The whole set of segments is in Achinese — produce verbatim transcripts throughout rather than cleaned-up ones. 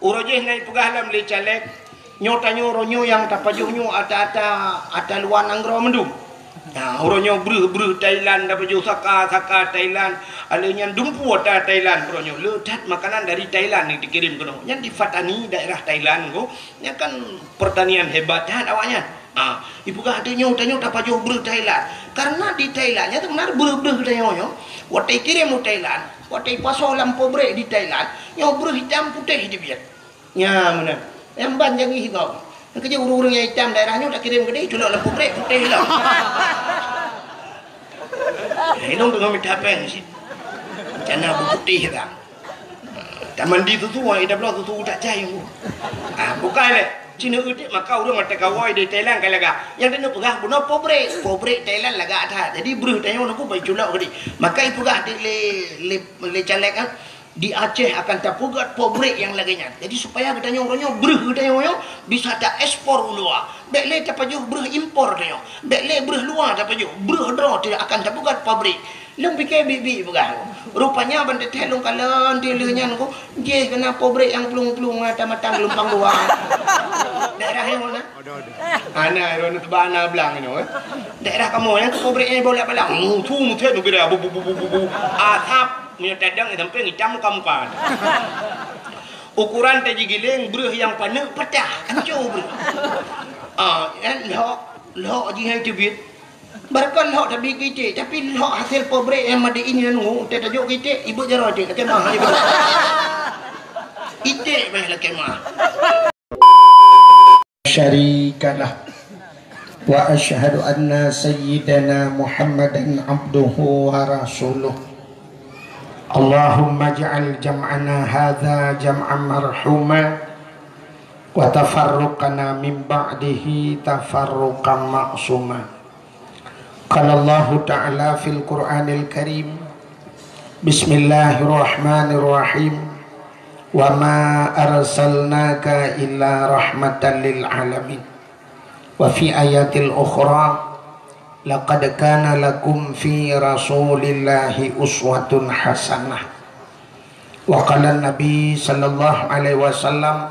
Uroe jih na ipeugah lom lé caleg, nyoe tanyoe uroe nyoe nyang tapajoh nyoe ata-ata, ata luwa nanggroe mandum. Nah, uroe nyoe breuh-breuh Thailand tapajoh, saka-saka Thailand, alèh nyan dumpeue ata Thailand uroe nyoe. Le that makanan dari Thailand nyang dikirim keunoe. Nyan di Pattani, daerah Thailand ko. Nyan kan pertanian hebat that awaknyan. Ah, ipeugah tanyoe, tanyoe tapajoh breuh Thailand. Karena di Thailand nyan seubeuna breuh-breuh tanyoe nyoe. Watèe ikirim u Thailand, watèe ipasoe lam pabrik di Thailand, nyoe breuh itam putéh teubiet. Nya meunan. Nyang ban jangih gob. Nyang keujeuet ureueng-ureueng nyang itam daerah nyoe takirim keudéh, culok lam pabrik putéh lom. Hidong teungoh mita péng cit. Rencana beuputéh ka. Tamandi susu, ida bloe susu tak cai. Ah, bukai lé. Cina udik maka ureueng mata kawai di Thailand ka lagak. Nyang keuneuk peugah bunoe pabrik, pabrik Thailand lagak that. Jadi breuh tanyoe nyoe bai culok keudéh. Maka ipeugah di lé, lé, lé caleg, ah, di Aceh akan tapeugöt pabrik nyang lagèe nyan. Jadi supaya geutanyoe uroe nyoe breuh geutanyoe nyoe bisa taekspor u luwa. Bèk lé tapajoh breuh impor tanyoe. Bèk lé breuh luwa tapajoh. Breuh droe teuh akan tapeugöt pabrik. Lôn pike biet-biet peugah. Rupanya ban teuthèe lôn kalon di lheueh nyan ko, jih keunan pabrik nyang plueng-plueng mata-mata geulumpang dua. Daerah nyang mana? Ada, ada. Ana ron teuba ana blang nyoe, eh. Daerah kamoe nyang pabrik nyang bolak-balik. Mutu mutet nu kira bu bu bu bu bu bu. Asap meunyoe tadang sampai ngitam muka-muka. Ukuran taji giling breuh nyang paneuk patah. Anco breuh. Ah, eh, lhok, lhok jih hai teubiet. Barangkon lhok tabi keu iték, tapi lhok hasil pabrik nyang made in nyan ngu, teuh tajok keu iték, ibeut jaroe iték, lakèe mah, ibeut. Iték mah lakèe mah. Syarikalah. Wa asyhadu anna sayyidana Muhammadan abduhu wa rasuluh. Allahumma ij'al jam'ana hadza jam'an marhuma wa tafarruqana min ba'dihi tafarruqan ma'suma. Qala Allahu ta'ala fil Qur'anil Karim, bismillahirrahmanirrahim, wa ma arsalnaka illa rahmatan lil alamin. Wa fi ayatil ukhra, laqad kana lakum fi Rasulillahi uswatun hasanah. Wa qala Nabi sallallahu alaihi wasallam,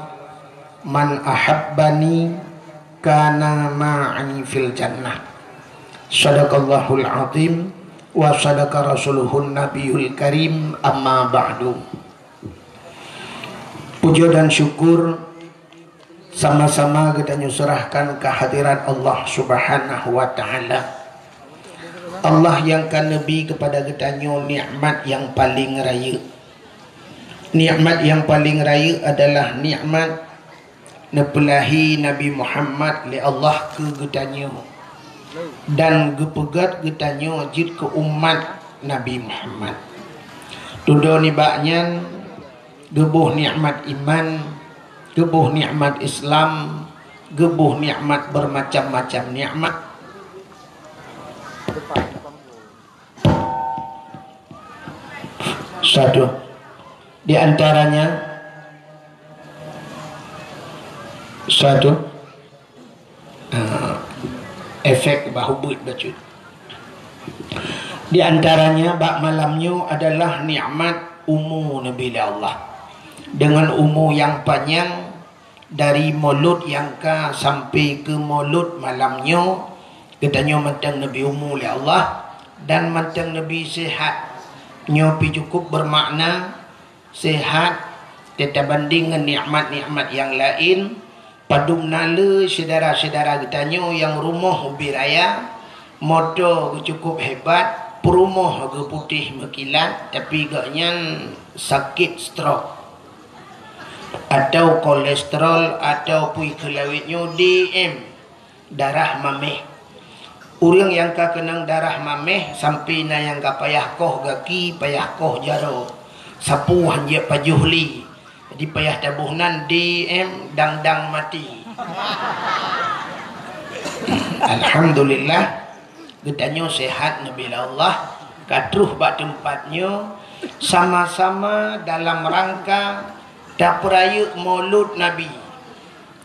"Man ahabbani kana ma'i fil jannah." Sadaqallahul azim wa sadaqa rasuluhun nabiyul karim, amma ba'du. Puja dan syukur sama-sama geutanyoe seurahkan kehadirat Allah Subhanahu wa Ta'ala. Allah nyang ka neubri keupada geutanyoe nikmat nyang paleng rayeuk. Nikmat nyang paleng rayeuk adalah nikmat neupeulahé Nabi Muhammad lé Allah keu geutanyoe dan geupeugöt geutanyoe jeuet keu umat Nabi Muhammad. Tudoe nibak nyan, geuboh nikmat iman, geuboh nikmat Islam, geuboh nikmat bermacam-macam nikmat. Satu. Di antaranya, satu, ah, efek bah ubit bacut. Di antaranya, bak malam nyoe adalah nikmat umu neubri lé Allah. Dengan umu nyang panyang, dari mulod nyang ka sampai keu mulod malam nyoe, geutanyoe mantong neubri umu lé Allah dan mantong neubri sehat. Nyoe pih cukup bermakna, sehat teutabanding ngon nikmat-nikmat nyang laén. Padum na le syedara-syedara geutanyoe nyang rumoh ubit raya, moto geuh cukup hebat, peurumoh geuh putéh meukilat, tapi gobnyan sakét stroke. Atau kolesterol, atau peue kheun lawét nyoe, D M, darah maméh. Ureuëng nyang ka keunong darah maméh, sampai na nyang ka payah koh gaki, payah koh jaroe, sapeue han jeuet pajoh lé. Jadi payah taboh nan D M dang-dang maté. Alhamdulillah, geutanyoe sehat neubri lé Allah, ka troh bak teumpat nyoe sama-sama dalam rangka tapeurayeuk Maulud Nabi.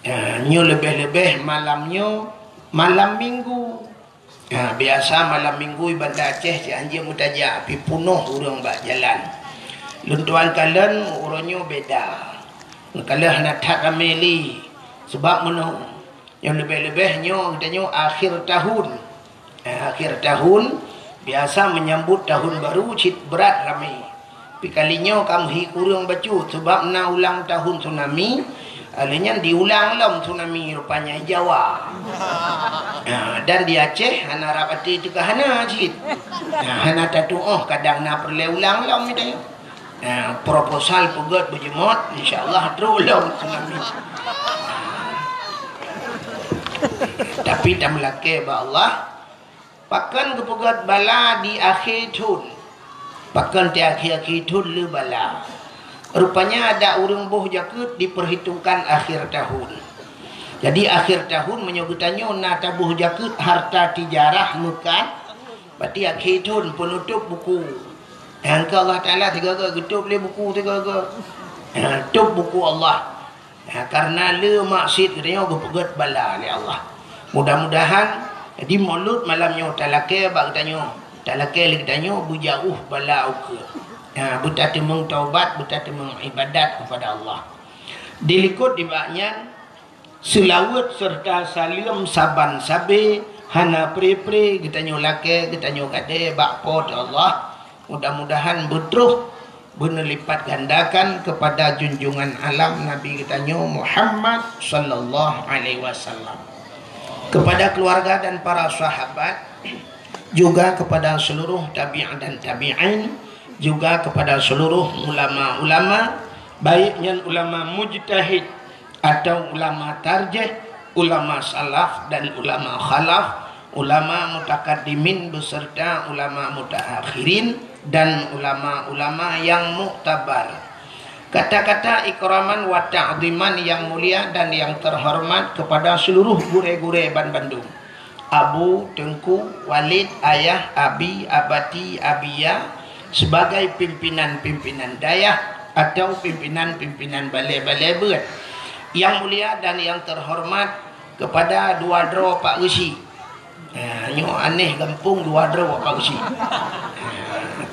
Ha, nyoe leubeh-leubeh malam nyoe, malam Minggu. Ha, biasa malam Minggu di Banda Aceh cit hanjeuet meutajak, pih peunoh ureuëng bak jalan. Lôn tuan kalon uroe nyoe beda. Meukalah hana that ramé lé. Sebab meunoe, nyoe leubeh-leubeh nyoe geutanyoe akhir tahun. Eh, akhir tahun, biasa menyambut tahun baru cit brat ramé. Tapi kali nyoe ka meuhi kureueng bacut sebab na ulang tahun tsunami, lheueh nyan diulang lom tsunami rupanya di Jawa. Ha, dan di Aceh hana rab até teuka hana cit. Ha, hana tatuoh kadang na peureulée ulang lom itu. Ha, proposal peugét beujeumot, insya Allah trok lom tsunami. Tapi tameulakée bak Allah, pakon geupeugét bala di akhé thon. Pakon di akhé-akhé thon le bala. Rupanya adak ureuëng boh jakeuet diperhitungkan akhir tahun. Jadi akhir tahun meunyoe geutanyoe na taboh jakeuet harta tijarah meukat, berarti akhé thon peunutôb buku. Nyang keu Allah Taala sigoe-goe geutôb lé buku sigoe-goe. Ha, tôb buku Allah. Ha, karena le maksiet geutanyoe geupeugét bala lé Allah. Mudah-mudahan di Maulud malam nyoe talakée bak geutanyoe, talakée lé geutanyoe beujauh bala ukeue. Ha, beutateumeung taubat, beutateumeung ibadat kepada Allah. Dilikot dibak nyan, seulaweuet serta saleuem saban sabe hana pre-pre geutanyoe lakée, geutanyoe gadée bak Po teu Allah. Mudah-mudahan beutroh beuneulipat gandakan kepada junjungan alam Nabi geutanyoe Muhammad sallallahu alaihi wasallam. Kepada keluarga dan para sahabat, juga kepada seluruh tabi'in dan tabi'in, juga kepada seluruh ulama-ulama, baik nyan ulama mujtahid atau ulama tarjih, ulama salaf dan ulama khalaf, ulama mutakaddimin beserta ulama mutaakhirin dan ulama-ulama yang muktabar. Kata-kata ikraman wa ta'ziman yang mulia dan yang terhormat kepada seluruh gurée-gurée ban bandum. Abu, Teungku, Walid, Ayah, Abi, Abati, Abiya, sebagai pimpinan-pimpinan dayah atau pimpinan-pimpinan balée-balée beuet. Yang mulia dan yang terhormat kepada dua droe Pak Geuchik. Ha, nyoe aneh gampông dua droe Pak Geuchik. Ha,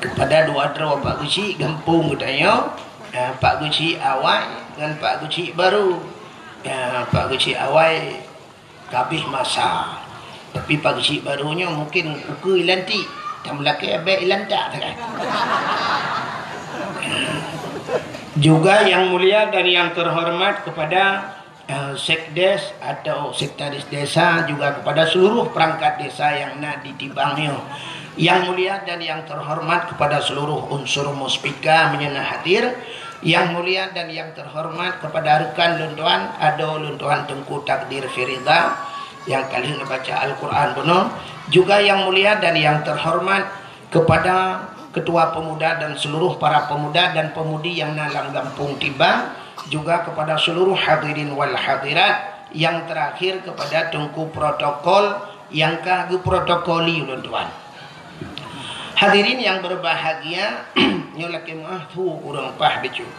kepada dua droe Pak Geuchik gampông geutanyoe, ha, Pak Geuchik Awai ngon Pak Geuchik Baru. Ha, Pak Geuchik Awai ka abéh masa. Tapi Pak Geuchik Baru nyoe mungkin ukeue ilantik, tameulakée abéh ilantak sagai. Juga yang mulia dan yang terhormat kepada, eh, sekdes atau sekretaris desa, juga kepada seluruh perangkat desa yang na di Tibang nyoe. Yang mulia dan yang terhormat kepada seluruh unsur muspika meunyoe na hadir. Yang mulia dan yang terhormat kepada rekan lôn tuan, adoe lôn tuan Teungku Takdir Firida nyang ka lheueh neubaca Al-Quran bunoe, juga yang mulia dan yang terhormat kepada Ketua Pemuda dan seluruh para pemuda dan pemudi yang na lam gampông Tibang, juga kepada seluruh hadirin wal hadirat, yang terakhir kepada Teungku Protokol yang ka geuprotokoli ulôn tuan. Hadirin yang berbahagia, nyoe lakée meuah thu kureueng paih bacut.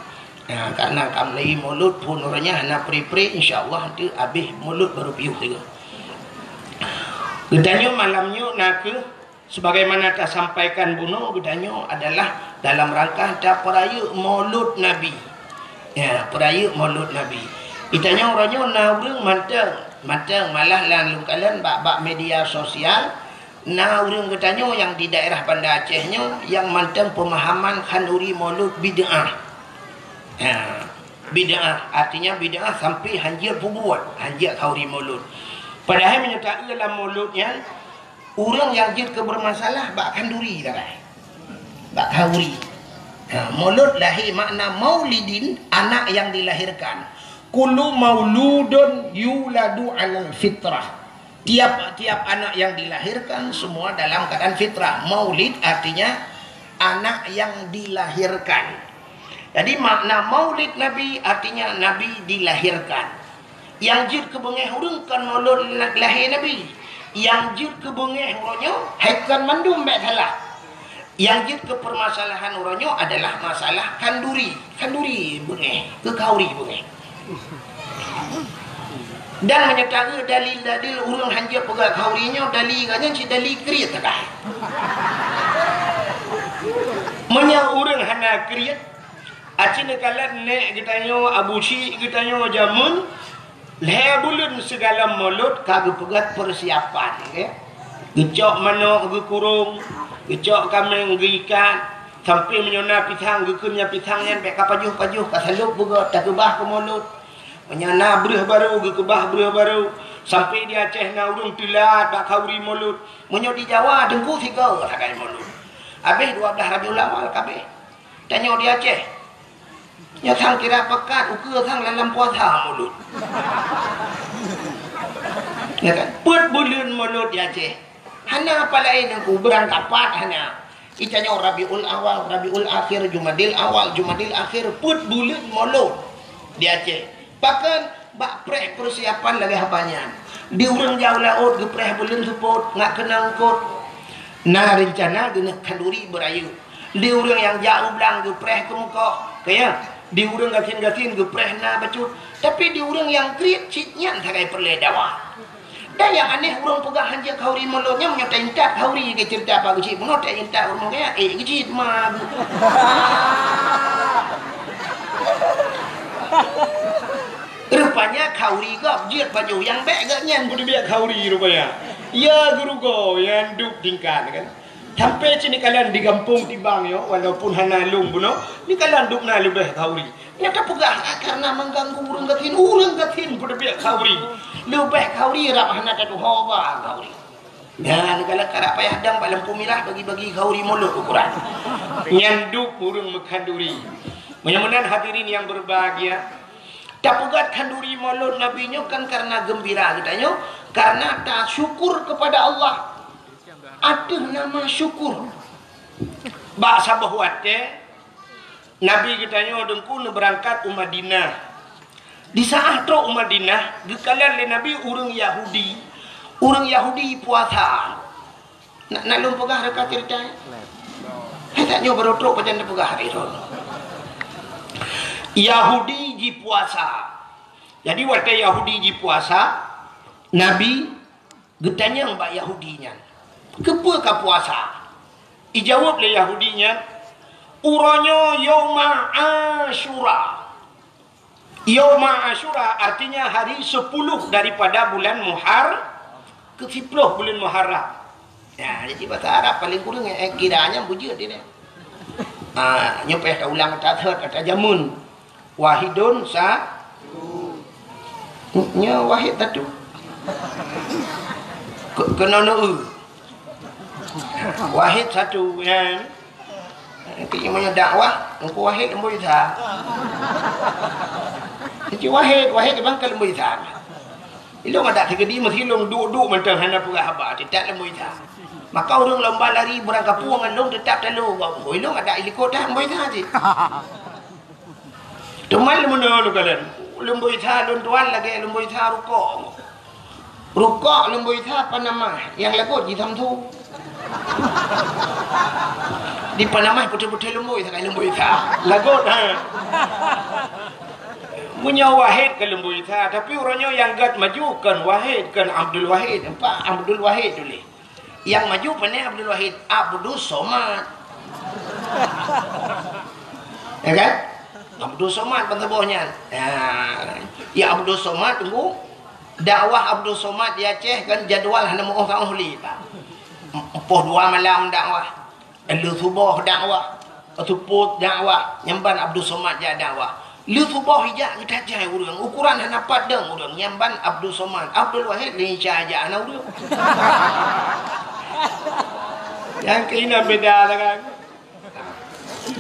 Ha, karena ka mulai Maulud phon uroe nyan hana pre-pre, insya Allah nanti abéh Maulud baru piôh sigoe. Geutanyoe malam nyoe na kheueh sebagaimana tasampaikan bunoe, geutanyoe adalah dalam rangka tapeurayeuk Maulud Nabi. Ya, peurayeuk Maulud Nabi. Geutanyoe uroe nyoe na ureuëng mantong, mantong malah lam lôn kalon bak, bak media sosial, na ureuëng geutanyoe nyang di daerah Banda Aceh nyoe nyang mantong peumahaman khanduri Maulud bid'ah. Ha, bid'ah artinya bid'ah sampai hanjeuet peubuet, hanjeuet khanduri Maulud. Padahai meunyoe taeu lam Maulud nyan, ureuëng nyang jeuet keu beureumasalah bak khanduri sagai. Bak khanduri. Ha, Maulud lahé makna maulidin, anak yang dilahirkan. Kullu mauludun yuladu alal fitrah. Tiap-tiap anak yang dilahirkan semua dalam keadaan fitrah. Maulid artinya anak yang dilahirkan. Jadi makna Maulid Nabi artinya Nabi dilahirkan. Nyang jeuet keu beungéh ureuëng kon Maulud lahé Nabi. Nyang jeuet keu beungéh uroe nyoe hai kon mandum bék salah. Nyang jeuet keu permasalahan uroe nyoe adalah masalah khanduri. Khanduri beungéh, keu khanduri beungéh. Dan meunyoe taeu dalil-dalil ureuëng hanjeuet peugah khanduri nyoe, dalil geuh nyan cit dalil kriet sagai. Meunyoe ureuëng hana kriet, Aci neukalon nèk geutanyoe, abu syik geutanyoe jameun, lhèe buleuen sigohlom mulod ka geupeugöt peusiapan, ya. Geucok manok geukurong, geucok kaméng geuikat, sampoe meunyoe na pisang geukheun nyan pisang nyan bèk ka pajoh-pajoh, ka salôb beugöt, takeubah keu mulod. Meunyoe na breuh barô geukeubah breuh barô, sampoe di Aceh na ureueng teulat bak khauri mulod. Meunyoe di Jawa teungku sigoe sagai mulod. Habéh dua blah Rabiul Awal ka habéh. Tanyoe di Aceh, nyoe sang kira peukat ukeue sang lam puasa mulod. Ya kan? Peuet buleuen mulod di Aceh. Hana apa laén teungku, beurangkapat hana. Itanyoe Rabiul Awal, Rabiul Akhir, Jumadil Awal, Jumadil Akhir, peuet buleuen mulod di Aceh. Pakon bak preh peusiapan lagèe haba nyan. Di ureueng jak u laôt geupreh buleuen seupôt, ngat keunong eungkôt. Na reuncana geuneuk khanduri beurayeuk. Di ureueng nyang jak u blang geupreh keumeukoh, ka ya. Di ureueng gasien-gasien geupreh na bacut. Tapi di ureueng nyang kriet cit nyan sagai peureulèe dawa. Dan nyang aneh ureueng peugah hanjeuet khauri mulod nyan meunyoe taintat khauri geuceurita bak geuchik bunoe taintat ureueng kaya, eh geuchik ma. Rupanya khauri gob jeuet baju nyang bèk geuh nyan beuteubiet khauri rupanya. Ya geurugoe nyang dup tingkat kan. Sampoe cit neukalon di gampông tibang nyoe, walaupun hana lôn bunoe, neukalon dubna leubeh khauri. Nyang tapeugah karena mengganggu ureueng gasien, ureueng gasien peuteubiet khauri. Leubeh khauri rab hana tatuho ba khauri. Nyan neukalon karab payah dang bak lampu mirah bagi-bagi khauri mulod ukoran. Nyan dup ureueng meukhanduri. Meunyoe meunan hadirin yang berbahagia, tapeugöt khanduri mulod Nabi nyoe kan karena geumbira geutanyoe, karena tasyukur kepada Allah. Ateueh nama syukur. Bak saboh watèe, Nabi geutanyoe teungku neubeurangkat u Madinah. Di saat trok u Madinah, geukalon lé Nabi ureueng Yahudi, ureueng Yahudi puasa. Nak, nak lôn peugah reuka ceurita? Hai, tanyoe barô trok pajan tapeugah hari nyoe. Yahudi jipuasa. Jadi watèe Yahudi jipuasa, Nabi geutanyong bak Yahudi nyan, "Keupeue ka puasa?" Ijaweueb lé Yahudi nyan, "Uroe nyoe Yauma Asyura." Yauma Asyura artinya hari sepuluh daripada bulan Muhar-, keu siploh bulan Muharram. Ya, jadi bahasa Arab paling kurang, eh, kiranya bujur dia. Ah, nyoe payah taulang, tathot, tajamun. Wahidun sa-, nyoe wahid satu. Ke-, keunoe neu-eu. Wahid satu, ya. Nanti meunyoe dakwah, Teungku Wahid Leumboi Sa. Teungku Wahid, Wahid bang ka Leumboi Sa. Ilong adak teukeudi meusilong duek-duek mantong hana peugah haba, teutab Leumboi Sa. Maka ureueng lomba lari beurangkapeue ngon lôn teutab talo, ilong adak ilikot dah Leumboi Sa cit. Teuma leumono lôn kalon, Leumboi Sa lôn tuan lagèe Leumboi Sa rukok. Rukok Leumboi Sa Panama, nyang lagot ji Samsu. Di Panama putéh-putéh Leumboi Sa, Leumboi Sa. Lagot, ha. Meunyoe Wahid ka Leumboi Sa, tapi uroe nyoe nyang gèt maju kon Wahid, kon Abdul Wahid. Nampak Abdul Wahid tuléh. Nyang maju pane Abdul Wahid, Abdus Somad. Ya kan? Abdus Somad ban saboh nyan. Ya. Ya Abdus Somad tunggu. Dakwah Abdus Somad di Aceh kan jadual hana meuoh-oh lé, Pak. Empoh dua malam dakwah. Lheuh suboh dakwah, seupôt dakwah, nyan ban Abdul Somad jak dakwah. Lheuh suboh ijak geutajai ureueng, ukoran hana pat dong ureueng, nyan ban Abdul Somad. Abdul Wahid lé Isa jak hana ureueng. Nyang keunan beda lah kan.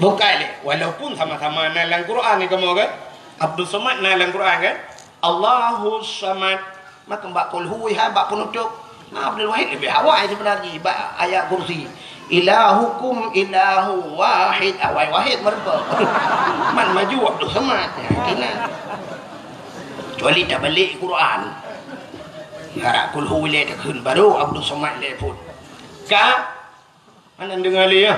Bukai lé, walaupun sama-sama na lam Quran ni kamoe kan. Abdul Somad na lam Quran kan. Allahus Samad. Maka bak Qul Hu ha, bak penutup. Nah, Abdul Wahid lebih awai sebenarnya bak ayat kursi. Ilahukum ilahu wahid, awai wahid meureumpok. Man maju Abdul Samad. Ya, kena. Kecuali tabalik Quran. Harap Qul Hu lé takheun baru Abdul Samad lé pun. Ka Hana deungoe lé, ya.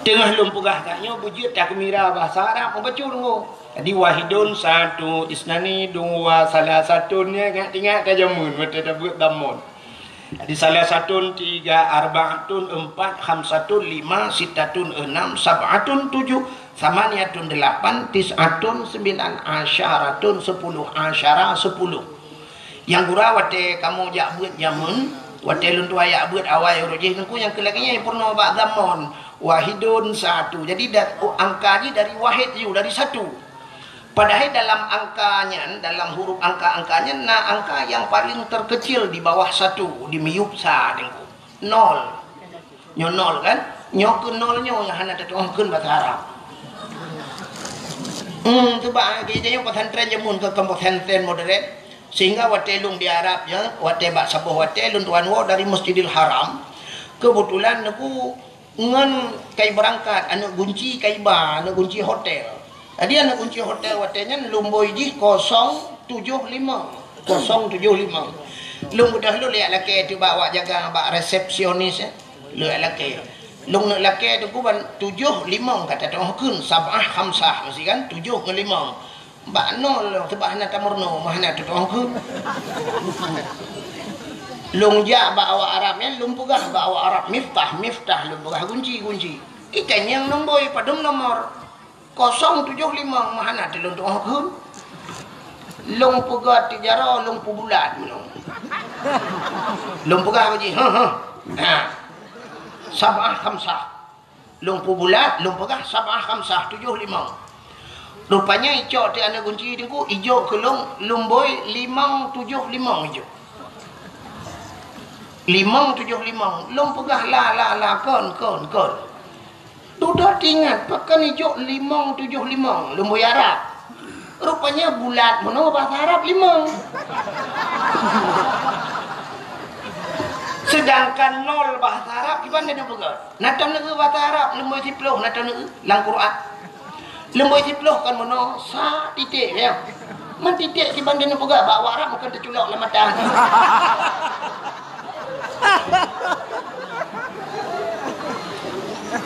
Teungoh lôn peugah that nyoe beujeuet takeumira bahasa Arab meubacut deungoe. Jadi wahidun satu, isnani dua, salasatun, ya, ingat-ingat ka jameun watèe tabeuet damon. Jadi salasatun tiga, arbaatun empat, khamsatun lima, sittatun enam, sab'atun tujuh, Samaniyatun delapan, tis'atun sembilan, asyaratun sepuluh, asyara sepuluh. Nyang gura watée kamoe jak beuet jameun, watée lôn tuan jak beuet awai uroe jih teungku nyang keu lagée nyan peurunoe bak zamon, wahidun satu. Jadi da-, oh, angka jih dari wahid ju, dari satu. Padahai dalam angka nyan, dalam huruf angka-angka nyan na angka nyang paléng terkecil di bawah satu, di miyueb sa teungku. Nol. Nyoe nol kan? Nyoe keu nol nyoe nyang hana tatu'oh kheun basa Arab. Hmm, tu bah, kita nyoe pesantren jameun ke, ke pesantren modern. Sehingga watée lôn di Arab nyoe, watée bak saboh watée lôn tuan woe dari Masjidil Haram. Kebetulan aku ngon kai berangkat, aneuk gunci kai ba, aneuk gunci hotel. Jadi aneuk gunci hotel watée nyan lôn bôi jih kosong tujoh limong. Kosong tujoh limong. Lôn beudôh lôn liak lakée teuh bak awak jaga, bak resepsionis, eh. Lôn liak lakée. Lôn neuk lakée teungku ban tujoh limong ka tatu'oh kheun, sab'ah khamsah meusti kan, tujoh ngon limong. Bak nol lôn, sabab hana tameurunoe, mah hana tatu'oh kheun. Lôn jak bak awak Arab nyan, lôn peugah bak awak Arab, miftah, miftah, lôn peugah gunci, gunci. Itanyong nombor, padum nomor? Kosong tujoh limong, mah hana teuh lôn tu'oh kheun. Lôn peugah teuh jaroe, lôn peubulat meunoe. Lôn peugah bak jih, "Heh, heh." Ha. Sab'ah khamsah. Lôn peubulat, lôn peugah sab'ah khamsah, tujoh limong. Rupanya icok teuh aneuk gunci teungku, ijok keu lôn, lôn bôi limong tujoh limong ijok. Limong tujoh limong. Lôn peugah la, la, la, kon, kon, kon. Dudoe teuingat, pakon ijok limong tujoh limong, lôn bôi Arab. Rupanya bulat meunoe basa Arab limong. Sedangkan nol basa Arab kiban teuh peugah. Na taneuk basa Arab leumbôi siplôh, na taneuk lam Quran. Leumbôi siplôh kan meunoe sa titék ya. Man titék kiban teuh peugah bak awak Arab bukan teuculok lam mata.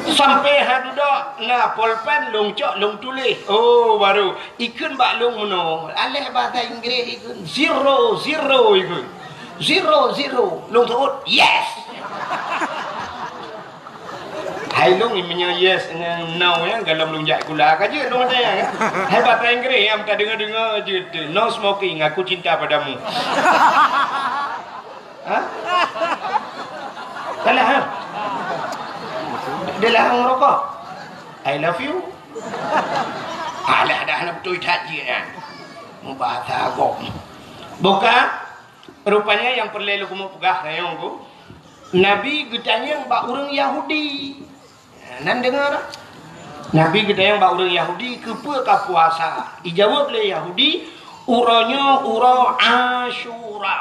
Sampai ha dudoe na polpen lôn cok lôn tuléh. Oh, baru ikheun bak lôn meunoe. Aléh bahasa Inggris ikheun zero, zero ikheun. Zero, zero. Lôn seuôt, yes. Hai lôn meunyoe yes ngon no ya, galom lôn jak sikula ka jeuet lôn ada ya. Hai bahasa Inggris nyang tadeungoe-deungoe jeuet tu. No smoking, aku cinta padamu. Ha? Salah ha? Dia lah ngerokok. I love you. Alah dah nak betul that je kan. Mubahasa agom. Buka. Rupanya nyang peureulée lôn keumeung peugah nyoe ku. Nabi geutanyong bak ureuëng Yahudi. Nan deungoe dah? Nabi geutanyong bak ureuëng Yahudi, "Keupeue ka puasa?" Ijaweueb lé Yahudi, "Uroe nyoe uroe Asyura."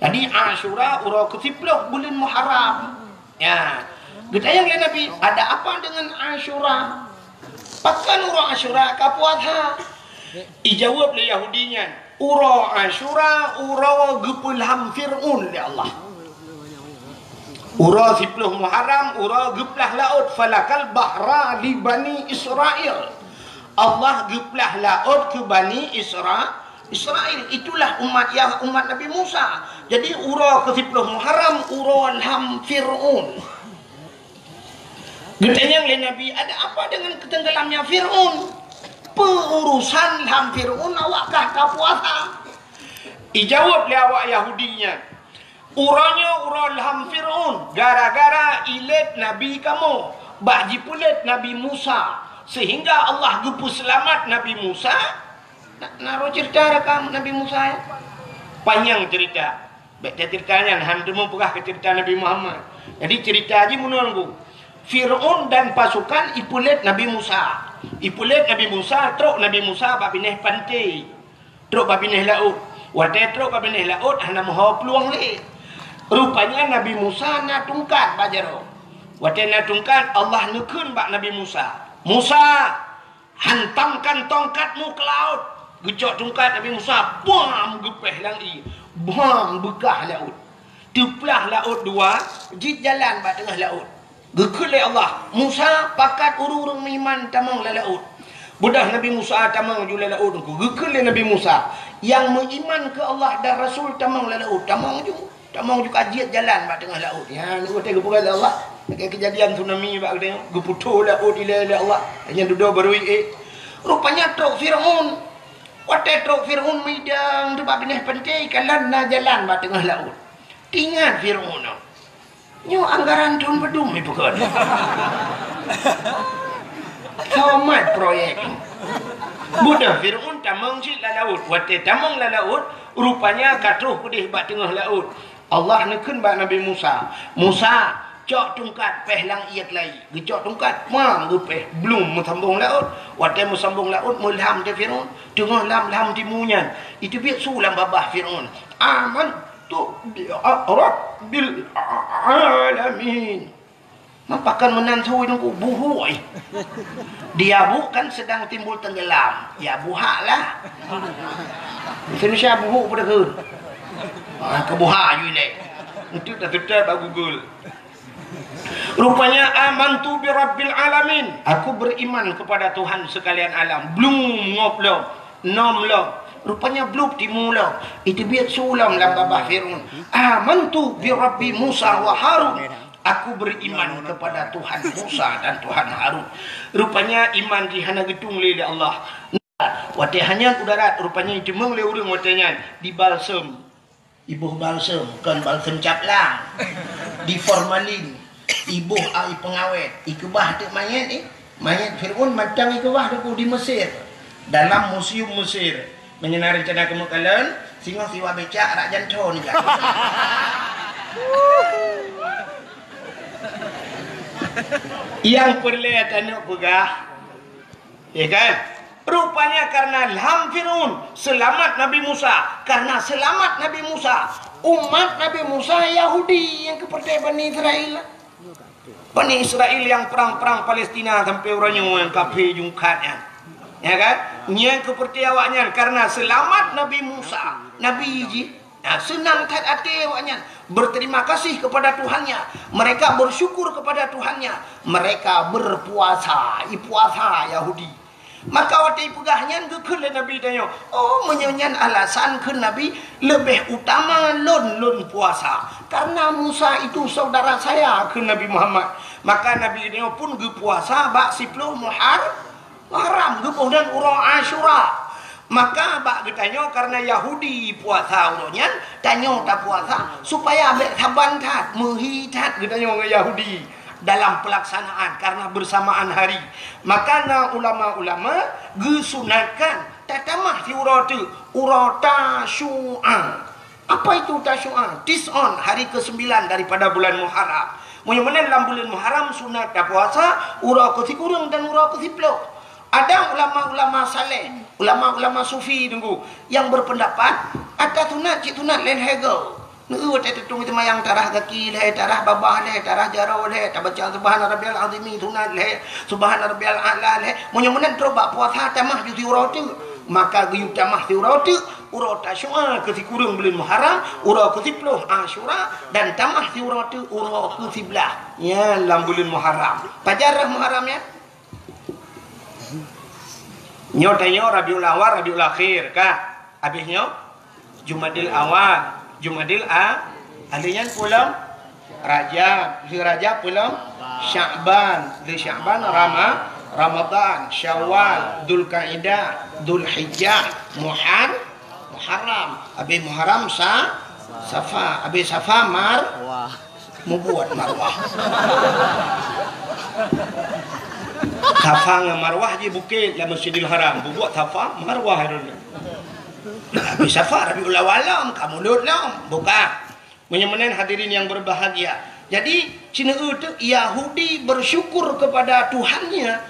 Jadi Asyura uroe keusiplôh buleuen Muharram. Ya. Geutanyong lé Nabi, "Ada apa dengan Asyura? Pakon uroe Asyura ka puasa?" Ijaweueb lé Yahudi nyan, "Uroe Asyura uroe geupeulham Fir'aun lé Allah." Uroe siplôh Muharram, uroe geuplah laôt, falakal bahra li Bani Israel. Allah geuplah laôt keu Bani Isra-, Israel. Itulah umat Yah-, umat Nabi Musa. Jadi, uroe keusiplôh Muharram, uroe lham Fir'aun. Geutanyong lé Nabi, "Ada apa dengan ketenggelamnya Fir'aun? Peu urusan lham Fir'aun awak kah ka puasa?" Ijaweueb lé awak Yahudi nyan, "Uroe nyoe uroe lham Fir'aun, gara-gara ilét Nabi kamoe, bak jipeulét Nabi Musa, sehingga Allah geupeuseulamat Nabi Musa." Na, na roh cerita rakam Nabi Musa ya? Panyang cerita. Bék tacerita nyan, han teumeupeugah keu cerita Nabi Muhammad. Jadi cerita jih meunoe nunggu. Fir'aun dan pasukan ipeulét Nabi Musa. Ipeulét Nabi Musa, trok Nabi Musa bak binéh panté. Trok bak binéh laôt. Watée trok bak binéh laôt, hana meuho plueng lé. Rupanya Nabi Musa na tungkat bak jaroe. Watée na tungkat, Allah neukheun bak Nabi Musa, "Musa, hantamkan tongkatmu ke laut." Geucok tungkat Nabi Musa, bam, geupéh lam ié. Bam, beukah laôt. Teuplah laôt dua, jeuet jalan bak teungoh laôt. Geukheun lé Allah, "Musa, pakat ureuëng-ureuëng meuiman tamong lam laôt." Beudôh Nabi Musa tamong ju lam laôt nunggu. Geukheun lé Nabi Musa, "Nyang meuiman keu Allah dan Rasul tamong lam laôt." Tamong ju. Tamong ju ka jeuet jalan bak teungoh laôt. Nyan watée geupeugah lé Allah. Lagèe keujadian tsunami bak geutanyoe, geuputôh laôt ilèe lé Allah, nyan dudoe barô ék. Rupanya trok Fir'aun. Watèe trok Fir'aun meudang teubak binéh pantai, kalon na jalan bak teungoh laôt. Teuingat Fir'aun nyoe. Nyoe anggaran thôn padum ipeukon. Somat proyek. Beudôh Fir'aun tamong cit lam laôt. Watèe tamong lam laôt, rupanya ka troh keudéh bak teungoh laôt. Allah neukheun bak Nabi Musa, "Musa, cok tungkat, péh lam ié keulayi." Geucok tungkat, mang geupéh, blum meusambong laôt. Watèe meusambong laôt, meulam di Fir'aun, teungoh lam-lam timu nyan. Iteubiet su lam babah Fir'aun, "Amantu bi rabbil alamin." Mapakon meunan su Teungku, buhôi. Di Yabuk kan sedang timbul tenggelam. Ya, buhak lah. Indonesia buhuk pada ke? Ah, ke buhak ju ilèe. Itu dah tutup bak Google. Rupanya, "Amantu bi rabbil alamin." Aku beriman kepada Tuhan sekalian alam. Blum ngop lom, nom lom. Rupanya blub timu lom. Iteubiet su lom lam babah Fir'aun, "Amantu bi rabbi Musa wa Harun." Aku beriman kepada Tuhan Musa dan Tuhan Harun. Rupanya iman jih hana geutung lé lé Allah. Watèe hana u darat, rupanya iteumeung lé ureueng watèe nyan dibalsem. Iboh balsem, kon balsem caplang. Di formalin, iboh ai peungawét, ikeubah teuk manyét, eh. Manyét Fir'aun mantong ikeubah Teungku di Mesir. Dalam museum Mesir. Meunyoe na reuncana keumeung kalon, singoh siwa becak rak janto nibak. Nyang peureulèe tanyoe peugah, ya kan? Rupanya karena lham Fir'aun, seulamat Nabi Musa. Karena seulamat Nabi Musa, umat Nabi Musa Yahudi nyang keupeurtée Bani Israel. Bani Israel nyang prang-prang Palestina sampoe uroe nyoe nyang kafé jungkat nyan. Ya kan? Nyang keupeurtée awaknyan karena seulamat Nabi Musa, nabi jih. Nah, seunang that até awaknyan, berterima kasih kepada Tuhannya. Mereka bersyukur kepada Tuhannya. Mereka berpuasa, ipuasa Yahudi. Maka watée ipeugah nyan geukheun lé Nabi tanyoe, "Oh, meunyoe nyan alasan," kheun Nabi, "leubeh utama lôn, lôn puasa. Karena Musa itu saudara saya," kheun Nabi Muhammad. Maka Nabi tanyoe pun geupuasa bak siploh Muhar-, Muharram, geuboh dan uroe Asyura. Maka bak geutanyoe karena Yahudi puasa uroe nyan, tanyoe tapuasa supaya bèk saban that, meuhi that geutanyoe ngon Yahudi dalam pelaksanaan karena bersamaan hari. Maka na ulama-ulama geusunatkan tatamah siuroe teuk, uroe Tasyu'a. Apa itu Tasyu'a? Tis'un, hari kesembilan daripada bulan Muharram. Meunyoe meunan lam buleuen Muharram sunat tapuasa uroe keusikureueng dan uroe keusiploh. Ada ulama-ulama saleh, ulama-ulama sufi Teungku, nyang berpendapat ata sunat cit sunat lé lhèe goe. Neu watèe teutueng seumayang tarah gaki lhèe, tarah babah lhèe, tarah jaroe lhèe, tabaca Subhana Rabbiyal Azimi sunat lhèe, Subhana Rabbiyal A'la lhèe. Meunyoe meunan trok bak puasa tamah ju siuroe teuk, maka geuyue tamah siuroe teuk uroe Tasyu'a keusikureueng buleuen Muharram, uroe keusiploh Asyura, dan tamah siuroe teuk uroe keusiblaih. Nyan lam buleuen Muharram. Pajan rhah Muharram nyan? Nyoe tanyoe Rabiul Awal, Rabiul Akhir, ka? Habéh nyoe Jumadil Awal, Jumadil A-, ahli nyan peue lom? Rajab, Zulhijjah peue lom? Sya'ban, Zulsya'ban, Rama-, Ramadan, Syawal, Zulkaidah, Zulhijjah, Muhar-, Muharram, habéh Muharram Sa-, Safa, habéh Safa Mar-, Mubuet marwah. Safa ngon Marwah jih bukét lam Masjidil Haram. Bubuet Safa, Marwah droeneuh. Tapi Safa Rabiul Awal lom, ka mulod lom. Buka. Meunyoe meunan hadirin yang berbahagia. Jadi, sineuk teuk Yahudi bersyukur kepada Tuhannya,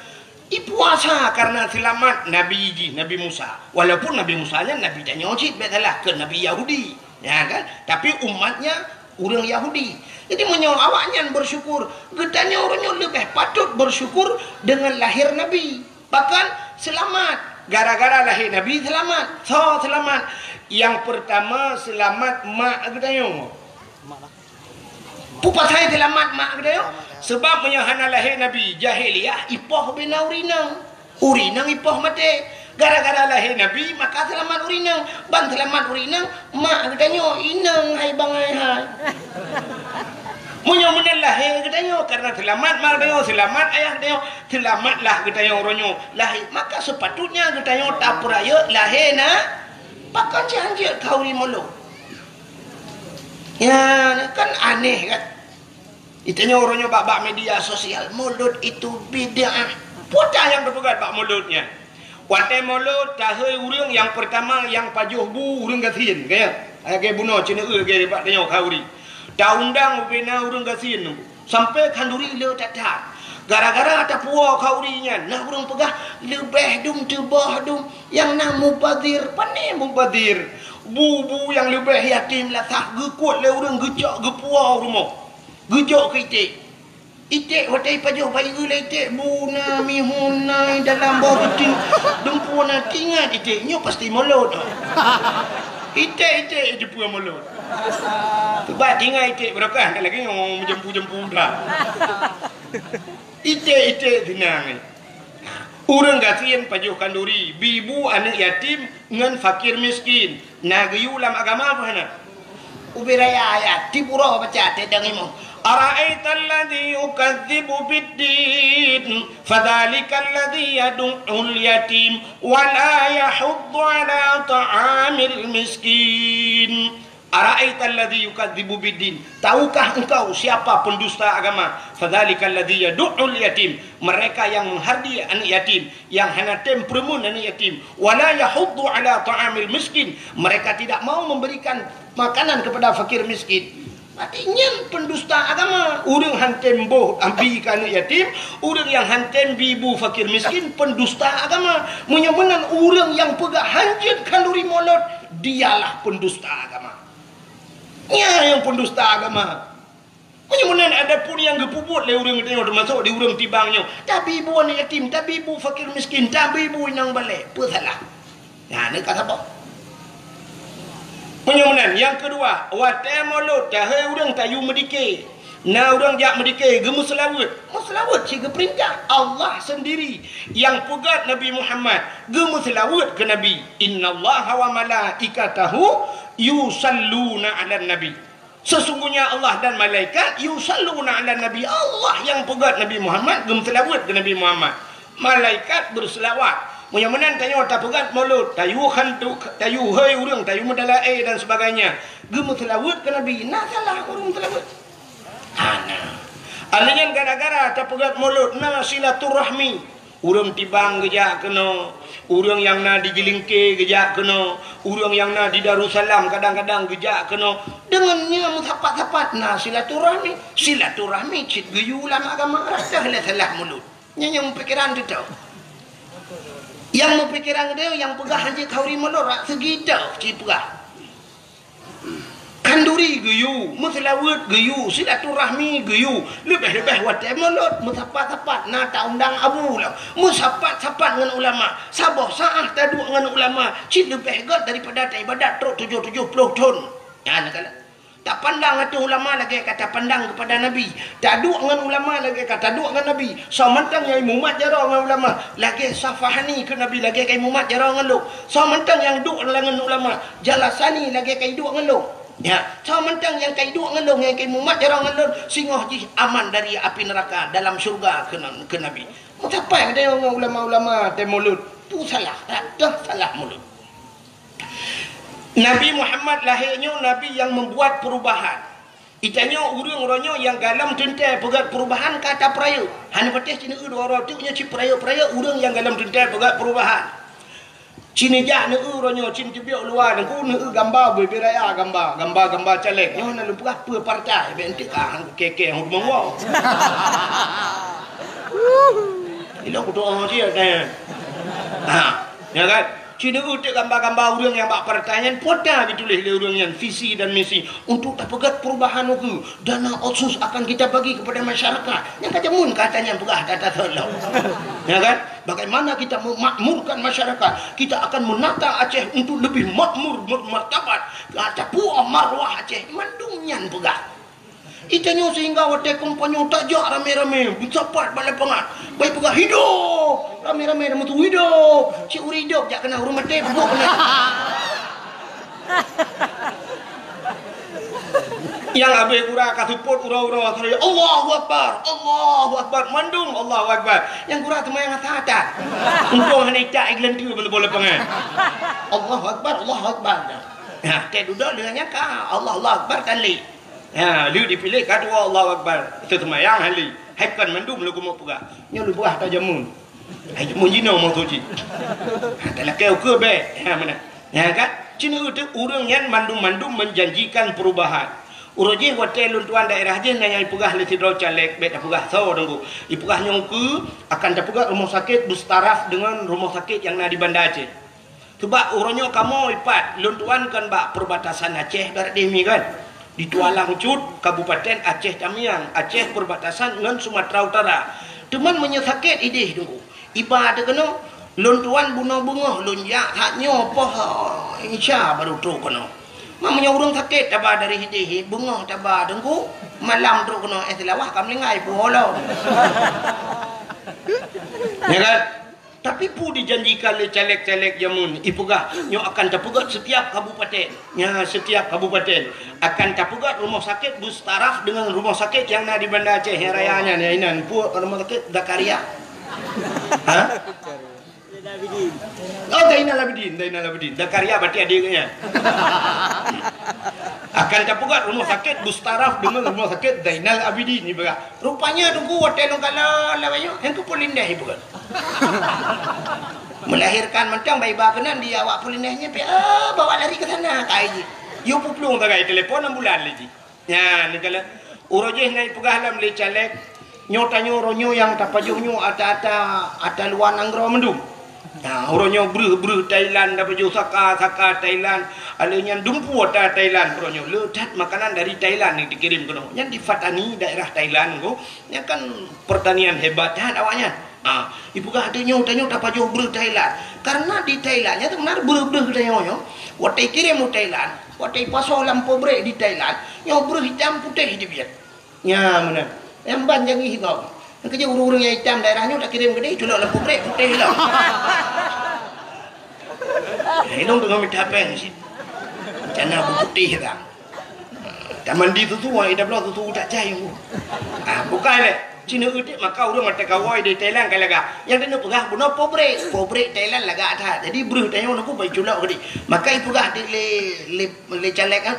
ipuasa karena selamat Nabi jih, Nabi Musa. Walaupun Nabi Musa nyan Nabi tanyoe cit, bèk salah, keu Nabi Yahudi. Ya kan? Tapi umatnya ureueng Yahudi. Jadi meunyoe awaknyan bersyukur, geutanyoe uroe nyoe leubeh patut bersyukur dengan lahir Nabi. Bahkan selamat. Gara-gara lahé Nabi selamat. Soe selamat? Nyang pertama selamat mak geutanyoe. Peue pasai selamat mak geutanyoe? Sebab meunyoe hana lahé Nabi, jahiliyah ipoh bina ureueng inong. Ureueng inong ipoh maté. Gara-gara lahé Nabi, maka seulamat ureueng inong. Ban seulamat ureueng inong, mak geutanyoe inong hai bangai hai. Meunyoe meunan lahé geutanyoe, karena seulamat ma geutanyoe, seulamat ayah geutanyoe, seulamatlah geutanyoe uroe nyoe lahé, maka sepatutnya geutanyoe tapeurayeuk lahé na. Pakon cit hanjeuet khauri mulod? Ya, kan aneh kan? Geutanyoe uroe nyoe bak-bak media sosial, mulod itu bid'ah. Peue nyang teupeugah bak mulod nyan? Watée mulod, tahôi ureuëng nyang peurtama nyang pajoh bu ureuëng gasien, ka nyan. Lagée bunoe ceuneuk lagée bak tanyoe khauri. Taundang ubena ureuëng gasien nunggu. Sampai khanduri le that-that. Gara-gara tapuwoe khauri nyan, na ureuëng peugah, "Leubeh dum, teuboh dum, nyang na mubazir." Pane mubazir? Bu-bu nyang leubeh yatim lasah geukuet lé ureuëng geucok geupuwoe u rumoh. Geujok keu iték. Iték watée ipajoh bayeue lé iték, bu na, mihun na, dalam boh peuting, dumpeue na, tingat iték nyoe pasti mulod. Iték-iték jipeu mulod. Sebab tingat iték barokah, lagée nyoe meujempu-jempu dah. Iték-iték sinang. Ureuëng gasien pajoh khanduri, bi bu aneuëk yatim ngon fakir miskin. Na geuyue lam agama peue hana? Ubé raya ayat, tiep uroe baca teuh dang imoe. Ara'aital ladzi yukadzibu biddin, fadzalikal ladzi yadu'ul yatim, wa la yahuddu ala ta'amil miskin. Ara'aital ladzi yukadzibu biddin. Tahukah engkau siapa pendusta agama? Fadzalikal ladzi yadu'ul yatim. Mereka yang menghardi anak yatim, yang hana tem peureumeun anak yatim. Wa la yahuddu ala ta'amil miskin. Mereka tidak mau memberikan makanan kepada fakir miskin. Berarti nyan pendusta agama. Ureuëng han tem boh abi keu anak yatim, ureuëng nyang han tem bi bu fakir miskin, pendusta agama. Meunyoe meunan ureuëng nyang peugah hanjeuet khanduri mulod, dialah pendusta agama. Nyan nyang pendusta agama. Meunyoe meunan adapun nyang geupeubuet lé ureuëng tanyoe, teumasok di ureuëng tibang nyoe, tabi bu aneuk yatim, tabi bu fakir miskin, tabi bu inong balek, peue salah? Nyan ka saboh. Meunyoe meunan, nyang keudua, watée mulod, tahôi ureuëng tayue meudike. Na ureuëng jak meudike, geumeuseulaweuet. Meuseulaweuet cit geupeurintah. Allah sendiri nyang peugah Nabi Muhammad geumeuseulaweuet keu Nabi. Innallaha wa malaikatahu yusalluna 'alan nabi. Sesungguhnya Allah dan malaikat yusalluna 'alan nabi. Allah nyang peugah Nabi Muhammad, geumeuseulaweuet keu Nabi Muhammad. Malaikat beuseulaweuet. Meunyoe meunan tanyoe tapeugah mulod, tayue khantu, tayue hôi ureuëng, tayue meudalaé dan sebagainya. Geumeuseulaweuet keu Nabi, na salah ureuëng meuseulaweuet? Hana. Alheuh nyan gara-gara tapeugah mulod na silaturahmi. Ureuëng tibang geujak keunoe, ureuëng nyang na di Jeulingke geujak keunoe, ureuëng nyang na di Darussalam kadang-kadang geujak keunoe. Deungon nyan meusapat-sapat na silaturahmi. Silaturahmi cit geuyue lam agama, rasa lé salah mulod. Nyan nyang meupikiran teuh. Nyang meupikiran teuh nyang peugah hanjeuet khanduri mulod rak seugi teuh cit peugah. Khanduri geuyue, meuseulaweuet geuyue, silaturahmi geuyue, leubeh-leubeh watée mulod, meusapat-sapat na taundang abu lom. Meusapat-sapat ngon ulama, saboh saát taduek ngon ulama, cit leubeh gét daripada taibadat trok tujoh tujoh ploh thon. Nyan kala. Tapandang ateueh ulama lagée ka tapandang keupada Nabi. Taduek ngon ulama lagée ka taduek ngon Nabi. Soe mantong nyang imumat jaroe ngon ulama, lagée Safahani keu Nabi, lagée ka imumat jaroe ngon lôn. Soe mantong nyang duek ngon ulama, Jalasani lagée ka iduek ngon lôn. Ya, soe mantong nyang ka iduek ngon lôn, nyang ka imumat jaroe ngon lôn, singoh jih aman dari api neuraka, dalam syeuruga keu, keu Nabi. Meusapat geutanyoe ngon ulama-ulama teuh mulod, peue salah, rata salah mulod. Nabi Muhammad lahé nyoe nabi nyang meubuat peurubahan. Geutanyoe ureuëng uroe nyoe nyang galom teuntée peugét peurubahan ka tapeurayeuk. Hana patéh cit neueu dua uroe teuk nyoe cit peurayeuk-peurayeuk ureuëng nyang galom teuntée peugét peurubahan. Cit neujak neueu uroe nyoe cit teubiet luwa Teungku neueu gamba bubé raya gamba, gamba-gamba caleg. Nyoe na lôn peugah peue partai, bék enteuk ka han kukée-kée hon rumoh woe. Ilong kutoe cit, eh. Ha, ya kan? Cit neueu teuk gamba-gamba ureuëng nyang bak partai nyan, peue ata geutuléh lé ureuëng nyan visi dan misi untuk tapeugét peurubahan ukeue. Dana otsus akan kita bagi kepada masyarakat. Nyang ka jameun kata nyan peugah data seulo. Ya kan? Bagaimana kita memakmurkan masyarakat? Kita akan menata Aceh untuk lebih makmur, bermartabat. Tapuwoe marwah Aceh. Mandum nyan peugah. Geutanyoe sehingga watée kampanye tajak ramé-ramé, meusapat bak lapangan. Bai peugah, "Hidup!" Ramé-ramé dah meutuwö, "Hidup!" Cit ureuëng hidup jak keunan, ureuëng maté bubuk keunan. Nyang abéh gura ka seupôt uroe-uroe, "Allahu Akbar, Allahu Akbar," mandum Allahu Akbar. Nyang gura teuma nyang asa that. Untông hana icak i geuleuntue meuneuboh lapangan. "Allahu Akbar, Allahu Akbar." Nah, teuh dudoe lheueh nyan ka Allah, Allahu Akbar kali. Ha, lheueh dipiléh ka dua Allahu Akbar. Teuseumayang hali. Hai kon mandum lôn keumeung peugah. Nyoe lôn peugah ata jameun. Hai jameun jinoe maksud jih. Ha, talakée ukeue bék. Ha, meunan. Nyan kan? Cina ureuëng nyan mandum-mandum menjanjikan perubahan. Uroe jih watée lôn tuan daerah jih na nyang ipeugah lé sidroe caleg, bék tapeugah soe teungku. Ipeugah nyoe ukeue akan tapeugah rumoh sakét beustaraf deungon rumoh sakét nyang na di Banda Aceh. Teubak uroe nyoe kamoe ipat, lôn tuan kan bak perbatasan Aceh barat deh mi kan. Di Tualang Cut, Kabupaten Aceh Tamiang, Aceh perbatasan ngon Sumatera Utara. Teuma meunyoe sakét ideh teungku, iba teuh keunoe, lôn tuan bunoe beungoh lôn jak that nyoe poh Isya baru trok keunoe. Ma meunyoe ureuëng sakét taba dari ideh, beungoh taba teungku, malam trok keunoe, eh, Seulawah ka meulinggai puho lom. Ya kan? Tapi peue dijanjikan lé caleg-caleg jameun, ipeugah nyoe akan tapeugét setiap kabupaten. Nya, setiap kabupaten akan tapeugét rumoh sakét beustaraf deungon rumoh sakét nyang na di Banda Aceh nyang raya nyan, ya inan. Peue rumoh sakét Zakaria? Ha? Oh, Zainal Abidin, Zainal Abidin. Zakaria berarti adik nyan. Akan tapeugét rumoh sakét beustaraf deungon rumoh sakét Zainal Abidin, ipeugah. Rupanya teungku watée lôn kalon lawét nyoe, nyang keu Polindeh ipeugah. Melahirkan mantong bai ba keunan di awak Polindeh nyan pih, ah, bawa lari ke sana, kai jih. Yue peuplueng sagai telepon ambulan lé jih. Nyan, neukalon uroe jih na ipeugah lom lé caleg, nyoe tanyoe uroe nyoe nyang tapajoh nyoe ata-ata, ata luwa nanggroe mandum. Nah, uroe nyoe breuh-breuh Thailand tapajoh, saka-saka Thailand, alé nyan dumpeue ata Thailand uroe nyoe. Le that makanan dari Thailand nyang dikirém keunoe. Nyan di Pattani, daerah Thailand ko. Nyan kan pertanian hebat that awaknyan. Ah, ipeugah tanyoe, tanyoe tapajoh breuh Thailand. Karena di Thailand nyan sebenarnya breuh-breuh tanyoe nyoe, watée ikirém u Thailand, watée ipasoe lam pabrék di Thailand, nyoe breuh itam putéh dibiet. Nya meunan. Nyang ban jangi sigoe. Nyang keujeuet ureuëng-ureuëng nyang itam daerah nyoe takirém keudeh, culok lam pabrék, putéh lom. Hidong teungoh mita péng cit. Rencana beuputéh ka. Tamandi susu, ai tabloe susu tak cai. Ah, bukai lé. Cina utik maka ureuëng mata kawai di Thailand ka lagak. Nyang keuneuk peugah bunoe pabrék. Pabrék Thailand lagak that. Jadi breuh tanyoe nunggu bai culok keudeh. Maka ipeugah di lé, lé, lé caleg, ah.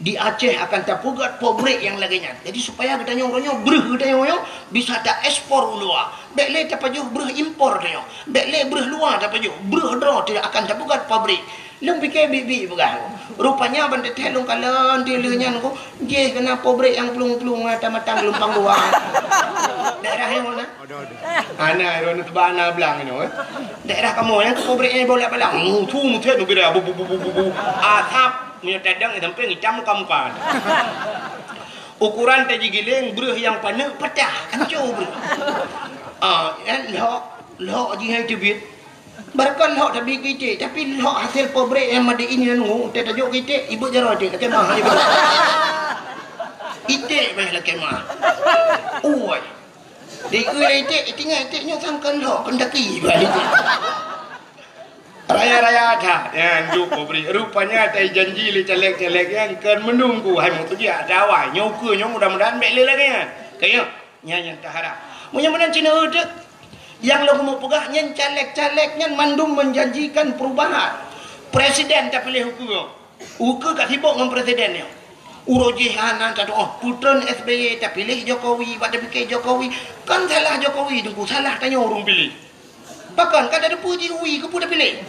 Di Aceh akan tapeugét pabrék nyang lagée nyan. Jadi, supaya geutanyoe uroe nyoe, breuh geutanyoe nyoe bisa taekspor u luwa. Bék lé tapajoh breuh impor tanyoe. Bék lé breuh luwa tapajoh. Breuh droe teuh akan tapeugét pabrék. Lôn pike biet-biet peugah. Rupanya ban teuntèe lôn kalon teuh lheueh nyan ko, jih keunan pabrék nyang plueng-plueng mata-mata geulumpang dua. Daerah nyang mana? Ada, ada. Ana, droeneuh teuba ana blang nyoe, eh. Daerah kamoe nyang keu pabrék nyan bolak-balik. Mutu mutet nukira bu, bu, bu, bu, bu, bu. Asap, meunyoe tadang sampai ngitam muka-muka. Ukuran taji giléng breuh nyang paneuk patah, hancô breuh. Ah, nyan lhok, lhok jih hai teubiet. Barangkon lhok tabi keu iték, tapi lhok hasil pabrék nyang made in nyan ngu, teuh tajok keu iték, ibeuet jaroe iték, lakée mah. Iték bah lakée mah. Ui. Di ui lé iték, itingat iték nyoe sangkon lhok, keundaki bah iték. Raya-raya that, nyan juk pabrék. Rupanya tai janji lé caleg-caleg nyan kon meununggu, hai meutujiak dawai. Nyoe ukeue nyoe mudah-mudahan bék lé lagée nyan. Kayeuh. Nyan nyang taharap. Meunyoe meunan Cina uteuk, nyang lôn meupeugah nyan caleg-caleg nyan mandum menjanjikan perubahan. Presiden tapiléh ukeue. Ukeue ka sibok ngon presiden nyoe. Uroe jih hana tatuoh, putreun S B Y tapiléh Jokowi, bak tapike Jokowi. Kan salah Jokowi teungku, salah tanyoe ureuëng piléh. Pakon ka tateupeue jih ui keupeue tapiléh?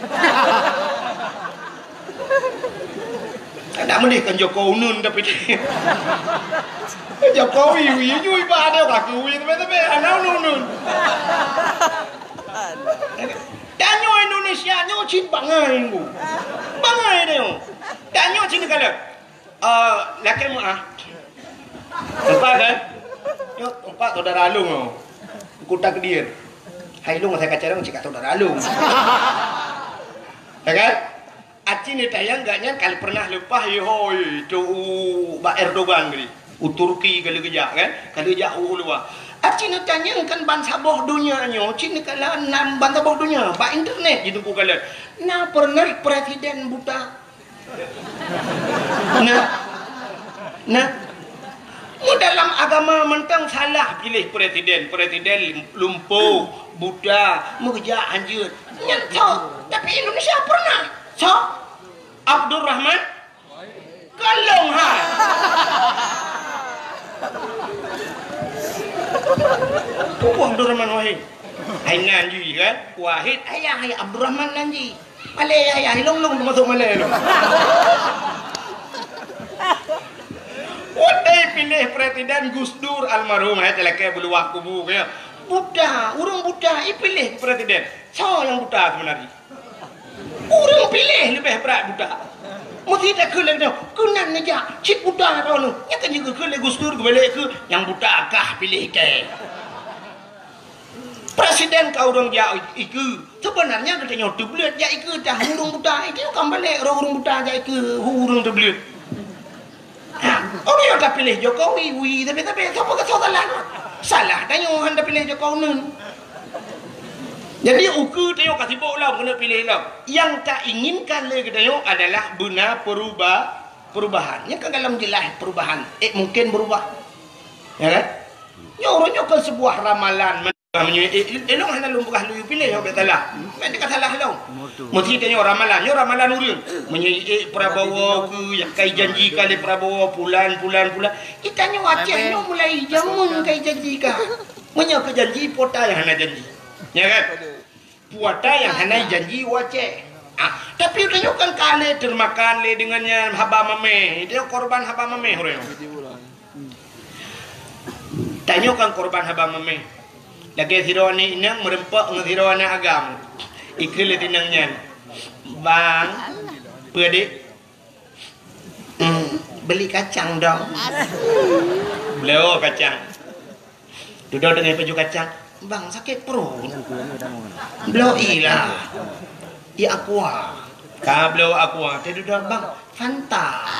Kada meulih kan Joko Unun tapiléh. Jokowi ui nyui ba ada ka keu ui teumé-teumé hana unun-unun. Tanyoe Indonesia nyoe cit bangai nunggu. Bangai nyoe. Tanyoe cit kalon. Eh, lakée meuah. Empat kan? Nyoe empat saudara along nyoe. Kota Kediri. Hai long saya kacang cik saudara along. Ya kan? Aci ni tayang gak nyan kali pernah leupah ye hoi tu u bak Erdogan tadi. U Turki kali geujak kan? Kali geujak u luwa. Aci ni tanyang kan ban saboh donya nyoe, cit ni kala nan ban saboh donya bak internet jiteuku kala. Na pernah presiden buta Nah, nah, Dalam agama mantong salah piléh presiden. Presiden lumpoh, buta, meukeujak hanjeuet. Nyan soe? Tapi Indonesia pernah. Soe? Abdurrahman Kalong ha. Pupuh Abdurrahman Wahid. Hai nan jih kan? Wahid ayah, hai Abdurrahman nan jih. Malèe ayah, ilong-long teumasok malèe lom. Watèe piléh presiden Gus Dur almarhum, hai talakèe beuluwah kubu keu nyan. Buta, ureueng buta ipiléh presiden. Soe nyang buta seubeuna jih? Ureueng piléh leubeh brat buta. Meusti takheun lé geutanyoe, keunan neujak cit buta droeneuh. Nyan kan jikheun lé Gus Dur geubalek keu nyang buta kah piléh kèe. Presiden ka ureueng jak ikeue. Seubeunarnya geutanyoe teubleuet jak ikeue dah ureueng buta. Itu kan balek ureueng buta jak ikeue ureueng teubleuet. Ha, ureueng nyang tapiléh Jokowi, wi, tapi, tapi, sapa keu salah? Salah tanyoe han tapiléh Jokowi neun. Jadi, ukeue tanyoe ka sibok lom keuneuk piléh lom. Nyang tainginkan lé geutanyoe adalah beuna peruba-, perubahan. Nyan kan galom jeulaih perubahan. Eh, mungkin berubah. Ya kan? Nyoe ureueng nyoe kan sebuah ramalan. Meunyoe, eh, eh, lôn hana lôn peugah lôn piléh, nyoe bèk salah. Bèk ka salah lôn. Meusti tanyoe ramalan, nyoe ramalan ureueng. Meunyoe, eh, Prabowo keu nyang ka ijanjikan lé Prabowo, pulan, pulan, pulan. Geutanyoe Aceh nyoe mulai jameun ka ijanjikan. Meunyoe keu janji, peue ata nyang hana janji. Ya kan? Peue ata nyang hana ijanji u Aceh. Ah, tapi tanyoe kan ka lé teumakan lé deungon nyan haba mamèh. Tanyoe korban haba mamèh ureueng nyoe. Tanyoe kan korban haba mamèh. Lagèe sidroe aneuk inong meureumpok ngon sidroe aneuk agam. Ikheun lé si inong nyan, "Bang, peue, Dek?" "Hmm, beli kacang dong." Bloe kacang. Dudoe deungon paju kacang, "Bang, sakét pruet." "Bloe ilah." "Ié aqua." Ka bloe aqua, teududoe, "Bang, Fanta."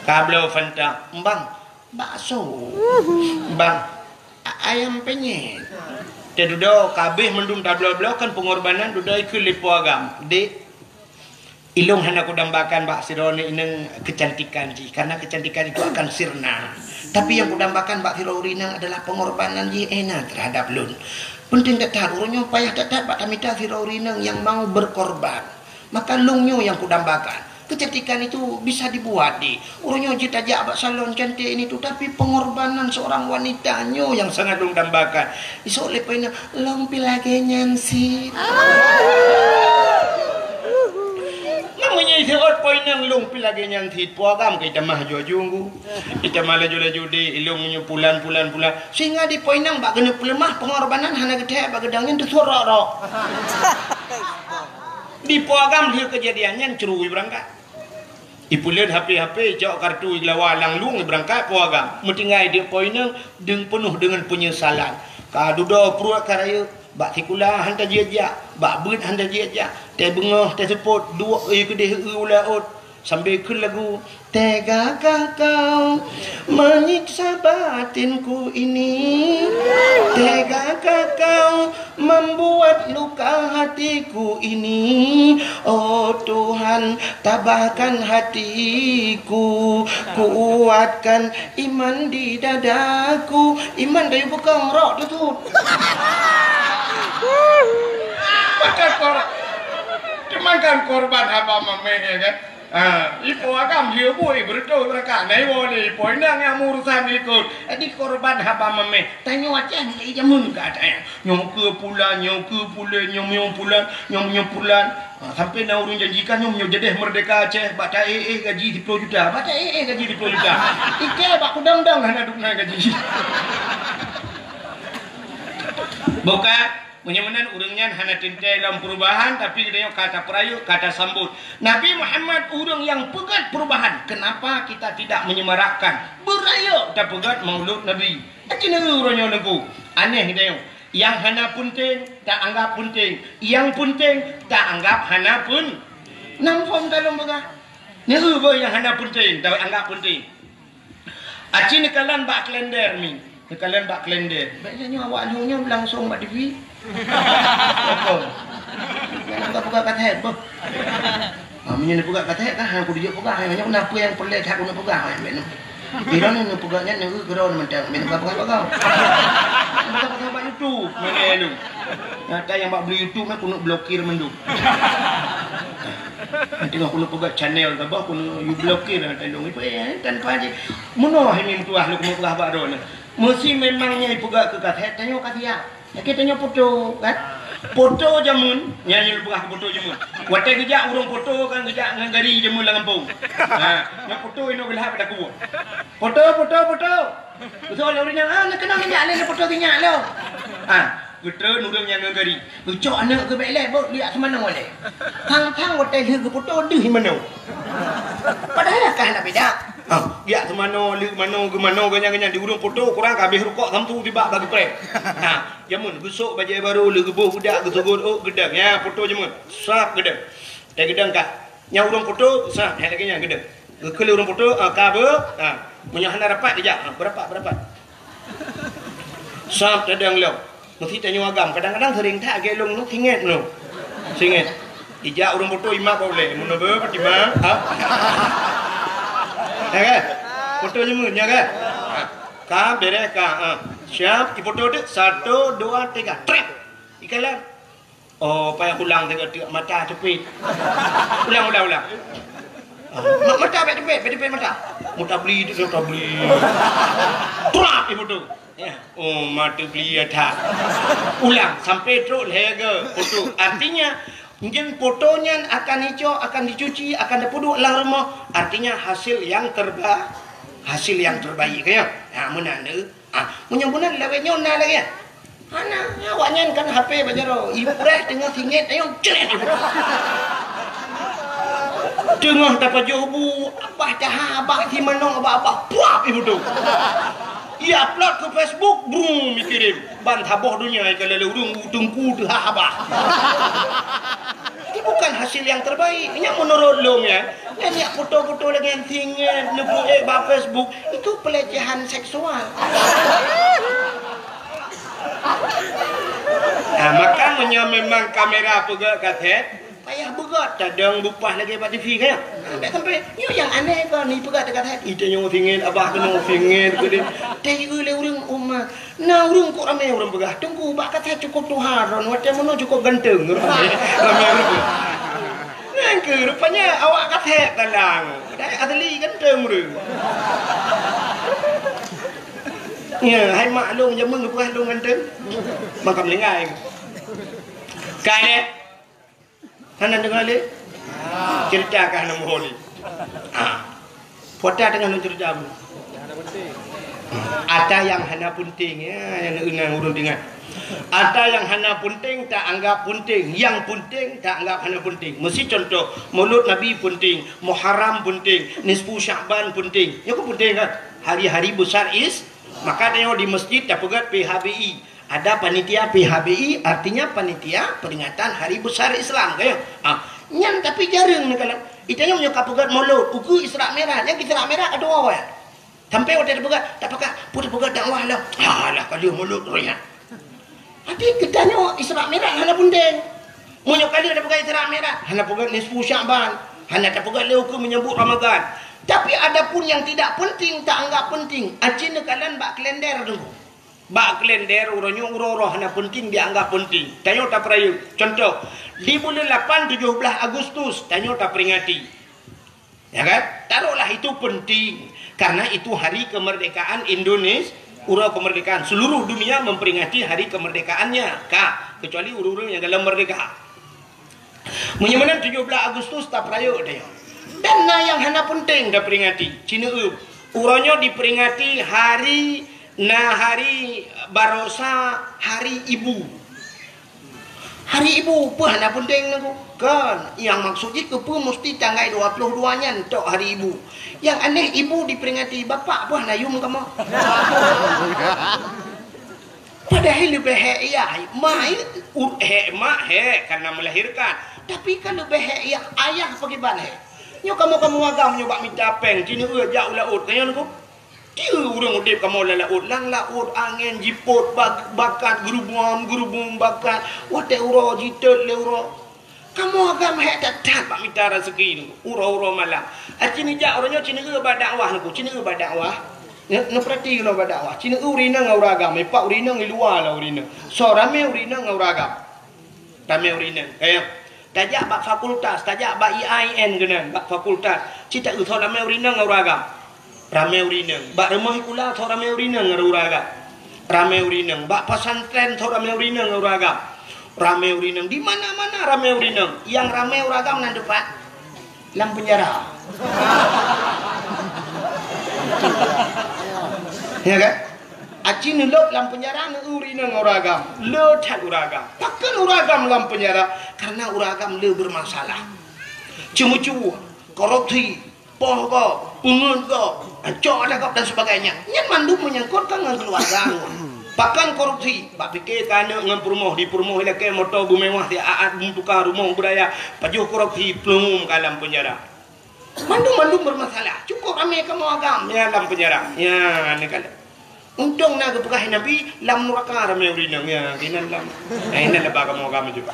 Ka bloe Fanta, "Bang, bakso." "Bang, a-, ayam penyet." Teududoe, ka abéh mandum tabloe-bloe kan peungorbanan, dudoe ikheun lé po agam, "Dek, ilôn hana kudambakan bak sidroe aneuk inong keucantikan jih, karena keucantikan itu akan sirna. Tapi nyang kudambakan bak sidroe ureueng inong adalah peungorbanan jih Ena teuhadap lôn. Peunteng that-that, uroe nyoe payah that-that bak tamita sidroe ureueng inong nyang mau berkorban. Maka lôn nyoe nyang kudambakan. Keucantikan itu bisa dibuat, Dek. Uroe nyoe jeuet tajak bak salon cantik ini tu, tapi pengorbanan seorang wanita nyoe nyang sangat lôn dambakan." Isok lé po inong, "Lôn pih lagèe nyan cit." Meunyoe iseuôt po inong, "Lôn pih lagèe nyan cit," po agam ka itamah aju-aju, itamah laju-laju, "Dek, ilôn nyoe pulan, pulan, pulan." Sehingga di po inong bak keuneuk peuleumah, pengorbanan hana geuthèe bak geudong nyan teusurok-rok. Di po agam lheueh keujadian nyan cru ibeurangkat. Ipeuleuet HP-HP, icok kartu, igelawa lam lueng, ibeurangkat po agam. Meutinggai di po inong, deung peunoh deungon peunyesalan. Ka dudoe pruet ka rayeuk, bak sikula han tajak-jak, bak beuet han tajak-jak, teuh beungoh, teuh seupôt, duek ie keudeh, eu u laôt, sambil kheun lagu, "Tegakah kau menyiksa batinku ini? Tegakah kau membuat luka hatiku ini? Oh Tuhan, tabahkan hatiku, kuatkan iman di dadaku." Iman dayuh beukong rok teutut. Maka kor-, cuman kan korban haba mamèh, ya kan? Ah, ipo agam dia bui beureutoh beurangkat. Nah, iwoe lé ipo inong nyang meurusan likot. Jadi korban haba mamèh. Tanyoe Aceh mulai jameun ka ada nyan. Nyoe keu pulan, nyoe keu pulan, nyoe, nyoe pulan, nyoe, nyoe pulan. Ah, sampai na ureueng janjikan nyoe, nyoe jadeh merdeka Aceh, bak ta-éh-éh gaji siploh juta. Bak ta-éh-éh gaji siploh juta. Ikèe bak kudong-dong hana duek na gaji. Bukan? Meunyoe meunan ureueng nyan hana teuntèe lom perubahan, tapi geutanyoe ka tapeurayeuk, ka tasambot. Nabi Muhammad ureueng nyang peugèt perubahan. Kenapa kita tidak menyemarakkan? Beurayeuk tapeugèt Maulud Nabi. Aci neu uroe nyoe Teungku. Aneh geutanyoe. Nyang hana peunteng, taanggap peunteng. Nyang peunteng, taanggap hana peun-, nam phon ka lôn peugah. Neu beuh nyang hana peunteng, taanggap peunteng. Aci neukalon bak kalender mi. Neukalon bak kalender. Bèk nyoe awak lheueh nyoe langsong bak T V. Betul. Nyan ka peugah ka thèb beuh. Ah, meunyoe neupeugah ka thèb kan, hana kudijok peugah. Nyoe na peue nyang peureulèe that keuneuk peugah, bèk nyoe. Di droeneuh neupeugah nyan, neueu keudroe mantong, meunan ka peugah bak kau. Mantong peugah bak YouTube, mana lu? Nyata nyang bak beli YouTube nyan keuneuk blokir mandum. Nanti keuneuk peugah channel saboh keuneuk you blokir, nyata lu. Ipe, eh, tan paji. Meunoe hai meutuah lôn keuneuk peugah bak droeneuh. Meusi memang nyan ipeugah keu kaset, tanyoe ka siap. Oke, tanyoe foto, kan? Foto jameun, nyan nyang peugah foto jameun. Watèe geujak ureueng foto kan geujak ngon gari jameun lam gampông. Ha, nyan foto inoe geulhah pada kubu. Foto, foto, foto. Beutôi lé ureueng nyan, ah, neukeunong geujak lé foto sinyak lom. Ha, geutreun ureueng nyan ngon gari. Geucok aneuk geuh bèk lé, beuh, liak seumanoe lé. Thang-thang watèe lheueh geufoto deuh manoe. Padahai ka hana beda. Ha, liak seumanoe, lheueh manoe, geumanoe, geuh nyan, geuh nyan. Di ureueng foto kurang ka habéh rukok samsu tibak bagi preh. Ha. Jameun, geusok bajèe barô, lheueh geuboh budak, geusugot ôk, geudong. Nyan, foto jameun. Sab geudong. Watèe geudong ka. Nyan ureueng foto, sab, hai lagèe nyan geudong. Geukheun lé ureueng foto, ah, ka beuh, ah. Meunyoe hana rapat, geujak. Ah, beurapat, beurapat. Sab tadong lom. Meusi tanyoe agam. Kadang-kadang seuring that lagèe lôn nyoe, singet nyoe. Singet. Ijak ureueng foto imat bak ulèe. Meunyoe beuh, peutimang. Ah. Ya kan? Foto jameun, ya kan? Ah. Ka, beres, ka. Ah. Siap, ifoto teuk. Satu, dua, tiga. Trép! Ikalon. Oh, payah ulang teuk, teuk mata teupit. Ulang, ulang, ulang. Ah, ma-, mata bèk teupit, bèk teupit mata. Mutabli teuk, mutabli. Trap ifoto. Ya. Oh, mata beli ya that. Ulang sampai trok lhèe geuh foto. Artinya, mungkin foto nyan akan icok, akan dicuci, akan dipeuduek lam rumoh. Artinya, hasil yang terba-, hasil yang terbaik, ya. Ha, meunan. Ah, meunyoe meunan lawét nyoe na lagèe nyan. Hana, awak nyan kan H P bak jaroe. Ipreh teungoh singet, ayo, cret ipreh. Teungoh tapajoh bu, abah taha, abah simanoe, abah, abah, puap ibu tu. Ia upload ke Facebook, brum, ikirim. Ban saboh dunia ikalon lé ureueng, teungku teuhah abah. Ini bukan hasil yang terbaik. Nyan menurut lôn, ya. Nyan, nyan foto-foto lagèe nyan singet, neupost bak Facebook, itu pelecehan seksual. Nah, maka meunyoe memang kamera peugöt kaset, payah beugöt, tadong bupah lagèe bak T V kan? Nah, bèk sampai, nyoe nyang aneh kon, ipeugöt kaset, "Ih, tanyoe singet, abah keunoe singet," geudeh. Teuh lé ureueng umat. Na ureueng kok ramé ureueng peugah, "Teungku, bak kaset cukôp tuha droen, watèe meunoe cukôp ganteng." Ramé, ramé ureueng. Nyan keuh rupanya awak kaset talang. Padahai asli ganteng ureueng. Ya, hai mak lôn jameun geupeugah lôn ganteng. Maka meulinggai. Ka lé. Hana deungoe lé? Cerita ka hana muhôi lé. Ha. Puasa teungoh lôn cerita bu. Ata nyang hana peunteng, ya, nyang ureueng deungoe. Ata nyang hana peunteng ta anggap peunteng, nyang peunteng ta anggap hana peunteng. Meusi contoh, Maulud Nabi peunteng, Muharram peunteng, Nisfu Sya'ban peunteng. Nyoe kan peunteng kan? Hari-hari besar is, maka tanyoe di masjid tapeugöt P H B I. Ada panitia P H B I, artinya panitia peringatan hari besar Islam, kan? Ah, nyan tapi jareueng neukalon. Itanyoe nyoe ka peugöt Maulud, ukeue Isra Mi'raj, nyang Isra Mi'raj ka tuwoe. Sampai watèe tapeugöt, tapakat, peue tapeugöt dakwah lah. Alah, ka lheueh Maulud roh nyan. Tapi geutanyoe Isra Mi'raj hana peunteng. Meunyoe ka lheueh tapeugöt Isra Mi'raj, hana peugöt nisfu Sya'ban, hana tapeugöt lé ukeue menyambut Ramadan. Tapi adapun yang tidak penting, ta anggap penting, aci neukalon bak kalender tu. Bak kalender uroe nyoe uroe-uroe hana peunteng dianggap peunteng. Tanyoe tapeurayeuk. Contoh, di buleuen lapan tujoh blaih Agustus tanyoe taperingati. Ya kan? Taruhlah itu penting karena itu hari kemerdekaan Indonesia, uroe kemerdekaan. Seluruh dunia memperingati hari kemerdekaannya. Ka, kecuali ureueng-ureueng nyang galom merdeka. Meunyoe meunan tujoh blaih Agustus tapeurayeuk tanyoe. Dan na nyang hana peunteng taperingati. Ci neueu, uroe nyoe diperingati hari, na hari barosa, hari ibu. Hari ibu peue hana peunteng lagu? Kan, nyang maksud jih keupeue musti tanggai dua puluh dua nyan tok hari ibu. Nyang aneh ibu diperingati, bapak peue hana yum kamoe? Padahai leubeh hék yah, mak, u-, hék mak, hék karena melahirkan. Tapi kan leubeh hék yah, ayah pakriban hék. Nyoe kamoe-kamoe agam nyoe bak mita péng, ci neueu jak u laôt, ka nyan ku. Tiep ureueng udép kamoe lam laôt, lam laôt angén jipot bak-, bakat geurubum-geurubum bakat, watèe uroe jitot lé uroe. Kamoe agam hék that-that bak mita raseuki nyoe, uroe-uroe malam. Aci neujak uroe nyoe, ci neueu bak dakwah nyoe, ci neueu bak dakwah. Neu-, neupeurati keunoe bak dakwah. Ci neueu ureueng inong ngon ureueng agam, ipak ureueng inong i luwa lah ureueng inong. Soe ramé ureueng inong ngon ureueng agam. Ramé ureueng inong. Kayang. Tajak bak fakultas, tajak bak I A I N keunan, bak fakultas. Ci taeu soe ramé ureueng inong ngon ureueng agam. Ramé ureueng inong. Bak rumoh sikula soe ramé ureueng inong ngon ureueng agam. Ramé ureueng inong. Bak pesantren soe ramé ureueng inong ngon ureueng agam. Ramé ureueng inong. Di mana-mana ramé ureueng inong. Nyang ramé ureueng agam nan teumpat lam penjara. Ya kan? Aci neulôb lam penjara, neueu ureueng inong ngon ureueng agam. Le that ureueng agam. Pakon ureueng agam lam penjara? Karena ureueng agam le bermasalah. Ceumeucue, korupsi, poh gob, peungeut gob, cok ata gob dan sebagainya. Nyan mandum menyangkut ka ngon keuluwarga. Pakon korupsi? Bak pike keu aneuk ngon peurumoh, di peurumoh ilakée moto beumewah, di aat meutuka rumoh beuraya, pajoh korupsi, plueng ka lam penjara. Mandum-mandum bermasalah. Cukup ramé kamoe agam, ya, lam penjara. Ya, ni kan. Untông na geupeugah Nabi, lam nuraka ramé ureueng inong, ya, inan lam. Nah, inan leubeh kamoe agam juga.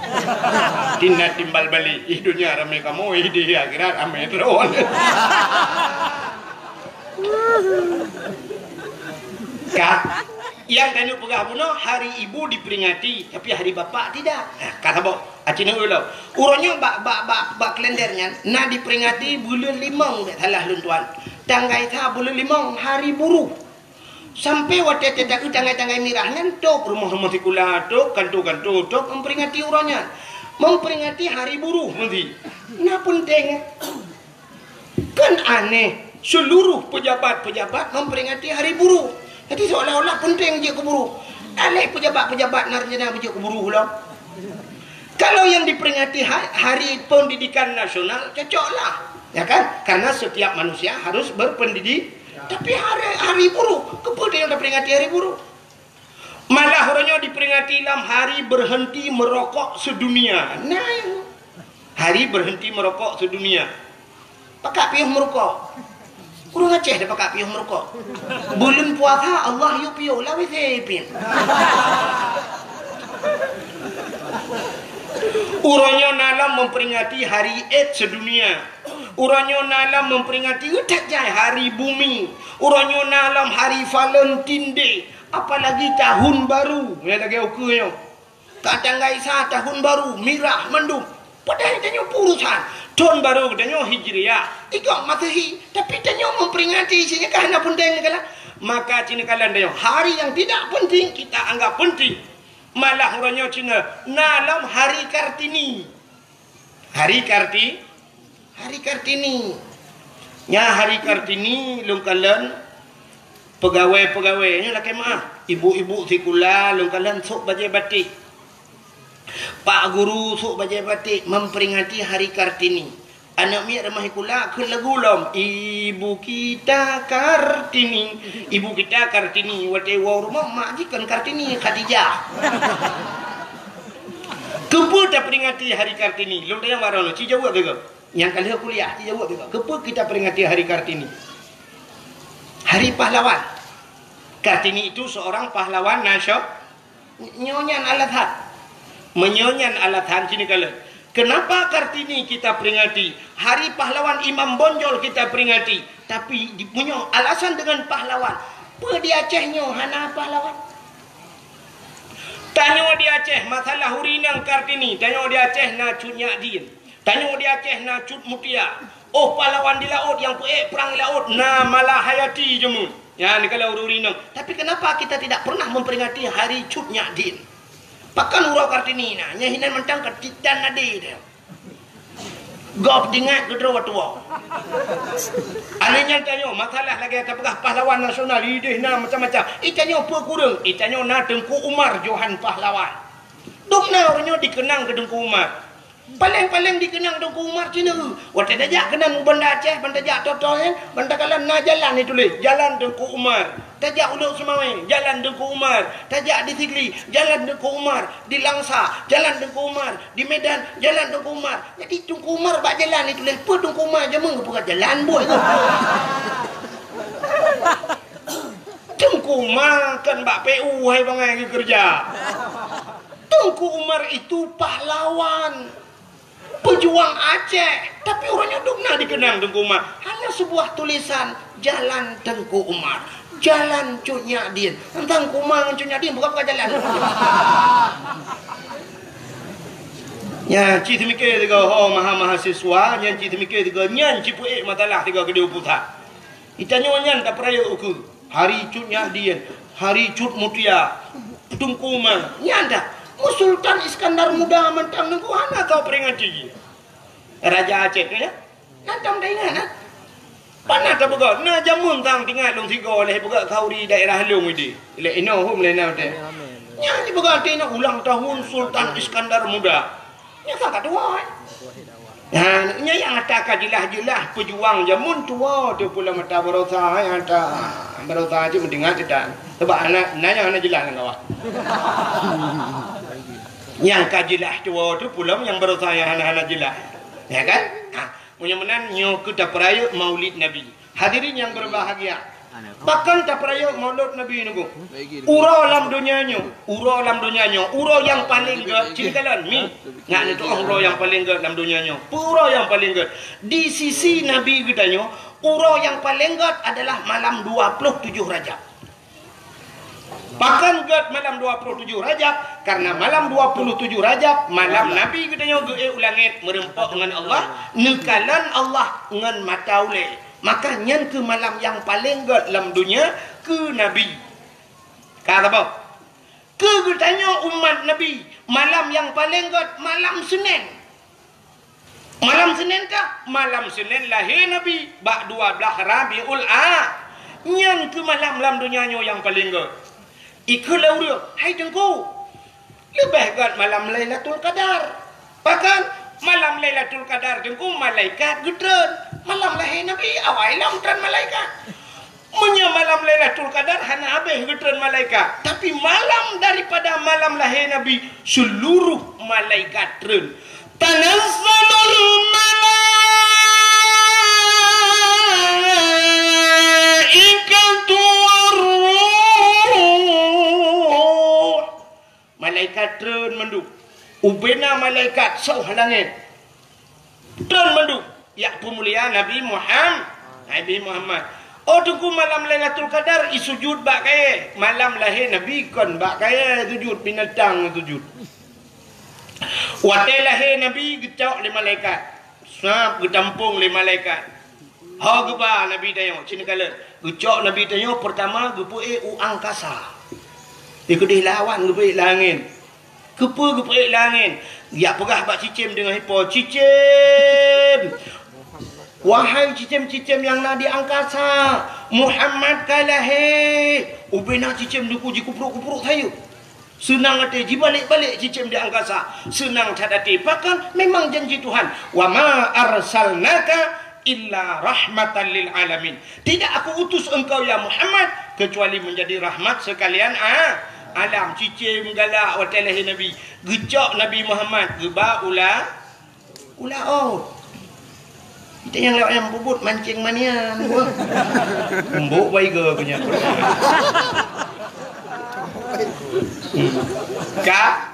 Tina timbal balik, ih dunia ramé kamoe, ih di akhirat ramé droe. Ka, nyang tanyoe peugah bunoe, hari ibu diperingati, tapi hari bapak tidak. Nah, ka saboh. Aci neueu lom. Uroe nyoe bak, bak, bak, bak kalender nyan na diperingati buleuen limong, bèk salah lôn tuan. Tanggai sa buleuen limong, hari buruh. Sampai watèe teuka tanggai-tanggai mirah nyan, tôp rumoh-rumoh sikula, tôp kanto-kanto, tôp memperingati uroe nyan. Memperingati hari buruh meusti. Na peunteng. Kan aneh, seluruh pejabat-pejabat memperingati hari buruh. Jadi seolah-olah penting jeuet keu buruh. Aléh pejabat-pejabat na rencana beujeuet keu buruh lom. Kalau yang diperingati ha-, Hari Pendidikan Nasional, cocoklah. Ya kan? Karena setiap manusia harus berpendidik. Tapi hari, hari buruh, keupeue tanyoe taperingati hari buruh? Malah uroe nyoe diperingati lam hari berhenti merokok sedunia. Nah, hari berhenti merokok sedunia. Pakak piôh meurukok? Ureueng Aceh dah pakak piôh meurukok. Buleuen puasa Allah yue piôh, lawét sé piôh. Uroe nyoe na lom memperingati hari AIDS sedunia. Uroe nyoe na lom memperingati, ih, that jai hari bumi. Uroe nyoe na lom hari Valentine Day. Apalagi tahun baru, ya, lagèe ukeue nyoe. Ka tanggai sa tahun baru, mirah mandum. Padahai tanyoe peue urusan. Tahun baru geutanyoe Hijriah, i gob Masehi, tapi tanyoe memperingati, ci nyan ka hana peunteng neukalon. Maka ci neukalon tanyoe, hari yang tidak penting kita anggap penting. Malah uroe nyoe ci na lom Hari Kartini. Hari Karti-, Hari Kartini. Nyan Hari Kartini lôn kalon peugawée-peugawée nyoe lakée meu'ah. Ibu-ibu sikula lôn kalon sôk bajée batik. Pak guru sôk bajée batik memperingati Hari Kartini. Aneuk miet rumoh sikula kheun lagu lom, "Ibu kita Kartini, ibu kita Kartini." Watée woe rumoh mak jih kon Kartini, Khadijah. Keupeue taperingati Hari Kartini? Lôn tanyong baroe nyoe, ci jaweueb lé gob. Nyang ka lheueh kuliah, ci jaweueb lé gob. Keupeue kita peringati Hari Kartini? Hari Pahlawan. Kartini itu seorang pahlawan nasio-, nyoe nyan alasan. Meunyoe nyan alasan, ci neukalon. Kenapa Kartini kita peringati? Hari Pahlawan Imam Bonjol kita peringati. Tapi di, meunyoe alasan dengan pahlawan, peue di Aceh nyoe hana pahlawan? Tanyoe di Aceh, masalah ureueng inong Kartini, tanyoe di Aceh na Cut Nyak Dien. Tanyoe di Aceh na Cut Mutia. Oh, pahlawan di laôt nyang peuék prang di laôt na Malahayati jameun. Nyan neukalon ureueng inong. Tapi kenapa kita tidak pernah memperingati hari Cut Nyak Dien? Pakon uroe Kartini na, nyan hinan mantong ka titan nadi dia. Gob jingat keudroe tuwoe. Akhé nyan tanyoe, masalah lagée tapeugah pahlawan nasional, ideh na macam-macam. I tanyoe peue kureueng? I tanyoe na Teungku Umar Johan Pahlawan. Dum na ureueng nyoe dikeunang keu Teungku Umar. Paleng-paleng dikeunang Teungku Umar ci neueu. Watée tajak keunan u Banda Aceh, ban tajak Totoe, ban takalon na jalan ituléh, Jalan Teungku Umar. Tajak Ulok Seumawé, Jalan Teungku Umar. Tajak di Sigli, Jalan Teungku Umar. Di Langsa, Jalan Teungku Umar. Di Medan, Jalan Teungku Umar. Jadi Teungku Umar bak jalan ituléh, peue Teungku Umar jameun geupeugah jalan buet tu. Teungku Umar kan bak P U hai bangai geukeureuja. Teungku Umar itu pahlawan. Pejuang Aceh, tapi uroe nyoe dum na dikeunang Teungku Umar. Hanya sebuah tulisan, Jalan Teungku Umar, Jalan Cut Nyak Dien. Teuntang Teungku Umar ngon Cut Nyak Dien buka-buka jalan. Nyan cit teumike sigoe ho maha-mahasiswa, nyan cit teumike sigoe nyan cit peuék masalah sigoe keudeh u pusat. Geutanyoe nyan tapeurayeuk ukeue. Hari Cut Nyak Dien, Hari Cut Mutia, Teungku Umar, nyan dah. Mu Sultan Iskandar Muda mantong Teungku hana tau peringati. Raja Aceh tu ya. Nyan tam dah ingat, ha? Pana tapeugah, na jameun tang teuingat lôn sigoe lé peugah khauri daerah lôn idi. Lé inoe hom lé na teh. Nyan dipeugah teuingat ulang tahun Sultan Iskandar Muda. Nyan sang ka tuwoe, eh. Nah, nyan nyang ata ka jeulaih-jeulaih peujuang jameun tuwoe teuh pulo mata baroesa, eh, ata baroesa cit meudeungat teuh dan. Sabab hana, na nyang hana jeulaih lam kawan. Nyang ka jeulaih tuwoe teuh pulo nyang baroesa nyang hana-hana jeulaih. Ya kan? Ha, meunyoe meunan nyoe keuh tapeurayeuk Maulid Nabi. Hadirin yang berbahagia, pakon tapeurayeuk Maulid Nabi nyoe? Uroe lam donya nyoe, uroe lam donya nyoe, uroe nyang paleng gét, cit kalon mi. Ngat neutu'oh uroe nyang paleng gét lam donya nyoe. Peue uroe nyang paleng gét? Di sisi Nabi geutanyoe, uroe nyang paleng gét adalah malam dua puluh tujoh Rajab. Pakon gét malam dua puluh tujoh Rajab? Karena malam dua puluh tujoh Rajab, malam Nabi geutanyoe geuék u langét meureumpok ngon Allah, neukalon Allah ngon mata ulée. Maka nyan keuh malam nyang paleng gét lam donya keu Nabi. Ka saboh. Keu geutanyoe umat Nabi, malam nyang paleng gét malam Senin. Malam Senin kah? Malam Senin lahé Nabi bak dua blaih Rabiul A. Nyan keuh malam lam donya nyoe nyang paleng gét. Ikheun lé ureuëng, "Hai Teungku, leubeh gét malam Lailatul Qadar." Pakon? Malam Lailatul Qadar Teungku malaikat geutreun. Malam lahé Nabi awai lom treun malaikat. Meunyoe malam Lailatul Qadar hana habéh geutreun malaikat, tapi malam daripada malam lahé Nabi, seluruh malaikat treun. Tanazzalul malaikatu war ruh. Malaikat treun mandum. Ubena malaikat soh langét. Treun mandum. Jak peumulia Nabi Muham-, Nabi Muhammad. Oh Teungku, malam Lailatul Qadar i sujud bak kayée. Malam lahé Nabi kon bak kayée sujud, binatang sujud. Watée lahé Nabi geucok lé malaikat. Sab geutampong lé malaikat. Ho geuba Nabi tanyoe, cit neukalon. Geucok Nabi tanyoe peurtama geupeuék u angkasa. Di keudeh lawan geupeuék lam angén. Keupeue geupeuék lam angén? Jak peugah bak cicém deungon ipo, "Cicém! Wahai cicém-cicém nyang na di angkasa, Muhammad ka lahé!" Ubena cicém Teungku jikuprok-kuprok sayeuep. Seunang até jibalek-balek cicém di angkasa. Seunang that até. Pakon? Memang janji Tuhan. "Wa ma arsalnaka illa rahmatan lil alamin." Tidak Aku utus engkau, ya Muhammad, kecuali menjadi rahmat sekalian a-, alam. Cicém galak watée lahé Nabi. Geucok Nabi Muhammad, geuba u la-, U laôt. Kita nyang lewat nyang bubut mancing manian, buah. Embok baiga keu nyan. Ka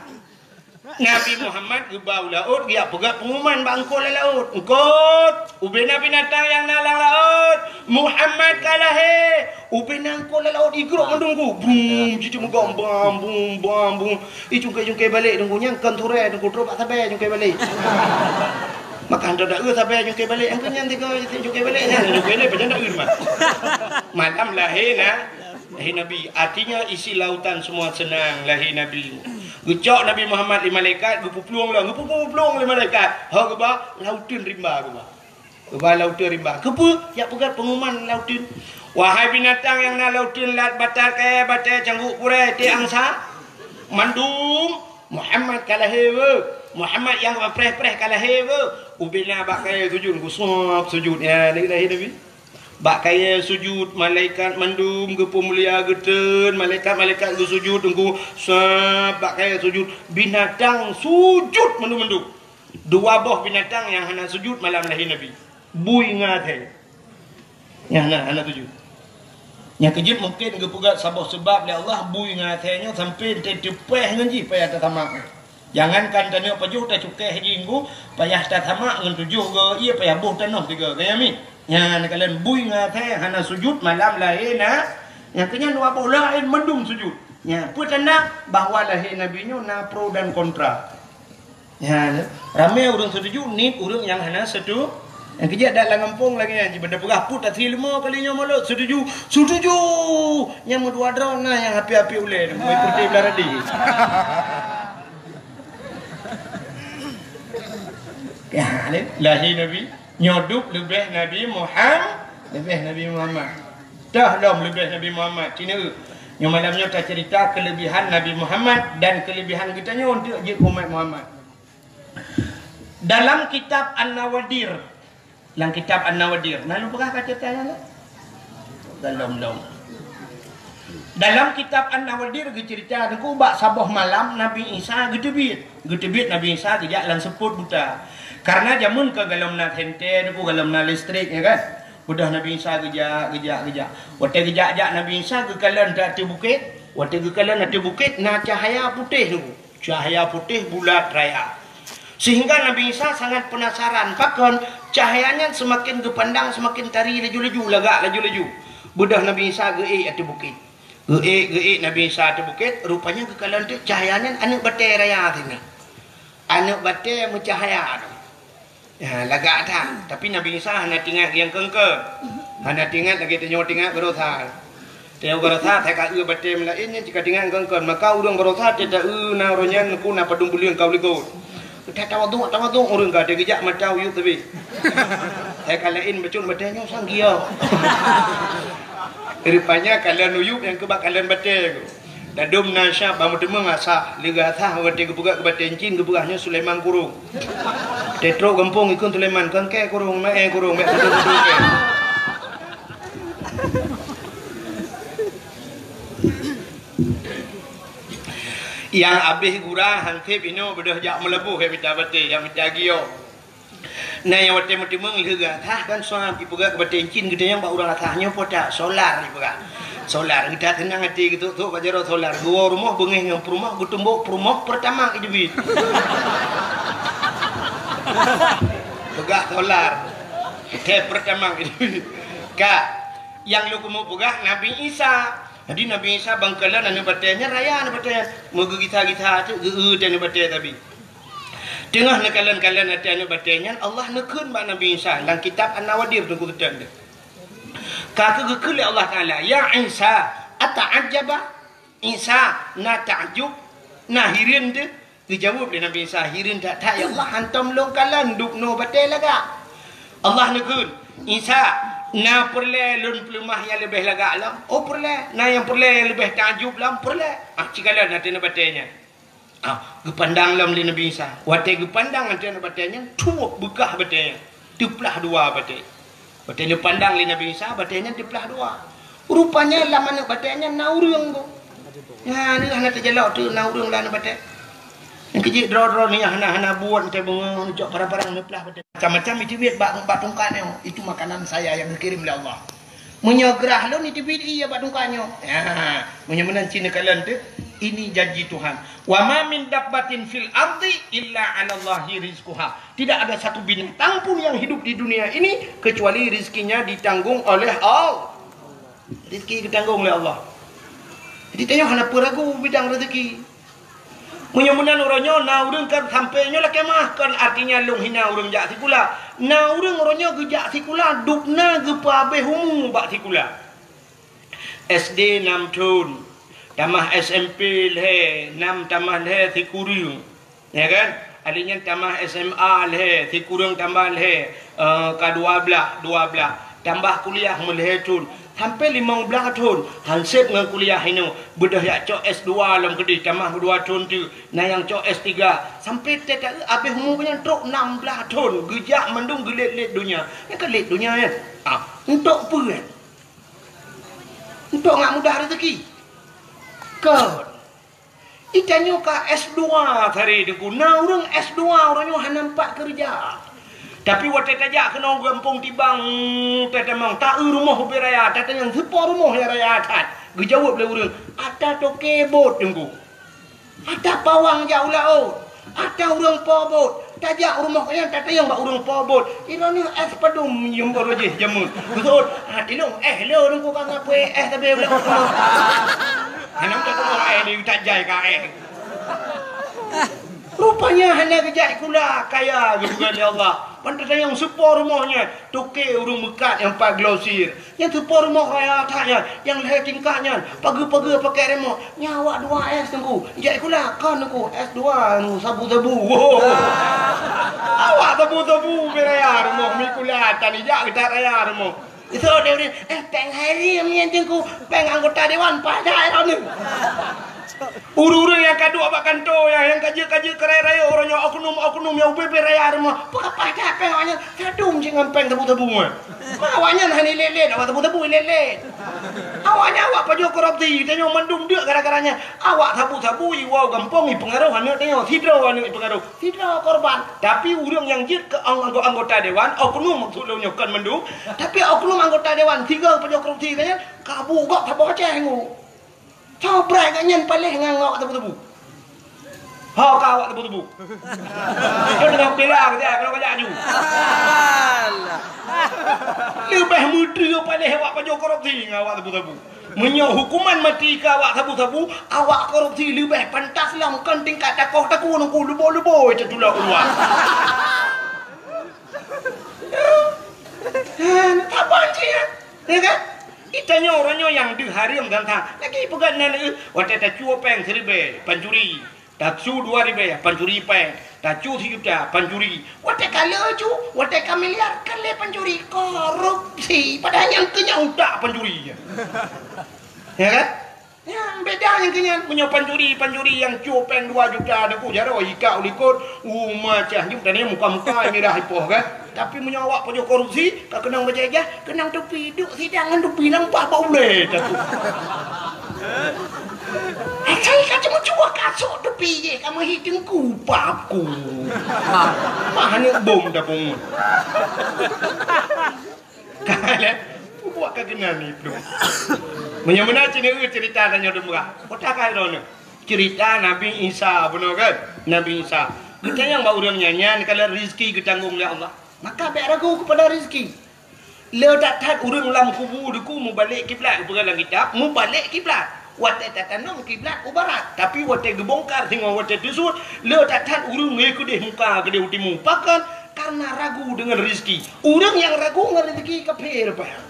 Nabi Muhammad geuba u laôt, geujak peugah pengumuman bak eungkôt lam laôt. "Eungkôt, ubena binatang nyang na lam laôt, Muhammad ka lahé." Ubena eungkôt lam laôt igrok mandum Teungku. Brum, jijak meugom, bam, bum, bam, bum. Icungkai-cungkai balek Teungku, nyang kon turée Teungku, trok bak sabe cungkai balek. Maka hantom da eu sabe cungkai balek, nyang kon nyan tiga cungkai balek, nyan cungkai balek, pajan da eu mah. Malam lahé na, lahé Nabi. Artinya isi lautan semua senang lahé Nabi. Geucok Nabi Muhammad lé malaikat, geupuplueng lom, geupuplueng lé malaikat. Ho geuba, lauteun rimba geuba. Geuba lauteun rimba. Keupeue? Jak peugah pengumuman lauteun. Wahai binatang nyang na lauteun, lat, batat, kayée, batée, cangguek, purée, tiek, angsa, mandum, Muhammad ka lahé weueh. Muhammad nyang preh-preh ka lahé weueh. Ubena bak kayée sujud, geusab sujud. Ya, lahé Nabi. Bak kayée sujud, malaikat mandum geupeumulia geutreun, malaikat-malaikat geusujud Teungku, sab bak kayée sujud. Binatang sujud mandum-mandum. Dua boh binatang nyang hana sujud malam lahé Nabi. Bui ngon asèe. Nyang hana, hana sujud. Nyang keujeuet mungken geupeugah saboh seubab lé Allah, bui ngon asèe nyoe sampoe teupeue ngon jih payah tasamak. Jangankan taneuk pajoh, tacukéh jih ngon, payah tasamak ngon tujoh goe ie, payah boh tanoh tiga goe, ya mi. Nyan kalon bui ngon asèe hana sujud malam lahé na-, nyan keu nyan dua boh laén mandum sujud. Nyan peue tanda bahwa lahé Nabi nyoe na pro dan kontra. Nyan, ramé ureueng setuju, nit ureueng nyang hana setu-, nyang keujeuet dak lam gampông lagèe nyan, jiban tapeugah put asai leumo kali nyoe mulod, setuju, setuju! Nyang meudua droe na nyang api-api ulèe, meuikurti belah radi. Ya, ni, lahé Nabi, nyoe dub leubeh Nabi Muham-, leubeh Nabi Muhammad. Toh lom leubeh Nabi Muhammad, ci neu. Nyoe malam nyoe taceurita keuleubihan Nabi Muhammad dan keuleubihan geutanyoe untuk jeuet umat Muhammad. Dalam kitab An-Nawadir, lam kitab An-Nawadir, na lôn peugah ka ceurita nyan? Golom-lom. Dalam kitab An-Nawadir geuceurita, teungku, bak saboh malam Nabi Isa geuteubiet. Geuteubiet Nabi Isa geujak lam seupôt buta. Karena jameun ka golom na senter, teungku, golom na listrik, ya kan? Beudôh Nabi Isa geujak, geujak, geujak. Watèe geujak-jak Nabi Isa geukalon ateueh bukét. Watèe geukalon ateueh bukét na cahya putéh, teungku. Cahya putéh bulat raya. Sehingga Nabi Isa sangat penasaran, pakon cahya nyan seumaken geupandang seumaken tari laju-laju, lagak laju-laju. Beudôh Nabi Isa geuék ateueh bukét. Geuék, geuék Nabi Isa ateueh bukét, rupanya geukalon teuk cahya nyan aneuk batèe raya sinan. Aneuk batèe meucahya tu. Ya, lagak that. Tapi Nabi Isa hana teuingat nyang keungkeuen. Hana teuingat lagèe tanyoe teuingat baroesa. Tanyoe baroesa, hai ka eu batèe meulaén nyan cit ka teuingat keungkeuen. Maka ureueng baroesa, teuta eu na ureueng nyan, neukheun na padum buleuen ka u likot. Teuta tawaduk, tawaduk ureueng ka, teugeujak mata uyueb teubiet. Hai ka laén bacut batèe nyoe sang giok. Rupanya kalon uyueb nyang keubah kalon batèe. Dadum na syab bak meuteumeung asah, lheueh asah watèe geupeugah keu batèe cin geupeugah nyoe Sulaiman Kurong. Teutrok gampông ikheun Sulaiman, kangkè kurong, maé kurong, bèk kudu-kudu kèe. Nyang abéh gura hanseb inoe beudôh jak meulaboh, jak mita batèe, jak mita giok. Na nyang watèe meuteumeung lheueh geuasah kan suam ipeugah keu batèe cin geutanyoe bak ureueng asah nyoe po that solar ipeugah. Solar geutanyoe seunang até geutok-tok bak jaroe solar geuwoe rumoh beungéh ngon peurumoh geutumbok peurumoh Pertamax iteubiet. Peugah solar. Teuh Pertamax iteubiet. Ka nyang lôn keumeung peugah Nabi Isa. Jadi Nabi Isa bangkalon aneuk batèe nyan raya aneuk batèe nyan meugeugisa-gisa teuk geu-eu teuh aneuk batèe tabi. Teungoh neukalon-kalon ateueh aneuk batèe nyan, Allah neukheun bak Nabi Isa lam kitab An-Nawadir teungku teuh. Ka keuh geukheun lé Allah Taala, "Ya Isa, ata'ajjaba?" Isa na takjub, na hireuen teuh? Geujaweueb lé Nabi Isa, "Hireuen that-that ya Allah, hantom lôn kalon dub noe batèe lagak." Allah neukheun, "Isa, na peureulèe lôn peuleumah nyang leubeh lagak lom?" "Oh peureulèe." "Na nyang peureulèe nyang leubeh takjub lom?" "Peureulèe." Ah, ci kalon ateueh aneuk batèe nyan. Ah, geupandang lom lé Nabi Isa. Watèe geupandang ateueh aneuk batèe nyan, tuwob beukah batèe nyan. Teuplah dua batèe. Watèe geupandang lé Nabi Isa, batèe nyan teuplah dua. Rupanya lam aneuk batèe nyan na ureueng tu. Nyan hana teujalok teuk na ureueng lam aneuk batèe. Nyang keujeuet droe-droe nyan hana-hana buet teuh beungoh neucok parang-parang neuplah batèe. Macam-macam iteubiet bak, bak tungkat nyoe. Itu makanan saya yang dikirim oleh Allah. Meunyoe grah lôn iteubiet ie bak tungkat nyoe. Ha, meunyoe meunan cit neukalon teuh, ini janji Tuhan. "Wa ma min dabbatin fil ardi illa 'alallahi rizquha." Tidak ada satu binatang pun yang hidup di dunia ini kecuali rizkinya ditanggung oleh Allah. Rizki geutanggong lé Allah. Jadi tanyoe hana peue ragu bidang rezeki. Meunyoe meunan uroe nyoe na ureueng kan sampoe nyoe lakèe meu'ah, kon artinya lôn hina ureueng jak sikula. Na ureueng uroe nyoe geujak sikula, dub na geupeuhabéh umu bak sikula. S D nam thon, tamah S M P lhèe, nam tamah lhèe sikureueng. Ya kan? Akhé nyan tamah S M A lhèe, sikureueng tambah lhèe, eh, ka dua blah, dua blah. Tambah kuliah meulhèe thon, sampoe limong blah thon. Hanseb ngon kuliah inoe, beudôh jak cok S dua lom keudeh, tamah dua thon teuk. Na nyang cok S tiga. Sampoe teuka habéh umu nyan trok nam blah thon. Geujak mandum geulét-lét donya. Nyan ka lét donya nyan. Ah, untuk peue nyan? Untuk ngat mudah rezeki. Kon. Itanyoe ka S dua tadi teungku. Na ureueng S dua, ureueng nyoe hana meupat keureuja. Tapi watèe tajak keunoe gampông Tibang, tatamong, ta-eu rumoh ubé raya, tatanyong, "Soe po rumoh nyang raya that?" Geujaweueb lé ureueng, "Ata toke bot teungku. Ata pawang jak u laôt." Ata ureuëng po bot, tajak rumoh nyan tatanyong bak ureuëng po bot. Inoe es padum nyoe baru jih jameun. Beutôi. Ah, tilong, eh, le ureuëng ku ka ngapui es tapi belum. Hana udah keunoe eh, di utak jai ka eh. Rupanya hana geujak sikula kaya geupeugah lé Allah. Pan tatanyong soe po rumoh nyan, toke ureuëng meukat nyang pat glosir. Nyang soe po rumoh raya that nyan, nyang lhée tingkat nyan, pageue-pageue pakai remok. Nyan awak dua es teungku. Jak sikula kon teungku, es dua teungku, sabu-sabu. Awak sabu-sabu beu raya rumoh, mi sikula tan jak geutak raya rumoh. Isok dia, eh, péng harim nyan teungku, péng anggota dewan paih that droeneuh. Ureuëng-ureuëng nyang ka duek bak kantô nyan, nyang ka jeuet-ka jeuet keu raya-raya uroe nyoe, oknum-oknum nyang ubé-bé raya rumoh, peukapah that péng awaknyan, sadum cit ngon péng sabu-sabu nyan. Ma awaknyan hana ilét-lét, awak sabu-sabu ilét-lét. Awaknyan awak pajoh korupsi, tanyoe mandum deuk gara-gara nyan. Awak sabu-sabu iwoe gampông ipeungaroh aneuëk tanyoe, sidroe aneuëk ipeungaroh, sidroe korban. Tapi ureuëng nyang jeuet keu ang-, anggo-, anggota dewan, oknum maksud lôn nyoe kon mandum, tapi oknum anggota dewan sigoe pajoh korupsi nyan, ka bu gob saboh Aceh ngu. Soe brat gobnyan paléh ngon awak tebu-tebu. Ho ka awak tebu-tebu. Nyoe teungoh pila kejak, kalau kejak aju. Leubeh meutreue paléh awak pajoh korupsi ngon awak tebu-tebu. Meunyoe hukuman mati keu awak sabu-sabu, awak korupsi leubeh pantas lom kon tingkat takoh-takoh nungku leubo-leubo teutulah u luwa. Saban cit, ya kan? Geutanyoe uroe nyoe nyang deuh hareuem gantang. Lagèe peugah nan, eh, watèe tacue péng siribèe, pancuri. Tacue dua ribèe, pancuri péng. Tacue sijuta, pancuri. Watèe ka le cu, watèe ka miliar, ka lé pancuri. Korupsi. Padahai nyang keu nyan utak pancuri. Ya kan? Nyan beda nyang keu nyan. Meunyoe pancuri, pancuri nyang cue péng dua juta, teungku jaroe ikat u likot, uma cah nyoe tadi muka-muka mirah ipoh kan. Tapi meunyoe awak pajoh korupsi, ka keunong bajèe-jèe, keunong tupi, duek sidang ngon tupi nampak bak ulèe, teungku. Asai ka cuma cuba kasok tupi jih, ka meuhi teungku, paku. Mah aneuk bom dah pungut. Ka lé, bubuak ka keunan iplôh. Meunyoe meunan cit nyoe ceurita tanyoe dum bra. Kota ka droeneuh. Ceurita Nabi Isa bunoe kan? Nabi Isa. Geutanyong bak ureueng nyan, nyan kalon rezeki geutanggong lé Allah. Maka bèk ragu keupada rezeki. Le that-that ureueng lam kubu teungku mubalek kiblat, geupeugah lam kitab, mubalek kiblat. Watèe tatanom kiblat u barat, tapi watèe geubongkar singoh watèe teusut, le that-that ureueng ngon keudeh muka keudeh u timu. Pakon? Karena ragu deungon rezeki. Ureueng nyang ragu ngon rezeki kafé rupa nyan.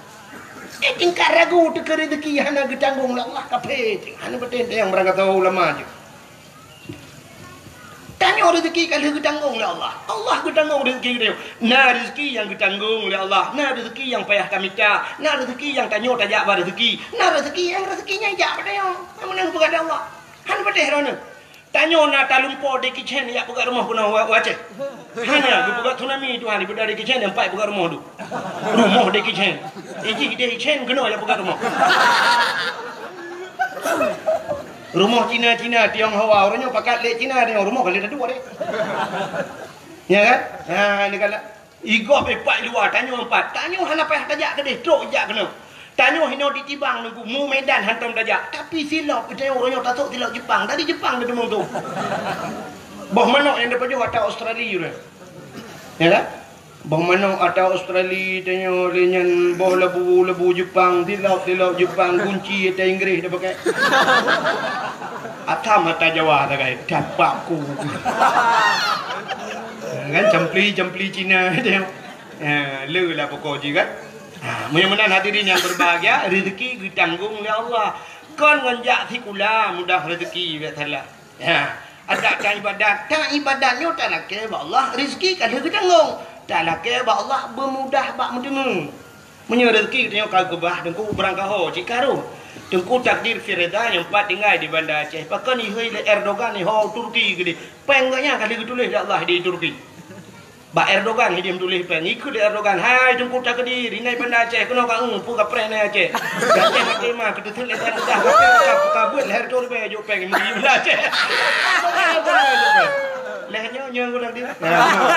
Eh, tingkat ragu teuh keu rezeki hana geutanggong lé Allah, kafé teuh. Hana beutem teuh nyang beurangkat ulama jih. Tanyoe rezeki ka lheueh geutanggong lé Allah. Allah geutanggong rezeki geutanyoe. Na rezeki nyang geutanggong lé Allah, na rezeki nyang payah tamita, na rezeki nyang tanyoe tajak ba rezeki, na rezeki nyang rezeki nyang jak bak tanyoe. Nyang meunan peugah lé Allah. Han peudeh droeneuh. Tanyoe na talumpo Jackie Chan jak peugah rumoh keunoe wa-, u Aceh. Hana geupeugah tsunami Tuhan, ipeugah Jackie Chan nyang pat peugah rumoh tu. Rumoh Jackie Chan. Iji Jackie Chan keunoe jak peugah rumoh. Rumoh Cina-Cina, Tionghoa, ureueng nyoe pakat lé Cina, Tiong rumoh ka lé tadu deh. Ya kan? Ha, ni kan. Igob ipat luwa, tanyoe empat. Tanyoe hana payah tajak keudeh, trok ijak keunoe. Tanyoe hinoe di Tibang nunggu, mu Medan hantom tajak. Tapi silop, tanyoe ureueng nyoe tasok silop Jepang. Dari Jepang na teumong tu. Boh manok nyang tapajoh ata Australia tu. Ya kan? Boh manok ata Australia, tanyoe lé nyan boh labu, labu Jepang, silop, silop Jepang, gunci ata Inggris tapakai. Atam ata Jawa takai, dapat ku. Kan campli, campli Cina, tanyoe. Ha, le lah pokok jih kan. Ha, meunyoe meunan hadirin yang berbahagia, rezeki geutanggong lé Allah. Kon ngon jak sikula mudah rezeki, biasalah. Ha, adak ta ibadat, ta ibadat nyoe talakèe bak Allah, rezeki ka lheueh geutanggong. Talakèe bak Allah, beumudah bak meuteumé. Meunyoe rezeki geutanyoe ka geubah, teungku beurangkaho cit ka rhot. Teungku takdir Firda nyang pat tinggai di Banda Aceh. Pakon ihôi lé Erdogan iho Turki keudeh. Péng gobnyan ka lheueh geutuléh lé Allah di Turki. Bak Erdogan hidem tuléh péng. Ikheun lé Erdogan, "Hai Teungku Takdir, inan Banda Aceh keunoe ka eu, peue kapreh inan Aceh. Gata maté ma, keuteuseut lé Tuhan mudah, kapreh ka, ka beuet lhèe reutôh ribèe jok péng, meugi Banda Aceh." Lhèe nyoe, nyoe guna dia. Nah, nyoe.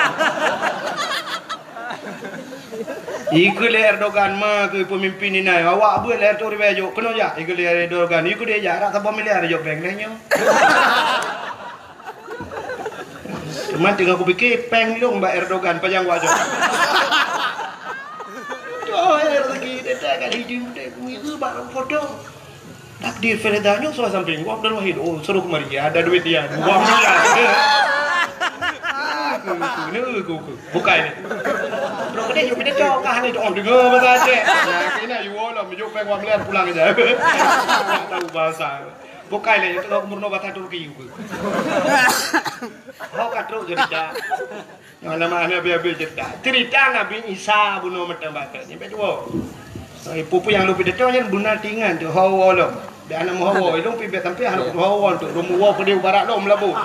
Ikheun lé Erdogan, ma keu peumimpin inan, awak beuet lhèe reutôh ribèe jok, keunoe jak. Ikheun lé Erdogan, ikheun dia jak, rot saboh miliar jok péng lhèe nyoe. Man teungoh kupike, péng lôn bak Erdogan, pajan wajah. Tuh, rezeki, teuka ka di jeuem teuh, kui bak foto. Takdir Firda nyoe salah sampéng, "Wah, Abdul Wahid, oh, suruh kemari, ada duit dia, dua miliar." Bukai ni. Bro, kita hidup kita cok, kah ni, oh, dengar bahasa Aceh. Nah, kena you all lah, mejuk péng dua miliar pulang aja. Tak tahu bahasa. Bukai lah, itu aku murno bahasa Turki. Ho ka trok cerita. Nyang nama aneuk habéh-habéh cerita. Cerita Nabi Isa bunoe mantong bacut nyan, bèk tuwo. Eh, peue-peue nyang lôn pidato nyan beuna tingan teuh, hawa lom. Dan aneuk meuhawa, lôn pih bèk sampai aneuk meuhawa tu, lôn meuwoe keudéh u barat lom Meulaboh.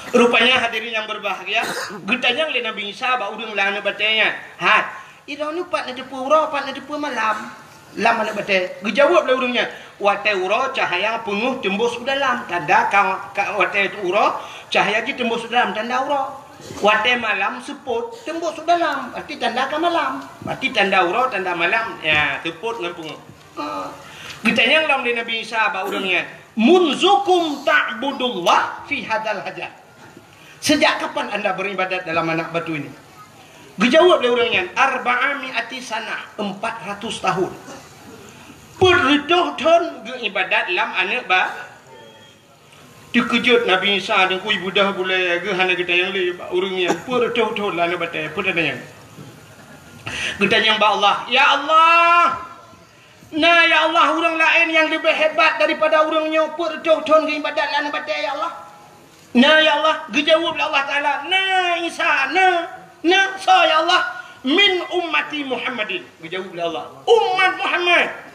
Rupanya hadirin yang berbahagia, geutanyong lé Nabi Isa bak ureueng lam aneuk batèe nyan, "Hai, droeneuh pat neuteupeue uroe, pat neuteupeue malam?" Lam aneuk batèe. Geujaweueb lé ureueng nyan, "Watèe uroe cahya peungeuh teumbôs u dalam, tanda ka, ka watèe uroe cahya jih teumbôs u dalam, tanda uroe. Watèe malam seupôt teumbôs u dalam, berarti tanda ka malam. Berarti tanda uroe, tanda malam, ya, seupôt ngon peungeuh." Ah. Geutanyong lom lé Nabi Isa bak ureueng nyan, "Munzukum ta'budullah fi hadzal hajar?" Sejak kapan anda beribadat dalam anak batu ini? Geujaweueb lé ureueng nyan, "Arba'a mi'ati sanah, empat ratus tahun." Peuet reutôh thon geuibadat lam aneuk ba-, teukeujot Nabi Isa deungkui beudah gulèe geuh hana geutanyong lé bak ureueng nyan, peuet reutôh thon lam aneuk batèe, peue tanyong? Geutanyong bak Allah, "Ya Allah, na ya Allah ureueng laén nyang leubeh hebat daripada ureueng nyoe peuet reutôh thon geuibadat lam aneuk batèe ya Allah?" "Na ya Allah," geujaweueb lé Allah Taala, "Na Isa, na, na." "Soe ya Allah?" "Min ummati Muhammadin," geujaweueb lé Allah. "Umat Muhammad.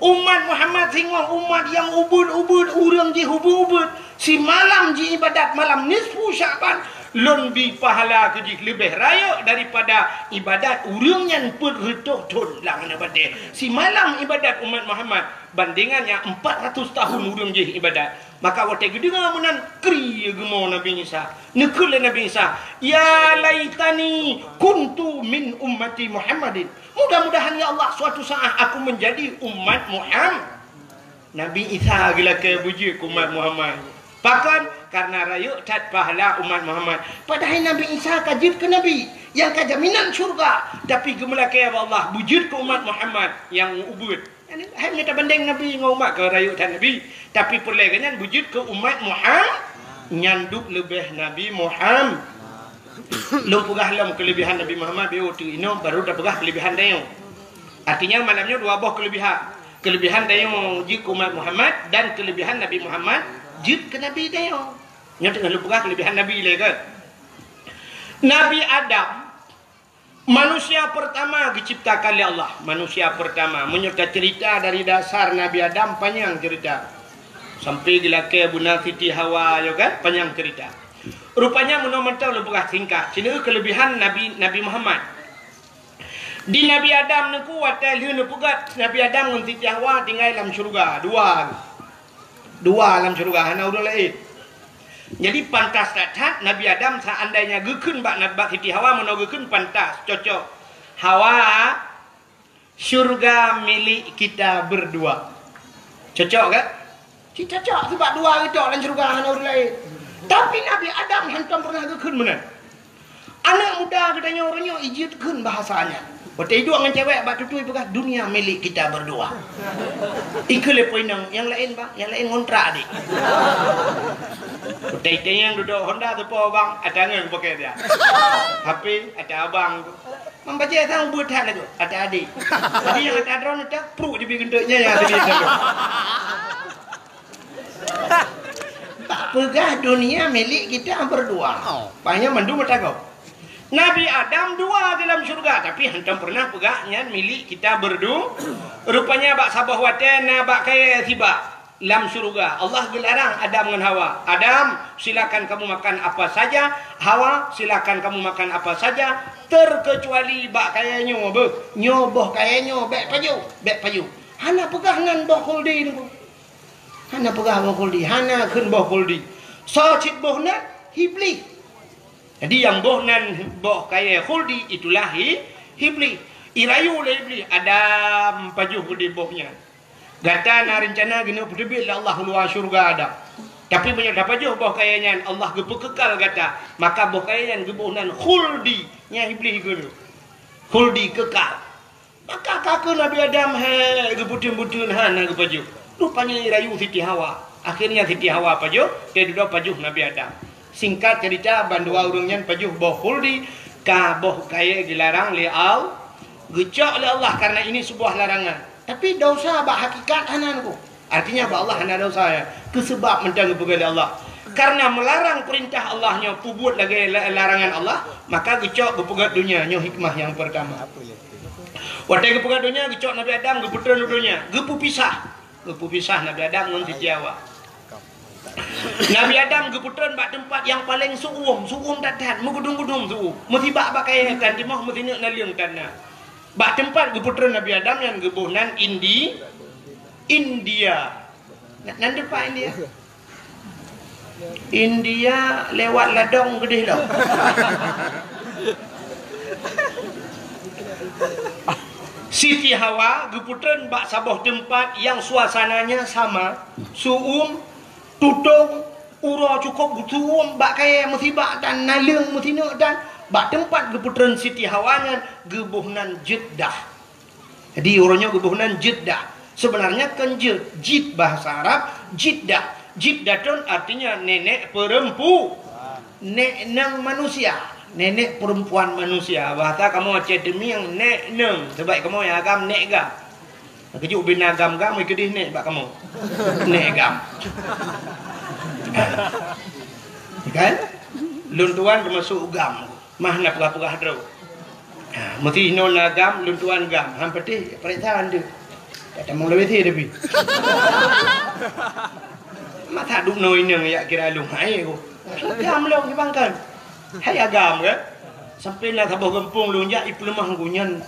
Umat Muhammad singoh umat nyang ubeuet-ubeuet, ureueng jih ubeuet-ubeuet. Simalam jiibadat malam nisfu Sya'ban, lôn bi pahala keu jih leubeh rayeuk daripada ibadat ureueng nyan peuet reutôh thon lam aneuk batèe. Simalam ibadat umat Muhammad bandingan nyang empat ratus tahun ureueng jih ibadat." Maka watèe geudeungoe meunan, kri geumo Nabi Isa. Neukheun lé Nabi Isa, "Ya laitani kuntu min ummati Muhammadin." Mudah-mudahan ya Allah, suatu saat aku menjadi umat Muhammad. Nabi Isa geulakèe beujeuet keu umat Muhammad. Pakon? Karena rayeuk that pahala umat Muhammad. Padahai Nabi Isa ka jeuet keu nabi nyang ka jaminan syurga, tapi geumeulakèe bak Allah beujeuet keu umat Muhammad nyang ubeuet. Hai meunyoe tabandeng Nabi ngon umat ka rayeuk that Nabi, tapi peureulèe geuh nyan beujeuet keu umat Muhammad, nyan duek leubeh Nabi Muhammad. Lôn peugah lom keuleubehan Nabi Muhammad, beu teuinong baru tapeugah keuleubehan tanyoe. Artinya malam nyoe dua boh keuleubehan. Keuleubehan tanyoe jeuet keu umat Muhammad dan keuleubehan Nabi Muhammad jeuet keu Nabi tanyoe. Nyoe teungoh lôn peugah keuleubehan Nabi lé kan. Nabi Adam Manusia pertama geuciptakan lé Allah. Manusia pertama. Meunyoe taceurita dari dasar Nabi Adam, panyang ceurita. Sampai geulakèe beuna Siti Hawa, yo kan? Panyang ceurita. Rupanya meunoe mantong lôn peugah singkat. Sineuk keuleubehan Nabi, Nabi Muhammad. Di Nabi Adam neuku watèe lheueh neupeugöt Nabi Adam ngon Siti Hawa tinggai lam syeuruga. Dua. Dua lam syeuruga, hana ureueng laén. Jadi, pantas that-that Nabi Adam seandainya geukheun bak Nab-, bak Siti Hawa, meunoe geukheun pantas, cocok. "Hawa, syurga milik kita berdua." Cocok kan? Cit cocok, sabab dua geutok lam syeuruga, hana ureueng laén. Tapi Nabi Adam hantom pernah geukheun meunan. Aneuk muda geutanyoe uroe nyoe ijeuet kheun bahasa nyan. Watèe iduek ngon cewek bak tutui peugah, "Dunia milik kita berdua." Ikheun lé po inong, "Nyang laén, Bang, nyang laén ngontrak, Dik." Watèe itanyong dudoe Honda teupo, "Bang, ata ngon pakèk dia." H P, "Ata abang." Mambajèe sang ubeuet that lagoe, "Ata adik." Jadi nyang ata droeneuh ata, pruek jibi geunteuk nyan nyang ata adik. Peugah dunia milik kita berdua. Oh. Pahnyan mandum meutanggong. Nabi Adam dua di lam syeuruga, tapi hantom pernah peugah nyan milik kita berdu-, rupanya bak saboh watèe na bak kayèe sibak lam syeuruga. Allah geularang Adam ngon Hawa, "Adam, silakan kamu makan apa saja. Hawa, silakan kamu makan apa saja, terkecuali bak kayèe nyoe beuh. Nyoe boh kayèe nyoe, bèk pajoh, bèk pajoh." Hana peugah nan boh khuldi nyoe. Hana peugah boh khuldi, hana kheun boh khuldi. Soe cit boh nan? Iblih. Jadi nyang boh nan boh kayèe khuldi itulah i-, Iblih. Irayu lé Iblih, "Adam, pajoh keudéh boh nyan. Gata na reuncana keuneuk peuteubiet lé Allah u luwa syeuruga, Adam. Tapi meunyoe tapajoh boh kayée nyan, Allah geupeukeukai gata, maka boh kayée nyan geuboh nan khuldi, nyang Iblih geuneuh. Khuldi, keukai. Maka ka keuh Nabi Adam hai geubeuteun-beuteun hana geupajoh. Rupanya rayu Siti Hawa. Akhirnya Siti Hawa pajoh, teududoe pajoh Nabi Adam. Singkat cerita, bandua ureuëng nyan pajoh boh khuldi, ka boh kayée geularang lé Allah, geucok lé Allah karena ini sebuah larangan. Tapi dosa bak hakikat hana ngon. Artinya bak Allah hana dosa ya. Keu seubab mantong geupeugah lé Allah. Karena melarang perintah Allah nyoe peubuet lagée la-, larangan Allah, maka geucok geupeugah donya nyoe hikmah yang pertama. Watée geupeugah donya, geucok Nabi Adam geupeutreun u donya, geupeupisah. Geupeupisah Nabi Adam ngon Siti Hawa. Nabi Adam geupeutreun bak teumpat nyang paleng su'uem, su'uem that-that, meugudum-gudum su'uem. Meusibak bak kayée tan timoh, meusineuk naleueng tan na. Bak teumpat geupeutreun Nabi Adam nyan geuboh nan Indi-, India. Na-, nan teumpat India? India lewat ladong geudeh lom. Siti Hawa geupeutreun bak saboh teumpat nyang suasananya sama, su'uem, tutong, uroe cukôp geusu'uem bak kayée meusibak dan naleueng meusineuk dan bak teumpat geupeutreun Siti Hawa nyan geuboh nan Jeddah. Jadi, uroe nyoe geuboh nan Jeddah. Sebenarnya kon jeuet, jid bahasa Arab, Jiddah. Jiddatun artinya nenek perempu-, nek neng manusia, nenek perempuan manusia. Bahasa kamoe Aceh Teumieng, nek neng. Sebab kamoe nyang agam nek gam. Keujeuet ubena gam-gam, keudeh nek bak kamoe. Nek gam. Kan? Lôn tuan teumasuk gam. Mah na peugah-peugah droe. Ha, meuti inoe na gam, lôn tuan gam. Han patéh, pareksa han deuh. Tak tamong lawét he tapi. Masa duek noe inong jak kira lôn hai ko. Gam lôn di bangkan. Hai agam ke? Sampai na saboh gampông lôn jak ipeuleumah ngku nyan.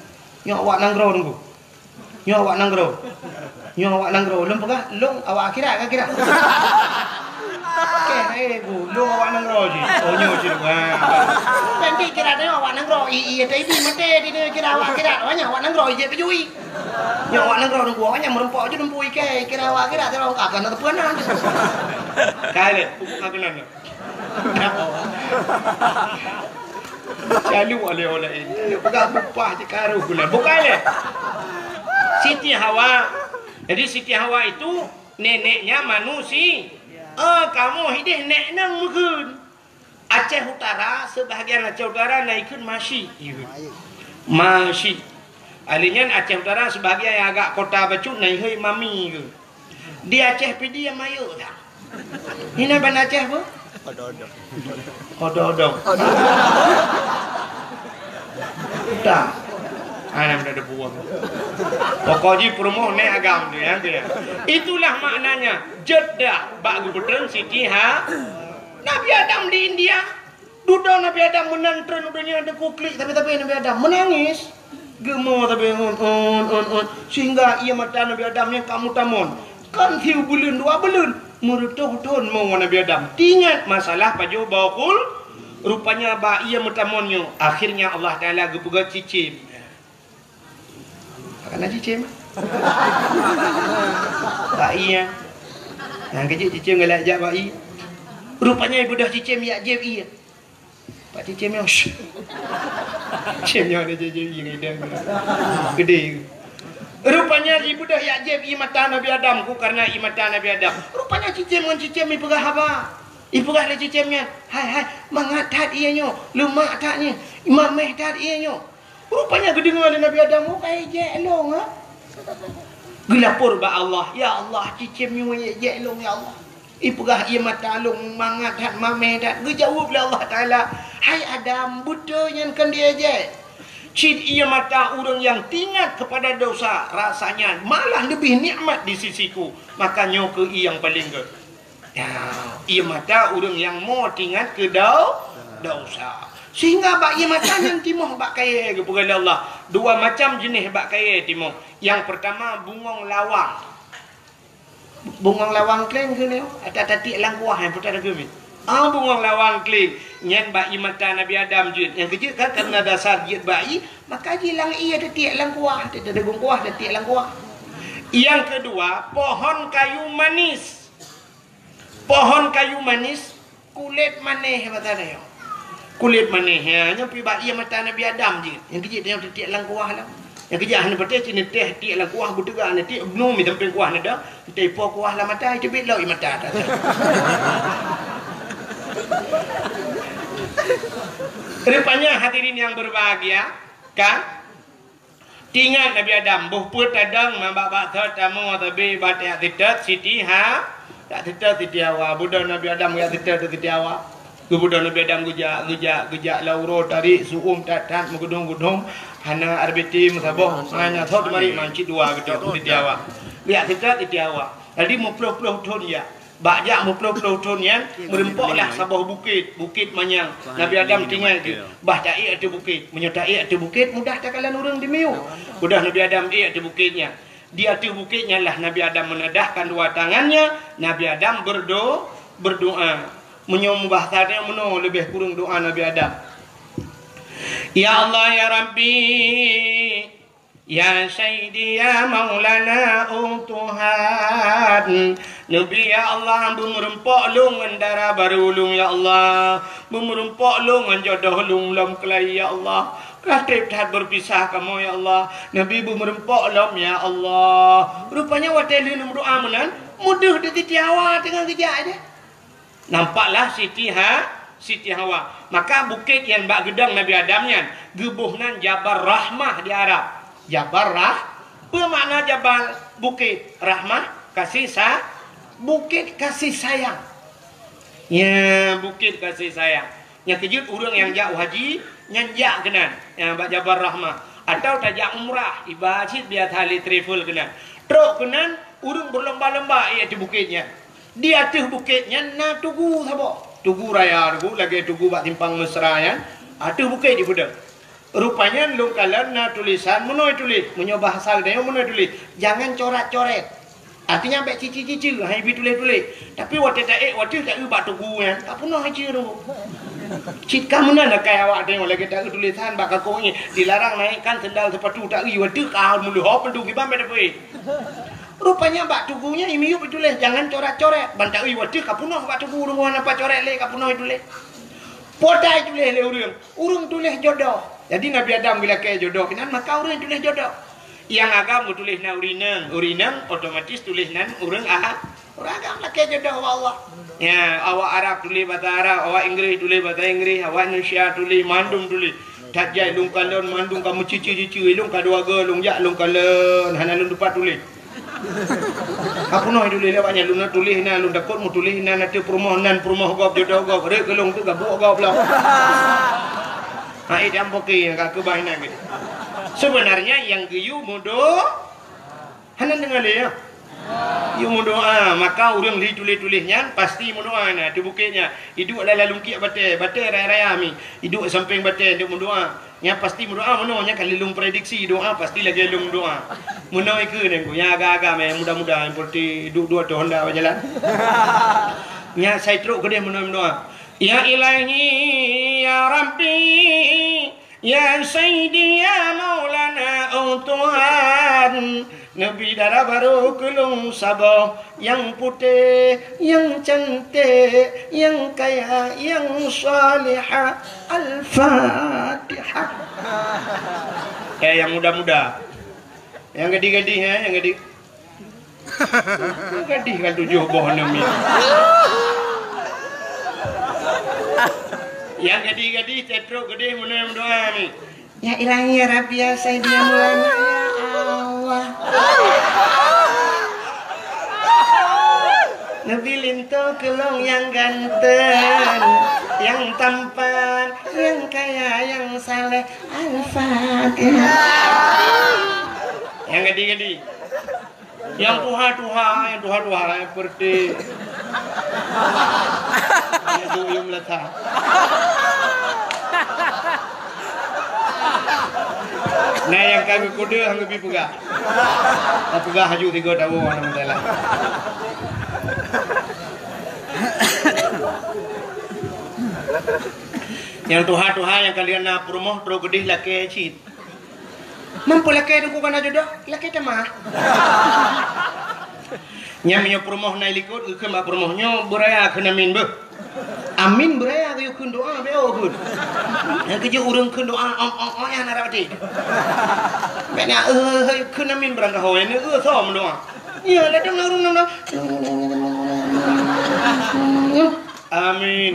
Nyoe awak nanggroe ngku. Nyoe awak nanggroe. Nyoe awak nanggroe. Lôn peugah, lôn awak akhirat ka kira. Oke, hai bu, lôn awak nanggroe jih. Oh, nyoe jih. Ha. Nanti kira tengok awak nanggroe. I, i, tai bi mate di dia kira awak akhirat. Awak nyan awak nanggroe jih peujui. Nyoe awak nanggroe nunggu awak nyan meureumpok je dumpu ikai kira awak akhirat tengok ka kana teupeue na. Kai le, buku ka keunan. Calu oleh-oleh ini. Peugah bupah je karu guna. Bukan le. Siti Hawa. Jadi Siti Hawa itu neneknya manusia. Eh, kamoe hideh nek nang meukeun. Aceh Utara, sebahagian Aceh Utara na ikheun Masyik. Masyik. Ahli nyan Aceh Utara sebahagian nyang agak kota bacut na ihôi Mami ke. Di Aceh Pidie mayeu dah. Hina ban Aceh apa? Odong-odong. Odong-odong. Dah. Anak dah ada buah. Pokok ji perumoh nek agam tu ya, tu ya. Itulah maknanya Jeddah bak gubernur Siti ha. Nabi Adam di India. Dudoe Nabi Adam meunan treun u donya deungon klik tapi-tapi Nabi Adam meunangis. Geumo tapi un, un, un, un. Sehingga ié mata Nabi Adam nyang ka meutamon. Kan siubeuleueng dua beuleueng, meureutoh thon mo Nabi Adam. Tingat masalah pajoh boh khul, rupanya bak ié meutamon nyoe, akhirnya Allah Taala geupeugah cicém. Kana cicém. Bak ié. Nyang keujiek cicém galak jak bak ié. Rupanya ibeudôh cicém yak jieb ié. Pak cicém nyoe. Cicém nyoe ada cicém ié ngidan. Gede. Rupanya ibeudôh yak jieb ié mata Nabi Adam ku karena ié mata Nabi Adam. Rupanya cicém ngon cicém ipeugah haba. Ipeugah lé cicém nyan, "Hai, hai, mangat that ié nyoe, leumak that nyoe, mameh that ié nyoe." Rupanya geudeungoe lé Nabi Adam, "Oh, ka ijek lôn, ha?" Geulapor bak Allah, "Ya Allah, cicém nyoe ijek lôn, ya Allah. Ipeugah ié mata lôn mangat that, mameh that." Geujaweueb lé Allah Taala, "Hai Adam, beutôi nyan kon diijek. Cit ié mata ureuëng nyang teuingat keupada dosa, rasanya malah leubeh nikmat di sisi-Ku. Maka nyoe kheueh ié nyang paleng gét." Ya, ié mata ureuëng nyang mo teuingat keu dau-, dosa. Sehingga bak ié mata nyan timoh bak kayée geupeugah lé Allah. Dua macam jeuneh bak kayée timoh. Nyang pertama bungong lawang. Bungong lawang kleng keu nyoe, ata tatiek lam kuah nyang putar geumi. Ah, bungong lawang kleng. Nyan bak ié mata Nabi Adam jeuet. Nyang keujeuet kan karena dasar jeuet bak ié, maka jilang ié tatiek lam kuah, tatiek lam kuah, tatiek lam kuah. Nyang keudua, pohon kayu manis. Pohon kayu manis, kulét manéh basa nyoe. Kulét manéh, ya, nyoe pih bak ié mata Nabi Adam jih. Nyang keujeuet nyoe teutiek lam kuah lah. Nyang keujeuet hana patéh cit neutéh tiek lam kuah, beuteuga neutik, bnu mi sampéng kuah neuda, teuipo kuah lam mata, teubiet lom ié mata. Rupanya hadirin yang berbahagia, ka Teuingat Nabi Adam, boh peuet tadong, man bak-bak thot tamu, tapi bak jak seutôt Siti Ha, jak seutôt Siti Hawa. Beudôh Nabi Adam jak seutôt Siti Hawa. Geubeudôh Nabi Adam geujak, geujak, geujak lam uroe tarék, su'um that-that, meugeudong-geudong, hana R B T meusaboh, hana thot marit man cit dua geutôk Siti Hawa. Jak seutôt Siti Hawa. Jadi meuploh-ploh thon jak. Bak jak meuploh-ploh thon nyan, meurumpoklah saboh bukét, Bukét Manyang. Nabi Adam teuingat geuh, bah taék ateueh bukét. Meunyoe taék ateueh bukét, mudah takalon ureuëng dimiyueb. Mudah Nabi Adam ék ateueh bukét nyan. Di ateueh bukét nyan lah Nabi Adam menadahkan dua tangannya, Nabi Adam berdo-, berdoa. Meunyoe mubahasa nyan meunoe leubeh kureueng doa Nabi Adam. Ya Allah, ya Rabbi, Ya Sayyidi, ya Maulana, oh Tuhan, neubi ya Allah, beumeurumpok lôn ngon dara barô lôn ya Allah, beumeurumpok lôn ngon jodoh lôn lom keulai ya Allah. Ka treb that beupisah kamoe ya Allah, neubi beumeurumpok lom ya Allah. Rupanya watée lheueh meudoa meunan, meudeuh di Siti Hawa teungoh geujak aja. Nampaklah Siti Ha-, Siti Hawa. Maka bukét nyang bak geudong Nabi Adam nyan geuboh nan Jabal Rahmah di Arab. Jabal Rah-, peue makna jabal? Bukét. Rahmah, kasih sa-, bukét kasih sayang. Ya, bukét kasih sayang. Nyang keujeuet ureuëng nyang jak haji, nyan jak keunan, ya, bak Jabal Rahmah. Atau tajak umrah, iba cit biasa lé travel keunan. Trok keunan, ureuëng beulomba-lomba ék ateueh bukét nyan. Di ateueh bukét nyan na tugu saboh. Tugu raya tugu, lagée tugu bak simpang Mesra nyan, ateueh bukét jipeudong. Rupanya lôn kalon na tulisan meunoe tuléh, meunyoe bahasa geutanyoe meunoe tuléh, "Jangan corat-coret." Artinya bék cici-cici, hai bi tuléh-tuléh. Tapi watée taék, watée taeu bak tugu nyan, ka peunoh ici tu. Cit ka meunan akai awak tanyoe lagée taeu tulisan bak kakoe nyan, "Dilarang naikkan sendal sepatu." Taeu watée ka meuleuhop meudu kiban bék tapeuék. Rupanya bak tugu nyan imiyueb tuléh, "Jangan coret-coret." Ban taeu watée ka peunoh bak tugu, ureuëng hana pat coret lé, ka peunoh tuléh. Potai tuléh lé ureuëng, ureuëng tuléh jodoh. Jadi Nabi Adam geulakée jodoh keunan, maka ureuëng tuléh jodoh. Nyang agam geutuléh nan ureuëng inong, ureuëng inong otomatis tuléh nan ureuëng a-, ureuëng agam lakée jodoh ubak Allah. Ya, awak Arab tuléh basa Arab, awak Inggréh tuléh basa Inggréh, awak Indonesia tuléh, mandum tuléh. That jai lôn kalon mandum ka meucici-cici, lôn ka dua go lôn jak lôn kalon, hana lôn tupat tuléh. Ka peunoh tuléh lé awak nyan, lôn na tuléh na, lôn takot meutuléh na, na teuh peurumoh nan, peurumoh gob, jodoh gob, rek keu lôn teuh gabuk gob lom. Hai dan poke nyang ka keubah inan geuh. Sebenarnya nyang geuyue mudo hana deungoe lé ya. Yue meudoa, maka ureuëng li tuléh-tuléh nyan pasti meudoa na teuh bukét nyan. Iduek lam lalungkiek batée, batée raya-raya mi. Iduek sampéng batée deuek meudoa. Nyan pasti meudoa meunoe, nyan ka lheueh lôn prediksi doa pasti lagée lôn doa. Meunoe ikeue nyan ku, nyang agam-agam nyang muda-muda nyang peureute duek dua teuh honda bak jalan. Nyan sai trok keudeh meunoe meudoa. Ya Ilahi, ya Rabbi, ya Sayyidi, ya Maulana, oh Tuhan, neubi dara barô keu lôn saboh, nyang putéh, nyang canték, nyang kaya, nyang salihah. Al-Fatihah. Eh, nyang muda-muda. Nyang gadih-gadih, eh, nyang gadih. Nyang gadih kan tujoh boh aneuk miet. Nyang gadih-gadih, tetrok gadih, meunoe meudoa ni. Ya Ilahi, ya Rabbi, ya Sayyidi, ya Maulana, ya Allah. Neubi linto keu lôn nyang ganteng, nyang tampan, nyang kaya, nyang saleh. Al-Fatihah. Nyang gadih-gadih. Nyang tuha-tuha, nyang tuha-tuha, nyang peureute. Nyang duyum lata. Nah, nyang ka geukudeuh, hana geubi peugah. Tapeugah haju tiga tahun, alhamdulillah. Nyang tuha-tuha nyang ka lheueh na peurumoh trok keudeh lakée cit. Mampu lakée teungku kana jodoh, lakée tamah. Nyan meunyoe peurumoh na i likot, geukheun bak peurumoh nyoe beuraya kheun amin beuh. Amin beuraya geuyue kheun doa beu kheun. Nyang keujeuet ureuëng kheun doa ong ong ong nyan na rot até. Bèk na, eh, kheun amin beurangkaho, eh, soe meudoa. Ya, ladang na ureuëng na. Amin.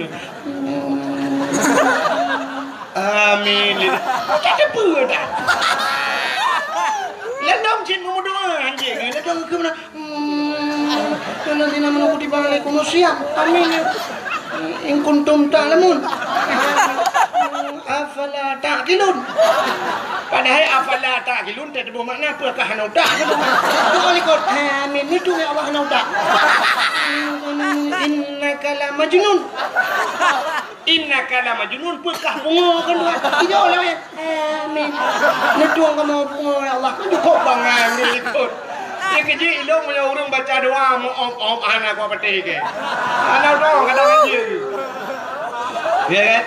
Amin. Bukan teupeu dah. Ladang cit meudoa anjing. Ladang keu mana? Hmm, alladzina amanu kutiba alaikumus siyam. Amin. In kuntum ta'lamun. Afala ta'qilun. Padahai afala ta'qilun teutuboh makna peue kah hana utak. Doa likot. Amin. Itu ya Allah hana utak. Innaka la majnun. Innaka la majnun, peukah pungo kan Tuhan. Tidak lah ya. Amin. Neutong kamoe pungo ya Allah. Kan cukup bangai di likot. Dia kejik ilong punya orang baca doa mu om om anak gua peti ke. Anak doa kadang aja. Ya kan?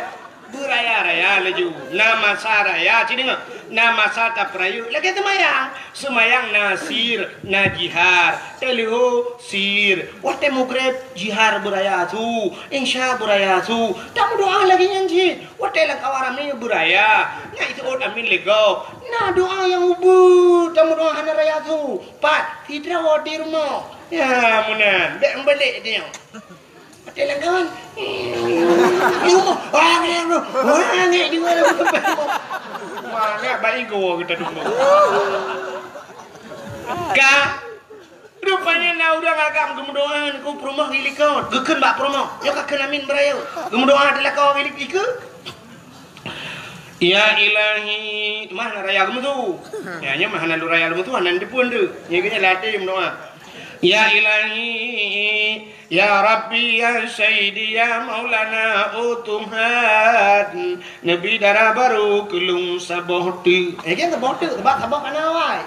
Beraya-raya laju. Nama saraya cini. Na masa tapeurayeuk lagée seumayang. Seumayang na sir, na jihar. Teuleuho sir. Watée mugreb jihar beuraya su, insya beuraya su. Tameudoa lagée nyan cit. Watée lam kawan ramé beuraya. Na iseuôt amin lé gob. Na doa nyang ubeut tameudoa hana raya su. Pat sidroe di rumoh. Ya meunan, bék meubeulek dia. Watée lam kawan. Di rumoh. Wah, angék, bro. Wah, angék di mana? Mana baik gua kita dulu. Ka. Rupanya na ureuëng agam geumeudoa keu peurumoh di likot. Geukheun bak peurumoh. Nyoe ka kheun amin beuraya. Geumeudoa di lakoe di likot. Ya Ilahi, mah na raya geumeusu. Ya, nyoe mah hana lôn raya geumeusu, hana deupeue deuh. Nyoe geunya latih meudoa. Ya Ilahi, ya Rabbi, ya Sayyidi, ya Maulana, oh Tuhan, neubi dara barô keu lôn saboh teuk. Eh, kan saboh teuk, sebab saboh kana awai.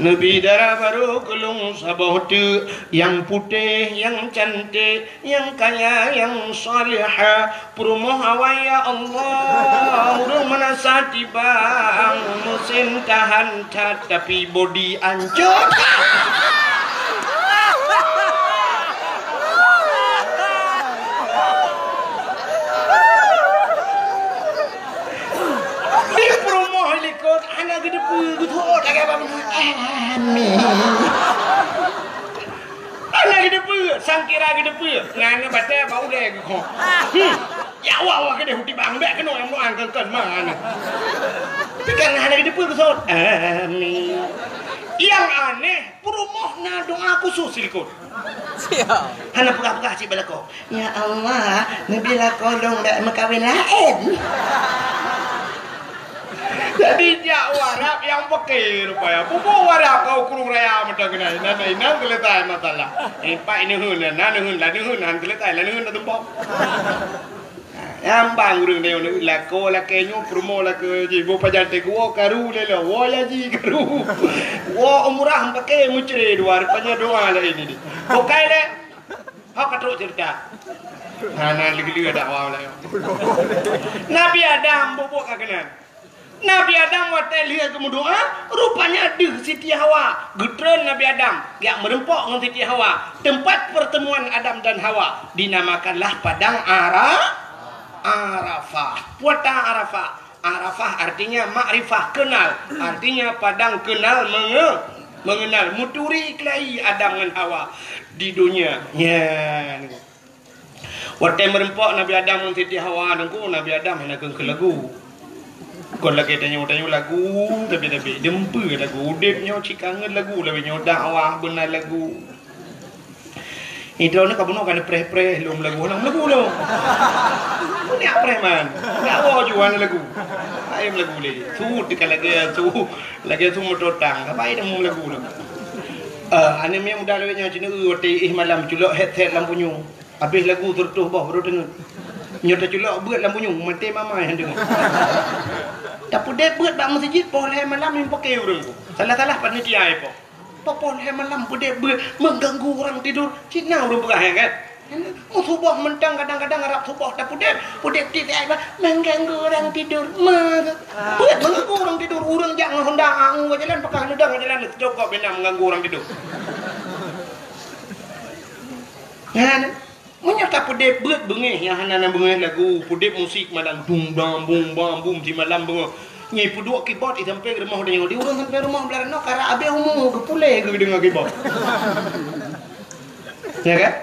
Neubi dara barô keu lôn saboh teuk, nyang putéh, nyang cantik, nyang kaya, nyang salihah, peurumoh awai ya Allah, ureuëng meunasah tibang, meusén tahan that, tapi bodi ancot. Di peurumoh likot, hana geuteupeue, geutuot lagée apa beuna. Amin. Hana geuteupeue, sangkira geuteupeue. Ngan batée bak ulée geukhok. Hmm. Ya Allah, wah keudeh huti bang bék keunoe nyang meudoa keun-keun mana. Tapi kan hana geuteupeue keusot. Amin. Nyang aneh, peurumoh na doa khusus silikot. Hana peugah-peugah cit bak lakoe. Ya Allah, neubi lakoe lôn bék meukawen laén. Jadi jak u Arab nyang peuke rupaya. Pupu u Arab ka u Krueng Raya mantong keunan. Inan, inan seuleusai masalah. Eh, pak ineuen, na neuheun, la neuheun, han seuleusai, la neuheun tatumpok. Nyang bang ureuëng nyoe lakoe lakée nyoe peurumoh lakée jih. Boh pajan teuh woe karu lé lo, woe haji karu. Woe umrah pake meucre dua, rupanya doa laén ini. Bukai lé. Hok ka trok cerita. Hana lé-lé dakwah laén. Nabi Adam bubuk ka keunan. Nabi Adam watée lheueh geumeudoa, rupanya deuh Siti Hawa. Geutreun Nabi Adam, geujak meureumpok ngon Siti Hawa. Teumpat pertemuan Adam dan Hawa dinamakanlah Padang Ara-, Arafah. Padang Arafah. Arafah artinya makrifah, kenal. Artinya padang kenal menge-, mengenal. Meuturi keulayi Adam ngon Hawa di donya. Nyan. Watée meureumpok Nabi Adam ngon Siti Hawa teungku, Nabi Adam hana keuneuk lagu. Kon lagée tanyoe-tanyoe lagu, tapi-tapi deumpeu lagu. Udeb nyoe cit kangen lagu, lagée nyoe dakwah beuna lagu. Idroe nyoe ka bunoe ka neupreh-preh lom lagu, lom lagu lom. Nyak preh man. Nyak woe juan lagu. Ayam lagu lé. Su teuka lagée su, lagée su meutotang. Apa ai dong lagu lom. Eh, aneuk miet muda lawét nyoe cit, eh, watée éh malam culok headset lam punyueng. Habéh lagu seureutôh boh baru deungoe. Nyoe teuculok beuet lam punyueng, maté mama nyang deungoe. Tapeudeb beuet bak meuseujid poh lhée malam nyang peuke ureuëng. Salah-salah panitia ipoh. Poh lhée malam peudeb beuet mengganggu orang tidur. Cit na ureuëng peugah nyan kan? Meusuboh mantong kadang-kadang rab suboh tapeudeb, peudeb tieb ai bah mengganggu orang tidur. Beuet mengganggu orang tidur. Ureuëng jak ngon honda angu jalan pakah neudong jalan cokop bina mengganggu orang tidur. Nyan, meunyoe tapeudeb beuet beungéh nyang hana na beungéh lagu, peudeb musik malam dung bam bum bam bum simalam beungoh. Nyan peuduek keyboard i sampéng rumoh tanyoe. Di ureueng sampéng rumoh blah noe karap abéh umu geupuléh geudeungoe keyboard. Ya kan?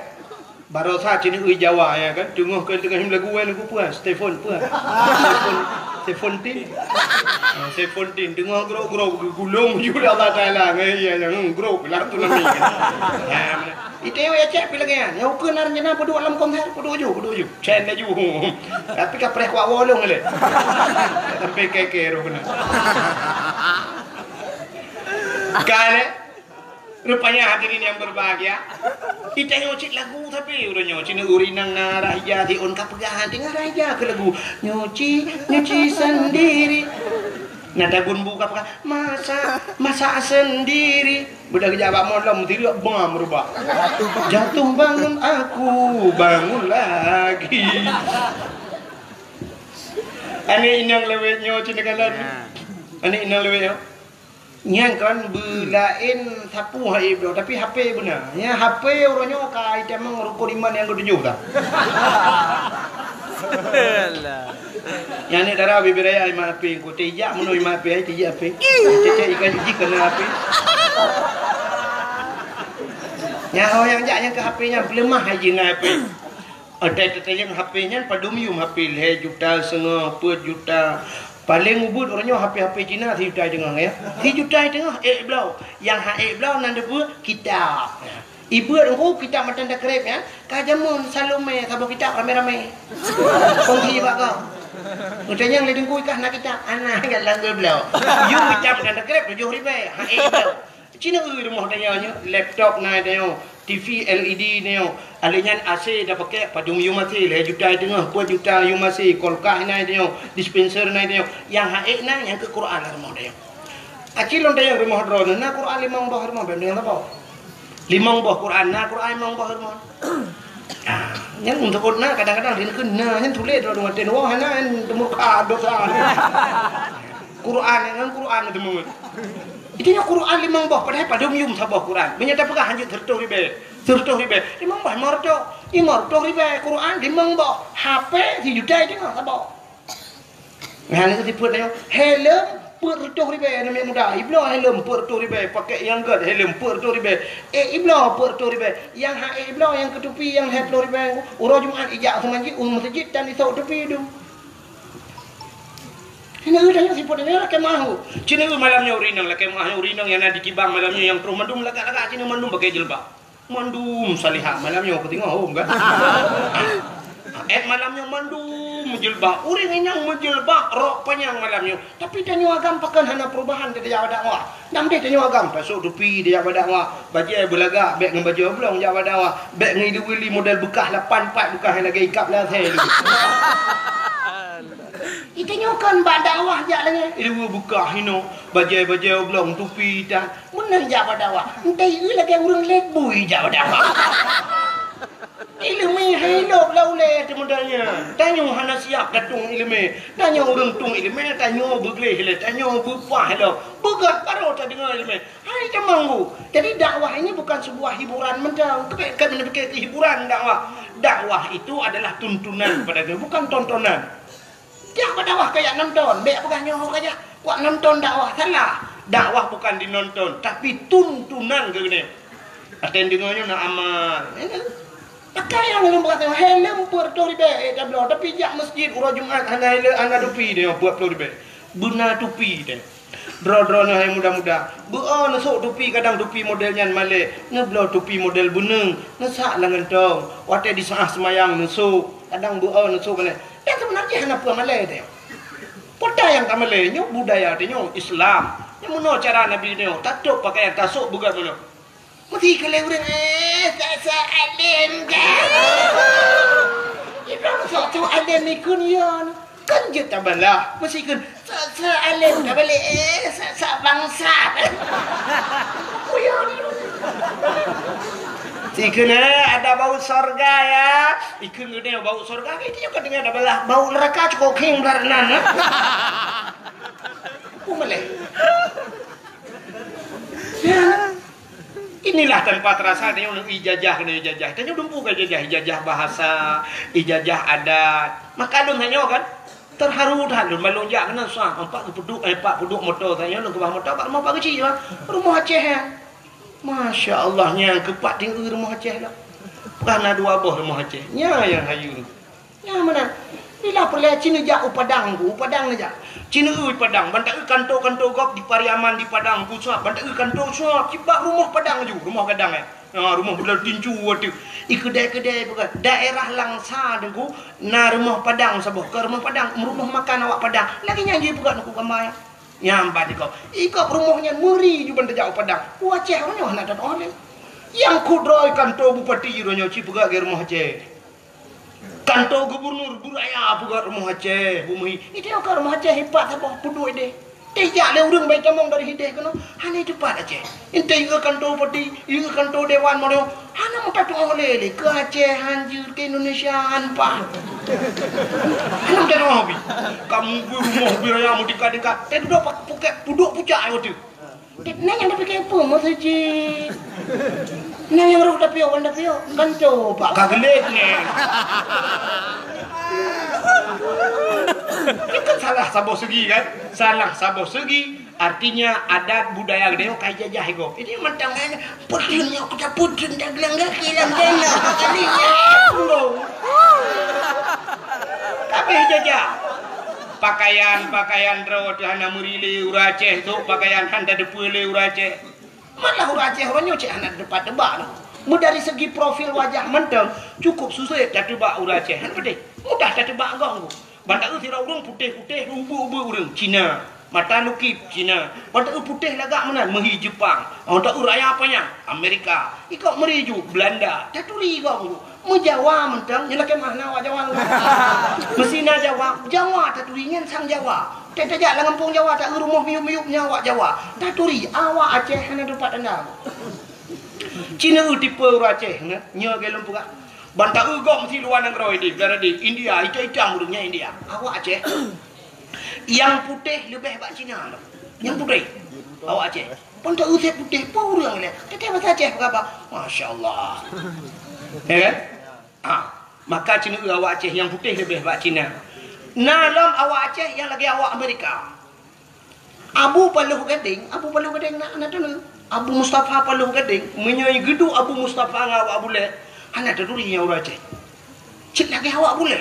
Barosa ceuneuk ui Jawa, ya kan? Teungoh keu teungoh lagu, eh, lagu peue? Stefon peue? Stefon, Stefontin. Ah, Stefontin. Teungoh grok-grok geugulong ju Allah Taala. Eh, iya, ya, hmm, grok lah tu nami. Ya, beuna. Ite ya cek pih lagèe nyan. Nyang ukeue na rencana peuduek lam konser, peuduek ju, peuduek ju. Cen laju. Tapi ka preh kuak wolong lé. Sampai keke roh kena. Kan, eh? Rupanya hadirin yang berbahagia, kita nyoe cit lagu tapi udah nyoe cit ureueng inong na arah ija siôn ka peugah hati ngon arah ija keu lagu. Nyuci, nyuci sendiri. Nah, dagun bu ka peugah, masak, masak sendiri. Beudah geujak bak molom, tiruek bam rubah. Jatuh bangun aku, bangun lagi. Aneuk inong lewet nyoe cit neukalon. Aneuk inong lewet nyoe. Nyan kan beulaén sapu hai bloe, tapi H P beuna. Nyan H P uroe nyoe ka itamong rukon iman nyang keutujôh dah. Alah. Nyan ni dara bibir raya iman H P, engko tijak meunoe iman H P, ai tijak H P. Cek-cek ikan jiji kena H P. Nyan ho nyang jak nyang ke H P nyan peuleumah hai jih ngon H P. Ada tetayang H P nyan padum yum H P lhèe juta seungoh, peuet juta. Paléng ubit uroe nyoe H P-H P Cina sijuta teungoh ya. Sijuta teungoh ék bloe. Nyang ha ék bloe nan deubeuet kitab. Ibeuet engko kitab matan takrib ya. Ka jameun Salome saboh kitab ramé-ramé. Kongsi bak kau. Utanyang lé deungku ikah na kitab. Ana gat langgeu bloe. Yum kitab matan takrib tujoh ribèe. Ha ék bloe. Cina ui rumoh tanyoe nyoe, laptop na tanyoe, T V L E D tanyoe, alèh nyan A C tapakèk padum yum A C, lhèe juta teungoh, peuet juta yum A C, kulkas na tanyoe, dispenser na tanyoe, nyang ha ék na nyang keu Quran lam rumoh tanyoe. Aci lôn tanyoe rumoh droeneuh na Quran limong boh rumoh, bèk neueng saboh. Limong boh Quran, na Quran limong boh rumoh. Ah, nyan untuk na kadang-kadang rin keu na nyan tuléh droeneuh watèe nyoe hana nyan teumurka dosa. Quran nyan Quran teumeuet. Itu nyoe Quran limong boh, padahai padum yum saboh Quran. Meunyoe tapeugah hanjeuet seureutôh ribèe, seureutôh ribèe, limong boh lima reutôh, lima reutôh ribèe Quran limong boh, H P sijuta teungoh saboh. Nah, nyan sifeuet nyoe, helm peuet reutôh ribèe aneuk muda, ibloe helm peuet reutôh ribèe, pakèk nyang gèt helm peuet reutôh ribèe, ék ibloe peuet reutôh ribèe, nyang ha ék ibloe nyang keu tupi nyang lhèe plôh ribèe, uroe Jumat ijak seumanjit u meuseujid dan isôk tupi dum. Hana eu tanyoe sifeuet nyoe lakèe meu'ah. Cina eu malam nyoe ureueng inong lakèe meu'ah nyoe ureueng inong nyang na di kibang malam nyoe nyang troh mandum lagak-lagak cina mandum pakai jilbab. Mandum salihah malam nyoe keu teungoh hom kan. Èt malam nyoe mandum meujilbab. Ureueng inong meujilbab rok panyang malam nyoe. Tapi tanyoe agam pakon hana perubahan di dakwah. Nyang deh tanyoe agam, tasôk tupi dijak bak dakwah, bajèe beulagak bèk ngon bajèe oblong jak bak dakwah, bèk ngon ileue-ileue model beukah lapan pat beukah nyang lagèe ikab lam asèe. Itanyoe kan bak dakwah jak lagèe ileue beukah hinoe, bajèe-bajèe oblong, tupi itam, meunan jak bak dakwah. Entah ieu lagèe ureueng lét bui jak bak dakwah. Ileumèe hai lôb lam ulèe teuh meudan nyan. Tanyoe hana siap tatueng ileumèe. Tanyoe ureueng tueng ileumèe, tanyoe beugleh lé, tanyoe beupah lom. Beugah barô tadeungoe ileumèe. Hai tamong bu. Jadi dakwah ini bukan sebuah hiburan mantong. Keubiet ka meuneupiké keu hiburan dakwah. Dakwah itu adalah tuntunan kepada kita, bukan tontonan. Jak bak dakwah kajak nonton, bèk peugah nyoe kajak kuat nonton dakwah, salah. Dakwah bukan dinonton, tapi tuntunan keu geutanyoe. Até deungoe nyoe na amal. Pakai nyang lôn peugah, helm peuet reutôh ribèe, eh, tabloe, tapi jak meuseujid uroe Jumat hana helm, hana tupi deh, peuet ploh ribèe. Beuna tupi deh. Droe-droe neuh hai muda-muda, beu-o neusôk tupi, kadang tupi model nyan malèe, neubloe tupi model beuneueng, neusak lam gantong, watèe di saat seumayang neusôk, kadang beu-o neusôk malèe. Nyan seubeuna jih hana peue malèe teuh. Peue nyang tamalèe nyoe budaya tanyoe Islam. Nyoe meunoe cara Nabi nyoe, tatôp pakaian, tasôk beugöt meunoe. Meusti keu lé ureueng, eh, sa-sa além ka. Ibrahim sok tu além ikun yon. Kan jeuet tabalah. Meusti keu sa-sa além ka balek, eh, sa-sa bangsat. Kuyon. Sikheun, eh, ada bau sorga ya. Ikheun geutanyoe bau sorga, itu juga dengan ada balah bau neraka cukup king belah nan. Aku melek. Ya. Inilah tanpa terasa tanyoe ijazah keunoe ijazah. Tanyoe dumpeue ka ijazah, ijazah bahasa, ijazah adat. Maka lôn tanyoe kan terharu that lôn ban lôn jak keunoe, sa empat geupeuduk, eh, empat peuduek moto tanyoe lôn keubah moto bak rumoh Pak Geuchik bah. Rumoh Aceh nyan. Masya Allah, nyan keupat tinggi rumoh Aceh lah. Peugah na dua boh rumoh Aceh. Nyan nyang hayeue. Nyang meunan. Bila peureulèe ci neujak u Padang ku, u Padang neujak. Ci neueu Padang, ban taeu kanto-kanto gob di Pariaman di Padang ku suap, ban taeu kanto suap, cit bak rumoh Padang ju, rumoh gadang, eh. Ha, rumoh beudôh tincu ateueh. I keudè-keudè peugah, daerah Langsa Teungku, na rumoh Padang saboh. Keu rumoh Padang, rumoh makan awak Padang. Lagèe nyan jih peugah Teungku gamba nyan. Nyan ban ikôt. Ikôt rumoh nyan meuri ju ban tajak u Padang. U Aceh uroe nyoe hana tatu'oh lé. Nyang kudroe kanto bupati uroe nyoe ci peugah lagèe rumoh Aceh. Kanto gubernur beuraya peugah rumoh Aceh, Bu Muhi. Itu ka rumoh Aceh ipat saboh peuduek deh. Teuh jak lé ureueng bai tamong dari hideh keunoe, hana teupat Aceh. Entah ieu kanto bupati, ieu kanto dewan mono, hana meuta tu'oh lé lé keu Aceh hanjeuet keu Indonesia han paih. Hana meuta tu'oh bi. Kamu bi rumoh bi raya meutika-tika. Teuh dudoe pak pukek puduk pucak ai watèe. Nyan nyang tapike peue meuseujid? Nyan nyang roh tapiôh, wan tapiôh. Kan coba ka geulet nyan. Itu kan salah saboh segi kan? Salah saboh segi. Artinya adat budaya geutanyoe ka ijajah igob. Ini mantong kan putun nyok kita putun dah gelang kaki lam tanah. Kali nyan. Kabeh jajah. Pakaian-pakaian droe teuh hana meuri lé ureueng Aceh, sôk pakaian han tateupeue lé ureueng Aceh. Malah ureueng Aceh uroe nyoe cit hana teupat teuba noh. Meudari segi profil wajah mantong cukup susah tateuba ureueng Aceh. Han peudeh. Mudah tateuba gob. Ban taeu sidroe ureueng putéh-putéh, ubeuek-ubeuek ureueng Cina. Mata lukip Cina. Ban taeu putéh lagak meunan meuhi Jepang. Ban taeu raya panyang Amerika. Ikôt meuri ju Belanda. Taturi gob. Meujawa mantong, nyoe lakèe meuh na awak Jawa. Meusi na Jawa, Jawa taturi nyan sang Jawa. Teuh tajak lam gampông Jawa, taeu rumoh miyup-miyup nyan awak Jawa. Taturi, awak Aceh hana teupat tanda. Cina eu tipe ureueng Aceh, nyoe, nyoe lagèe lôn peugah. Ban taeu gob meusi luwa nanggroe di, di India, itam-itam ureueng nyan India. Awak Aceh. Nyang putéh leubeh bak Cina lom. Nyang putéh. Awak Aceh. Ban taeu sép putéh, peue ureueng lé. Teuntèe basa Aceh peugah bah. Masya Allah. Ya kan? Ah, maka Cina eu awak Aceh nyang putéh leubeh bak Cina. Na lom awak Aceh nyang lagèe awak Amerika. Abu Paloh Gadeng, Abu Paloh Gadeng na, na teuneuk. Abu Mustafa Paloh Gadeng, meunyoe geuduek Abu Mustafa ngon awak Abu Lé, hana taturi nyan ureueng Aceh. Cit lagèe awak Abu Lé.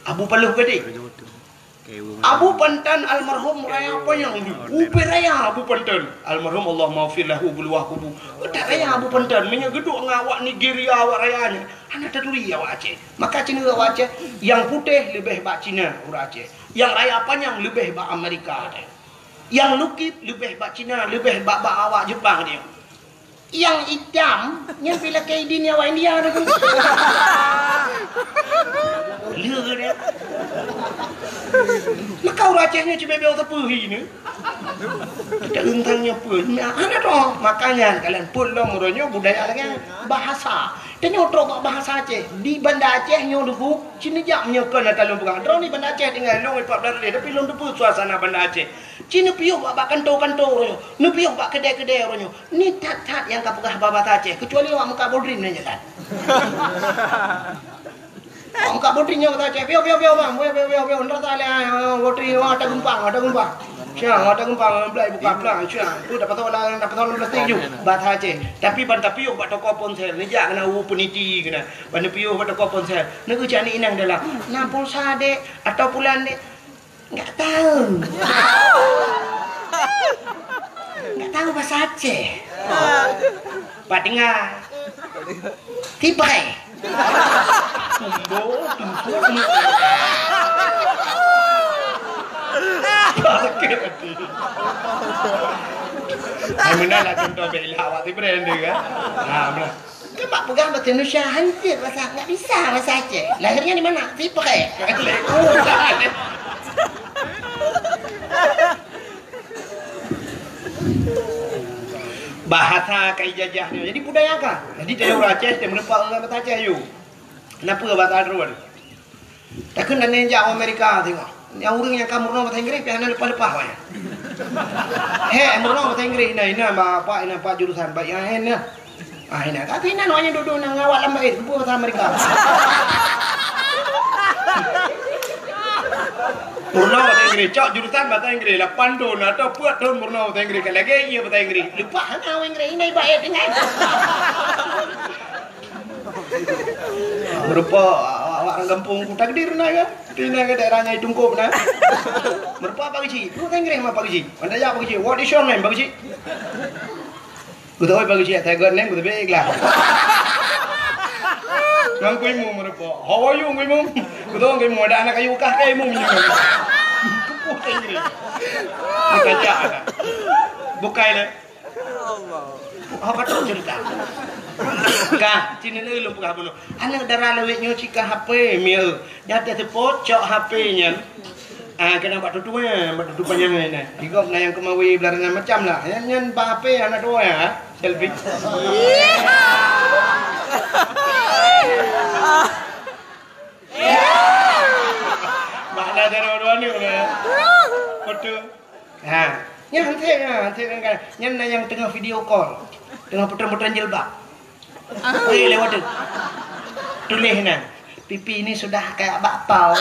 Abu Paloh Gadeng. Abu Pantan almarhum raya panyang, ubé raya Abu Pantan. Almarhum Allah maghfir lahu beuluwah kubu. Utak raya Abu Pantan, meunyoe geuduek ngon awak Nigeria awak raya nyan, hana taturi awak Aceh. Maka Cina awak Aceh, nyang putéh leubeh bak Cina ureueng Aceh. Nyang raya panyang leubeh bak Amerika teuh. Nyang lukip leubeh bak Cina, leubeh bak, bak awak Jepang teuh. Nyang itam, nyan pih lakèe idin awak India teuh. Lé teuh. Maka ureueng Aceh nyoe cibèe-bèe teupeu hi nyoe. Kita euntang nyoe peue? Nah, hana teuh. Makanya kalian pun lom uroe nyoe budaya lagèe bahasa. Tanyoe trok bak bahasa Aceh. Di Banda Aceh nyoe Teungku, ci neujak meunyoe kon ata lôn peugah. Droeneuh di Banda Aceh tinggai lôn empat belas hari, tapi lôn teupeu suasana Banda Aceh. Ci neupiôh bak, bak kanto-kanto uroe nyoe, neupiôh bak keudè-keudè uroe nyoe. Ni that-that nyang ka peugah bahasa Aceh, kecuali awak meukat bodrim nyan that. Awak meukat bodrim nyan bahasa Aceh, piôh, piôh, piôh, bang, piôh, piôh, piôh, piôh, ntar tak lé, ah, bodrim, ah, ata geumpang, ata geumpang. Siang, ata geumpang, blai buka blang, siang. Tu dapat tahu lah, dapat tahu dalam plastik ju, bahasa Aceh. Tapi ban tapiôh bak toko ponsel, neujak keunan u peniti keunan. Ban neupiôh bak toko ponsel, neugeucak ni inong dalam. Na pulsa dek, atau pulan dek? Enggak tahu. Enggak tahu bahasa Aceh. Pak dengar. Tipai. Kumbo, tumpu, tumpu. Sakit hati. Hai, meunan lah contoh bela awak Tibrand tu kan. Ha, meunan. Kan bak peugah bahasa Indonesia, hancur bahasa, enggak bisa bahasa Aceh. Lahirnya di mana? Tipreh. Bahasa ka ijajah nyoe. Jadi budaya ka. Jadi teuh ureueng Aceh teuh meureumpok ngon bahasa Aceh yue. Kenapa bahasa droe? Takheun dan jak Amerika tengok. Nyang ureueng nyang ka meurunoe bahasa Inggris pih hana leupah-leupah wayah. Hek, meurunoe bahasa Inggréh, inan, inan, ba, apa, inan, apa jurusan, ba, inan, inan. Ah, inan, kata inan, awak nyan duek-duek na ngawak lam bait, geubeuet bahasa Amerika. Meurunoe bahasa Inggréh, cok jurusan bahasa Inggréh, lapan thon atau peuet thon meurunoe bahasa Inggréh, ka lagèe iya bahasa Inggréh. Leupah hana bahasa Inggréh, inan ibarat dengan. Meurupa awak, awak ureueng gampông ku takdir na kan? Di na ke daerah Nyai Tungkop na. Meurupa Pak Geuchik. Lu Inggréh mah Pak Geuchik. Anda ya Pak Geuchik. What is your name, Pak Geuchik? Ku tahu Pak Geuchik, saya got name, ku tahu ikhlas. Nang ku imu meurupa. How are you, ku imu? Ku tahu ku imu ada anak kayu kah, kayu imu minyak. Kupuh Inggréh. Kita cak. Bukai le. Ha, ka trok cerita. Ka, sini ni lôn peugah bunoe. Aneuk dara lawét nyoe cit ka H P, mieu. Nyang teuseupôt cok H P nyan. Ah, keunan bak tutu, eh, bak tutu panyang nyan. Di gob na nyang keumawi beularoe macam lah. Nyan, nyan bak H P aneuk dua ya, selfie. Makna dara dua ni, ya. Foto. Ha, nyan hanté, ha, hanté kan, kan. Nyan na nyang teungoh video call. Teungoh putron-putron jilbab. Weh, lewat tu. Tuléh na. Pipi ini sudah kayak bakpao.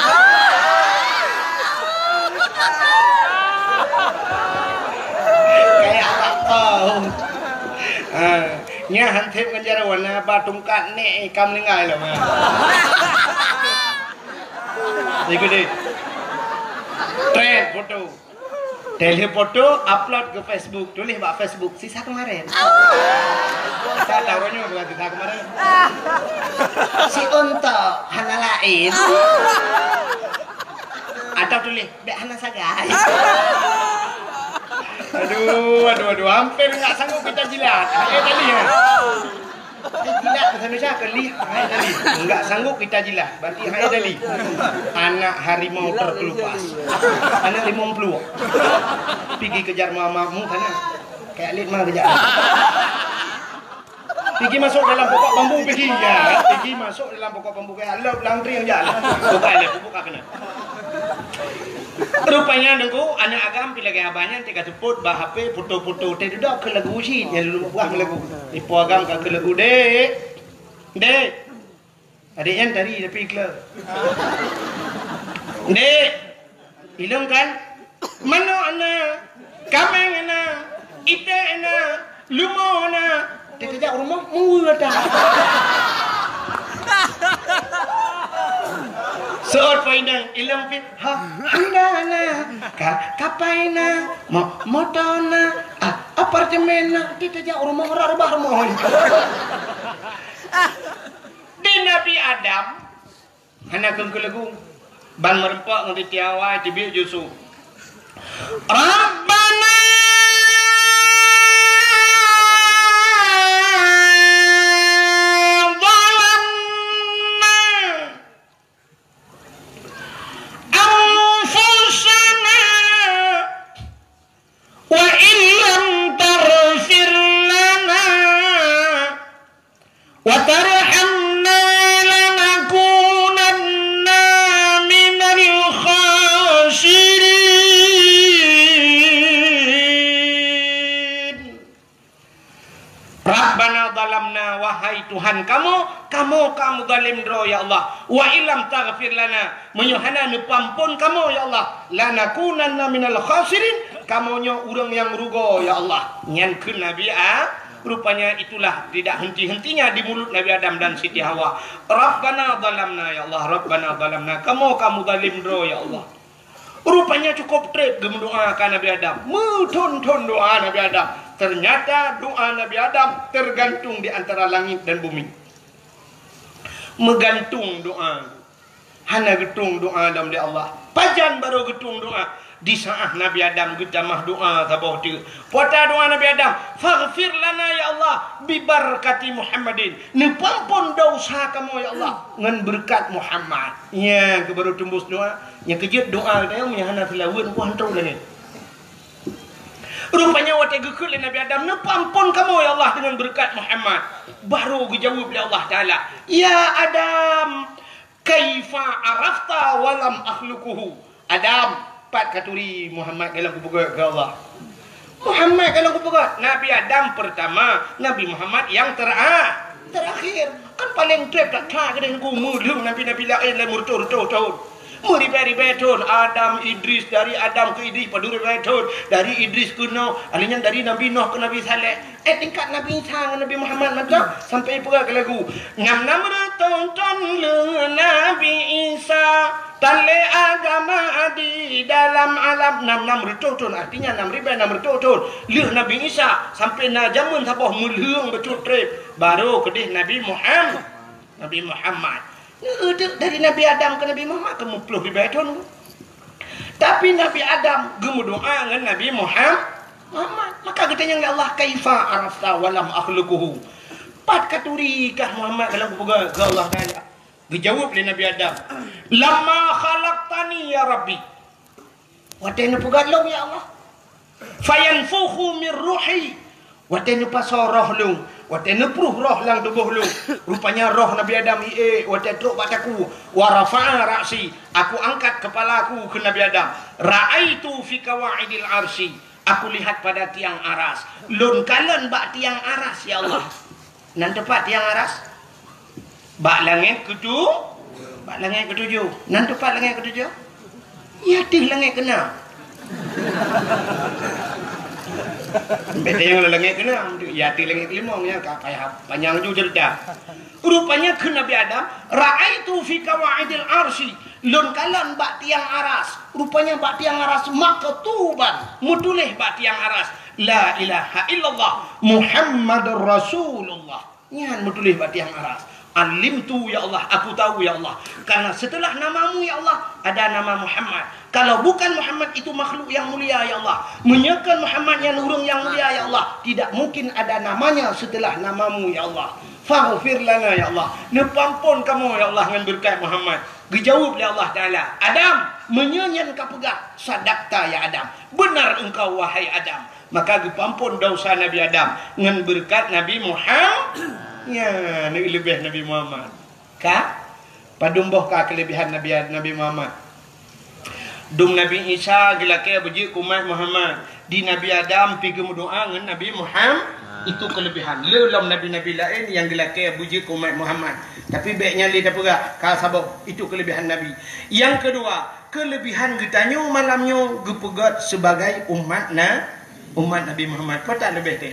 Kayak bakpao. Ha, nyan hanté ngon jaroe na ba tungkat nek ka meuninggai lom. Ha. Ikut deh. Trend foto. Teuh foto, upload ke Facebook, tuléh bak Facebook, sisa kemarin. Sa tahu nyoe bukan sisa kemarin. Si Untok hana laén. Atau tuléh, bèk hana sagai. Aduh, aduh, aduh, hampir enggak sanggup kita jilat. Eh, tadi ya. Eh, jilat bahasa Indonesia ke lih, hai tadi. Enggak sanggup kita jilat, berarti hai tadi. Anak harimau terkelupas. Anak limong puluh. Pigi kejar mama mu sana. Kayak lit mah kejar. Pigi masuk dalam pokok bambu pigi. Ya, pigi masuk dalam pokok bambu kayak laut langkring je. Buka le, buka kena. Rupanya nunggu aneuk agam pi lagèe abah nyan teuka seupôt bak H P foto-foto teuh dudoe keu lagu cit nyan lôn buah lagu. Ipo agam ka keu lagu, "Dek. Dek." Adék nyan tari tapi kleu. "Dek. Ilong kan? Manok na, kaméng na, iték na, leumo na." Teuka jak rumoh, meuweue that. Seuôt poh inong, ilong pih, ha, honda na, ka, kapai na, mo-, moto na, a, apartemen na, teuka jak rumoh, rot rubah rumoh. Di Nabi Adam, hana keuneuk keu lagu. Ban meureumpok ngon Siti Hawa, teubiet Yusuf. Rabbana zalamna anfusana wa illam taghfir lana wa tarhamna lanakunanna minal khasirin. Rabbana zalamna, wahai Tuhan kamoe, kamoe ka meuzalim droe, ya Allah. Wa illam taghfir lana, meunyoe hana neupeuampon kamoe, ya Allah, lanakunanna minal khasirin, kamoe nyoe ureuëng nyang rugoe, ya Allah. Nyan kheun Nabi A-, rupanya itulah tidak henti-hentinya di mulut Nabi Adam dan Siti Hawa. Rabbana zalamna, ya Allah, Rabbana zalamna, kamoe ka meuzalim droe, ya Allah. Rupanya cukup treb geumeudoa ka Nabi Adam. Meuthon-thon doa Nabi Adam. Ternyata doa Nabi Adam tergantung di antara langit dan bumi. Meugantung doa. Hana geutueng doa lom lé Allah. Pajan barô geutueng doa? Di saat Nabi Adam geutamah doa saboh teuk. Peue doa Nabi Adam? "Faghfir lana ya Allah, bi barakati Muhammadin." Neupeuampon desya kamoe ya Allah ngon beureukat Muhammad. Nyang keu barô teumbus doa, nyang keu jeuet doa geutanyoe meunyoe hana seulaweuet, meukuah hantom lagèe. Rupanya watèe geukheun lé Nabi Adam, "Neupeuampon kamoe ya Allah deungon beureukat Muhammad." Barô geujaweueb lé Allah Taala, "Ya Adam, kaifa arafta wa lam akhluquhu?" Adam, Pat katuri Muhammad golom geupeugah keu Allah. Muhammad golom geupeugah, Nabi Adam pertama, Nabi Muhammad nyang tera-, terakhir. Kan paleng treb that-that keudeh Teungku, meulheueng nabi-nabi laén lé meureutoh-reutoh thon. Meuribèe-ribèe thon, Adam, Idris, dari Adam keu Idris padum ribèe thon, dari Idris keu Nuh, alèh nyan dari Nabi Nuh keu Nabi Saleh. Eh, tingkat Nabi Isa ngon Nabi Muhammad mantong sampai peugah keu lagu. Nam-nam reutôh thon lheueh Nabi Isa, tan lé agama di dalam alam. Nam-nam reutôh thon, artinya nam ribèe nam reutôh thon lheueh Nabi Isa, sampai na jameun saboh meulheueng bacut treb, baru keudeh Nabi Muhammad. Nabi Muhammad. Neudeuk dari Nabi Adam keu Nabi Muhammad keu meuploh ribèe thon. Tapi Nabi Adam geumeudoa ngon Nabi Muham-, Muhammad. Maka geutanyong lé Allah, "Kaifa arafta wa lam akhluquhu?" Pat katuri kah Muhammad golom geupeugah keu Allah Taala? Geujaweueb lé Nabi Adam, "Lamma khalaqtani ya Rabbi." Watèe neupeugah lôn, ya Allah. "Fayanfukhu min ruhi." Watèe neupasoe roh lôn, watèe neupruh roh lam tuboh lôn. Rupanya roh Nabi Adam ié watèe trok bak takue. "Wa rafa'a ra'si." Aku angkat kepala aku keu Nabi Adam. "Ra'aitu fi qawaidil arsy." Aku lihat pada tiang aras. Lôn kalon bak tiang aras, ya Allah. Nan teupat tiang aras? Bak langèt keutu-, bak langèt keutujoh. Nan teupat langèt keutujoh? Ya, teuh langèt keunam. Bèk tanyong langèt keunam, ya, teuh langèt keulimong, ya, ka payah panyang ju cerita. Rupanya kheun Nabi Adam, "Ra'aitu fi qawaidil arsy." Lôn kalon bak tiang aras. Rupanya bak tiang aras maktuban, meutuléh bak tiang aras, "La ilaha illallah Muhammadur Rasulullah." Nyan meutuléh bak tiang aras. "Alimtu, ya Allah, aku tahu, ya Allah. Karena setelah namamu, ya Allah, ada nama Muhammad. Kalau bukan Muhammad, itu makhluk yang mulia, ya Allah. Meunyoe kon Muhammad nyan ureueng nyang mulia, ya Allah, tidak mungkin ada namanya setelah namamu, ya Allah. Faghfir lana, ya Allah. Neupeuampon kamoe, ya Allah, ngon beureukat Muhammad." Geujaweueb lé Allah Taala, "Adam, meunyoe nyan kapeugah, sadaqta, ya Adam. Beunar engkau, wahai Adam." Maka geupeuampon desya Nabi Adam ngon beureukat Nabi Muhammad. Nyan, leubeh Nabi Muhammad. Ka? Padum boh ka keuleubehan Nabi, Nabi Muhammad? Dum Nabi Isa geulakèe beujeuet keu umat Muhammad. Di Nabi Adam pi geumeudoa ngon Nabi Muhammad. Itu keuleubehan. Le lom nabi-nabi laén nyang geulakèe beujeuet keu umat Muhammad. Tapi bèk nyan lé tapeugah, ka saboh. Itu keuleubehan Nabi. Nyang keudua, keuleubehan geutanyoe malam nyoe geupeugèt sibagai umat na-, umat Nabi Muhammad. Peue that leubeh teuh?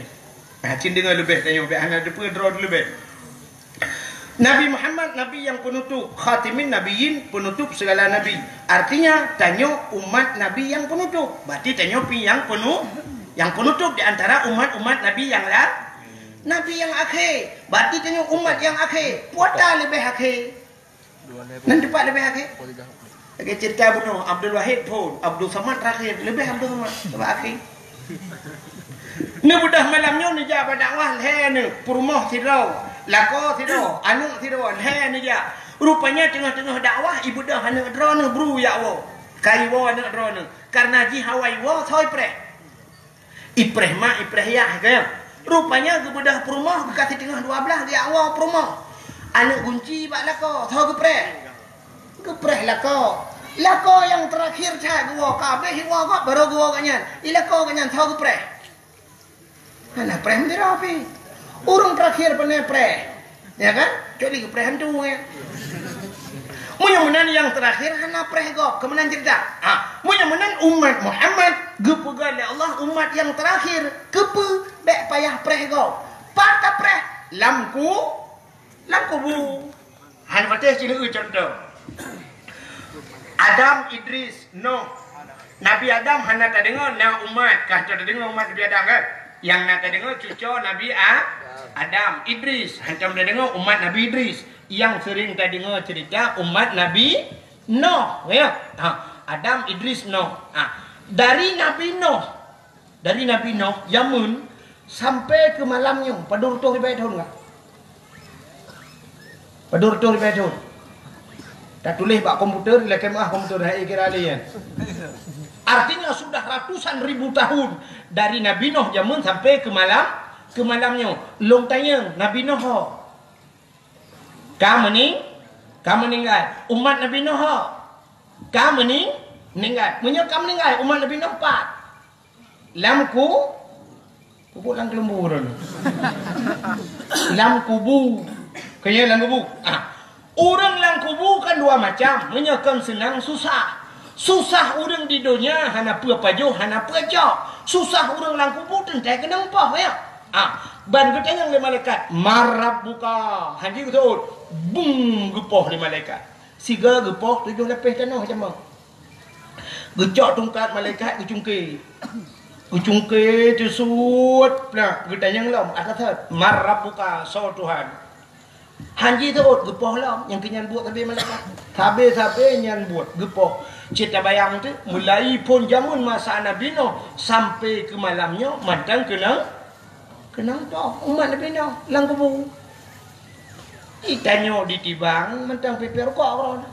Nah, cit deungoe leubeh tanyoe, bèk hana teupeue droe leubeh. Nabi Muhammad, Nabi nyang peunutôp, khatimin nabiyyin, peunutôp sigala nabi. Artinya, tanyoe umat Nabi nyang peunutôp. Berarti tanyoe pi nyang peunu-, nyang peunutôp di antara umat-umat Nabi nyang la-, Nabi nyang akhé. Berarti tanyoe umat nyang akhé. Peue that leubeh akhé? Nan teupat leubeh akhé? Lagèe cerita bunoe, Abdul Wahid phôn, Abdul Samad terakhir, leubeh Abdul Samad, leubeh akhé. Neubeudôh malam nyoe neujak bak dakwah lhèe neuh, peurumoh sidroe, lakoe sidroe, aneuk sidroe, lhèe neujak. Rupanya teungoh-teungoh dakwah, ibeudôh aneuk droeneuh bru jak woe. Ka iwoe aneuk droeneuh, kareuna jih awai woe soe ipreh. Ipreh mak, ipreh yah, kan? Rupanya geubeudôh peurumoh, geukasih teungoh dua blaih, geujak woe peurumoh. Aneuk gunci bak lakoe, soe geupreh? Geupreh lakoe. Lakoe nyang terakhir that geuwoe, ka abéh iwoe gob, barô geuwoe gobnyan. I lakoe gobnyan, soe geupreh? Hana preh meudroe pih. Ureueng terakhir pane preh. Ya kan? Kecuali geupreh hantu, ya. Meunyoe meunan nyang terakhir hana preh gob, keu meunan cerita. Ha, meunyoe meunan umat Muhammad geupeugah lé Allah umat nyang terakhir, keupeue bèk payah preh gob? Pat tapreh? Lam ku-, lam kubu. Han patéh sineuk contoh. Adam, Idris, Nuh. Nabi Adam hana tadeungoe na umat, ka tadeungoe umat Nabi Adam kan? Nyang na tadeungoe cuco Nabi A-, Adam, Idris. Hantom tadeungoe umat Nabi Idris. Nyang seuring tadeungoe cerita umat Nabi Nuh, ya. Ha, Adam, Idris, Nuh. Ha, dari Nabi Nuh Dari Nabi Nuh jameun sampai keu malam nyoe, padum reutôh ribèe thôn ka? Padum reutôh ribèe thôn. Tatuléh bak komputer, lakèe meu'ah komputer, hai kira lé nyan. Artinya sudah ratusan ribu tahun dari Nabi Nuh jameun sampai keu malam, keu malam nyoe. Lôn tanyong, Nabi Nuh ho? Ka meuning-, ka meuninggai. Umat Nabi Nuh ho? Ka meuning-, Meuninggai. Meunyoe ka meuninggai, umat Nabi Nuh pat? Lam ku-, kubu lam keuleumbur. Lam kubu. Kayée lam kubu. Ah. Ureuëng lam kubu kan dua macam. Meunyoe kon seunang, susah. Susah ureuëng di donya hana peue pajoh, hana peue cok. Susah ureuëng lam kubu teuntée keunong poh, ya. Ah, ban geutanyong lé malaikat, "Man rabbuka?" Hanji geuseuôt, bung geupoh lé malaikat. Sigoe geupoh tujoh lapéh tanoh jameun. Geucok tungkat malaikat geucungke. Geucungke teusuet, nah, geutanyong lom, ata that, "Man rabbuka?" Soe Tuhan? Hanji teuôt geupoh lom, nyang keu nyan buet sabe malaikat. Sabe-sabe nyan buet geupoh. Cit tabayang teuh, mulai phon jameun masa Nabi Nuh sampai keu malam nyoe mantong keunong, keunong poh umat Nabi Nuh lam kubu. Itanyoe ditibang mantong pipée rukok uroe.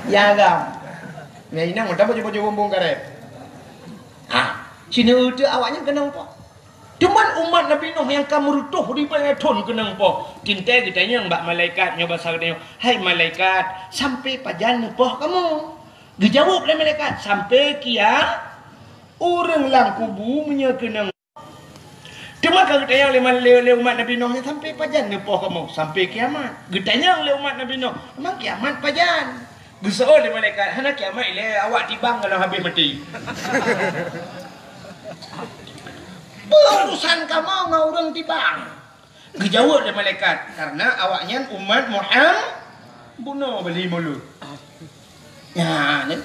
Ya agam. Ya inong mantong baju-baju bumbong karet. Ha, sini uteuk awaknyan keunong poh. Cuman umat Nabi Nuh nyang ka meurutoh ribée thon keunong poh. Teuntée geutanyong bak malaikat nyoe basa geutanyoe, "Hai malaikat, sampai pajan neupoh kamoe?" Geujaweueb lé malaikat, "Sampai kia ureuëng lam kubu meunyoe keunong." Teuma ka geutanyong lé, lé, lé umat Nabi Nuh nyan, "Sampai pajan neupoh kamoe?" "Sampai kiamat." Geutanyong lé umat Nabi Nuh, "Memang kiamat pajan?" Geuseuôt lé malaikat, "Hana kiamat ilée, awak tibang ka lheueh habéh maté." "Peue urusan kamoe ngon ureuëng tibang?" Geujaweueb lé malaikat, "Karena awaknyan umat Muhammad." Bunoe bali mulut. Nyan,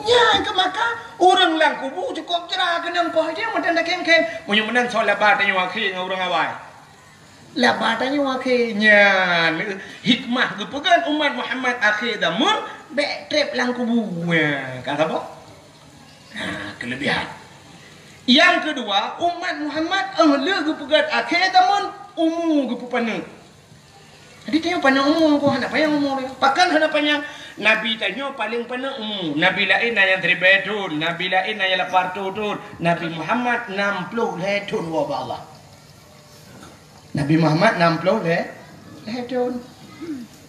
nyan keu maka ureuëng lam kubu cukôp jra keunong poh jih mantong dakeng-keng. Meunyoe meunan soe laba tanyoe akhé ngon ureuëng awai. Laba tanyoe akhé. Nyan hikmah geupeugét umat Muhammad akhé zaman bék treb lam kubu. Nyan, ka saboh. Nah, keulebihan. Nyang keudua, umat Muhammad, eh, le geupeugét akhé zaman, umu geupeupaneuk. Jadi tanyoe paneuk umu, ko hana panyang umu tanyoe. Pakon hana panyang? Nabi tanyoe paleng paneuk umu. Nabi laén na nyang siribée thon, nabi laén na nyang lapan reutôh thon, Nabi Muhammad nam ploh lhée thon woe bak Allah. Nabi Muhammad nam ploh lhée, lhée thon.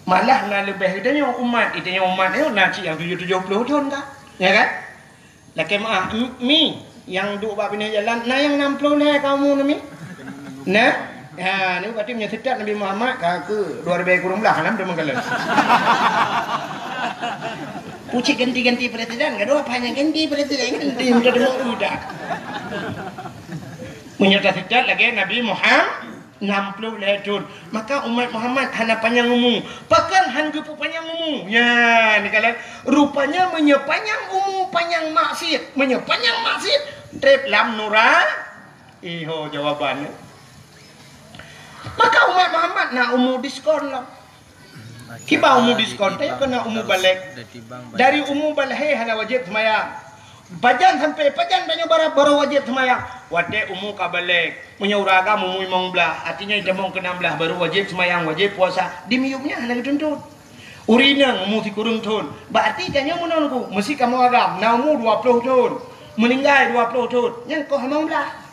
Malah na leubeh geutanyoe umat, geutanyoe umat nyoe na cit nyang tujoh, tujoh ploh thon ka. Ya kan? Lakée meuáh, mi, nyang duek bak binéh jalan, na nyang nam ploh lhée ka umu nyoe mi? Na? Ha, nyoe berarti meunyoe seutôt Nabi Muhammad ka keu dua ribée kureueng blah, nam deungon kalen. Pucit ganti-ganti presiden, gadoh apa hana ganti presiden, ganti udah deungon udah. Meunyoe taseutôt lagée Nabi Muhammad, nam ploh lhée thon, maka umat Muhammad hana panyang umu. Pakon han geupeu panyang umu? Nyan, dikalon. Rupanya meunyoe panyang umu, panyang maksiet. Meunyoe panyang maksiet, treb lam nura-, iho jawaban. Maka umat Muhammad na umu diskon lah. Kiban umu diskon, tanyoe keuneuk umu balek. Dari umu balek hana wajéb seumayang. Pajan sampai pajan tanyoe bara-, baru wajéb seumayang? Watée umu ka balek. Meunyoe ureuëng agam umu limong blah, artinya itamong keu nam blah baru wajéb seumayang, wajéb puasa. Di miyueb nyan hana geutuntut. Ureuëng inong umu sikureueng thon, berarti tanyoe meunan ku, meusi kamoe agam na umu dua ploh thon, meuninggai dua ploh thon, nyan koh limong blah.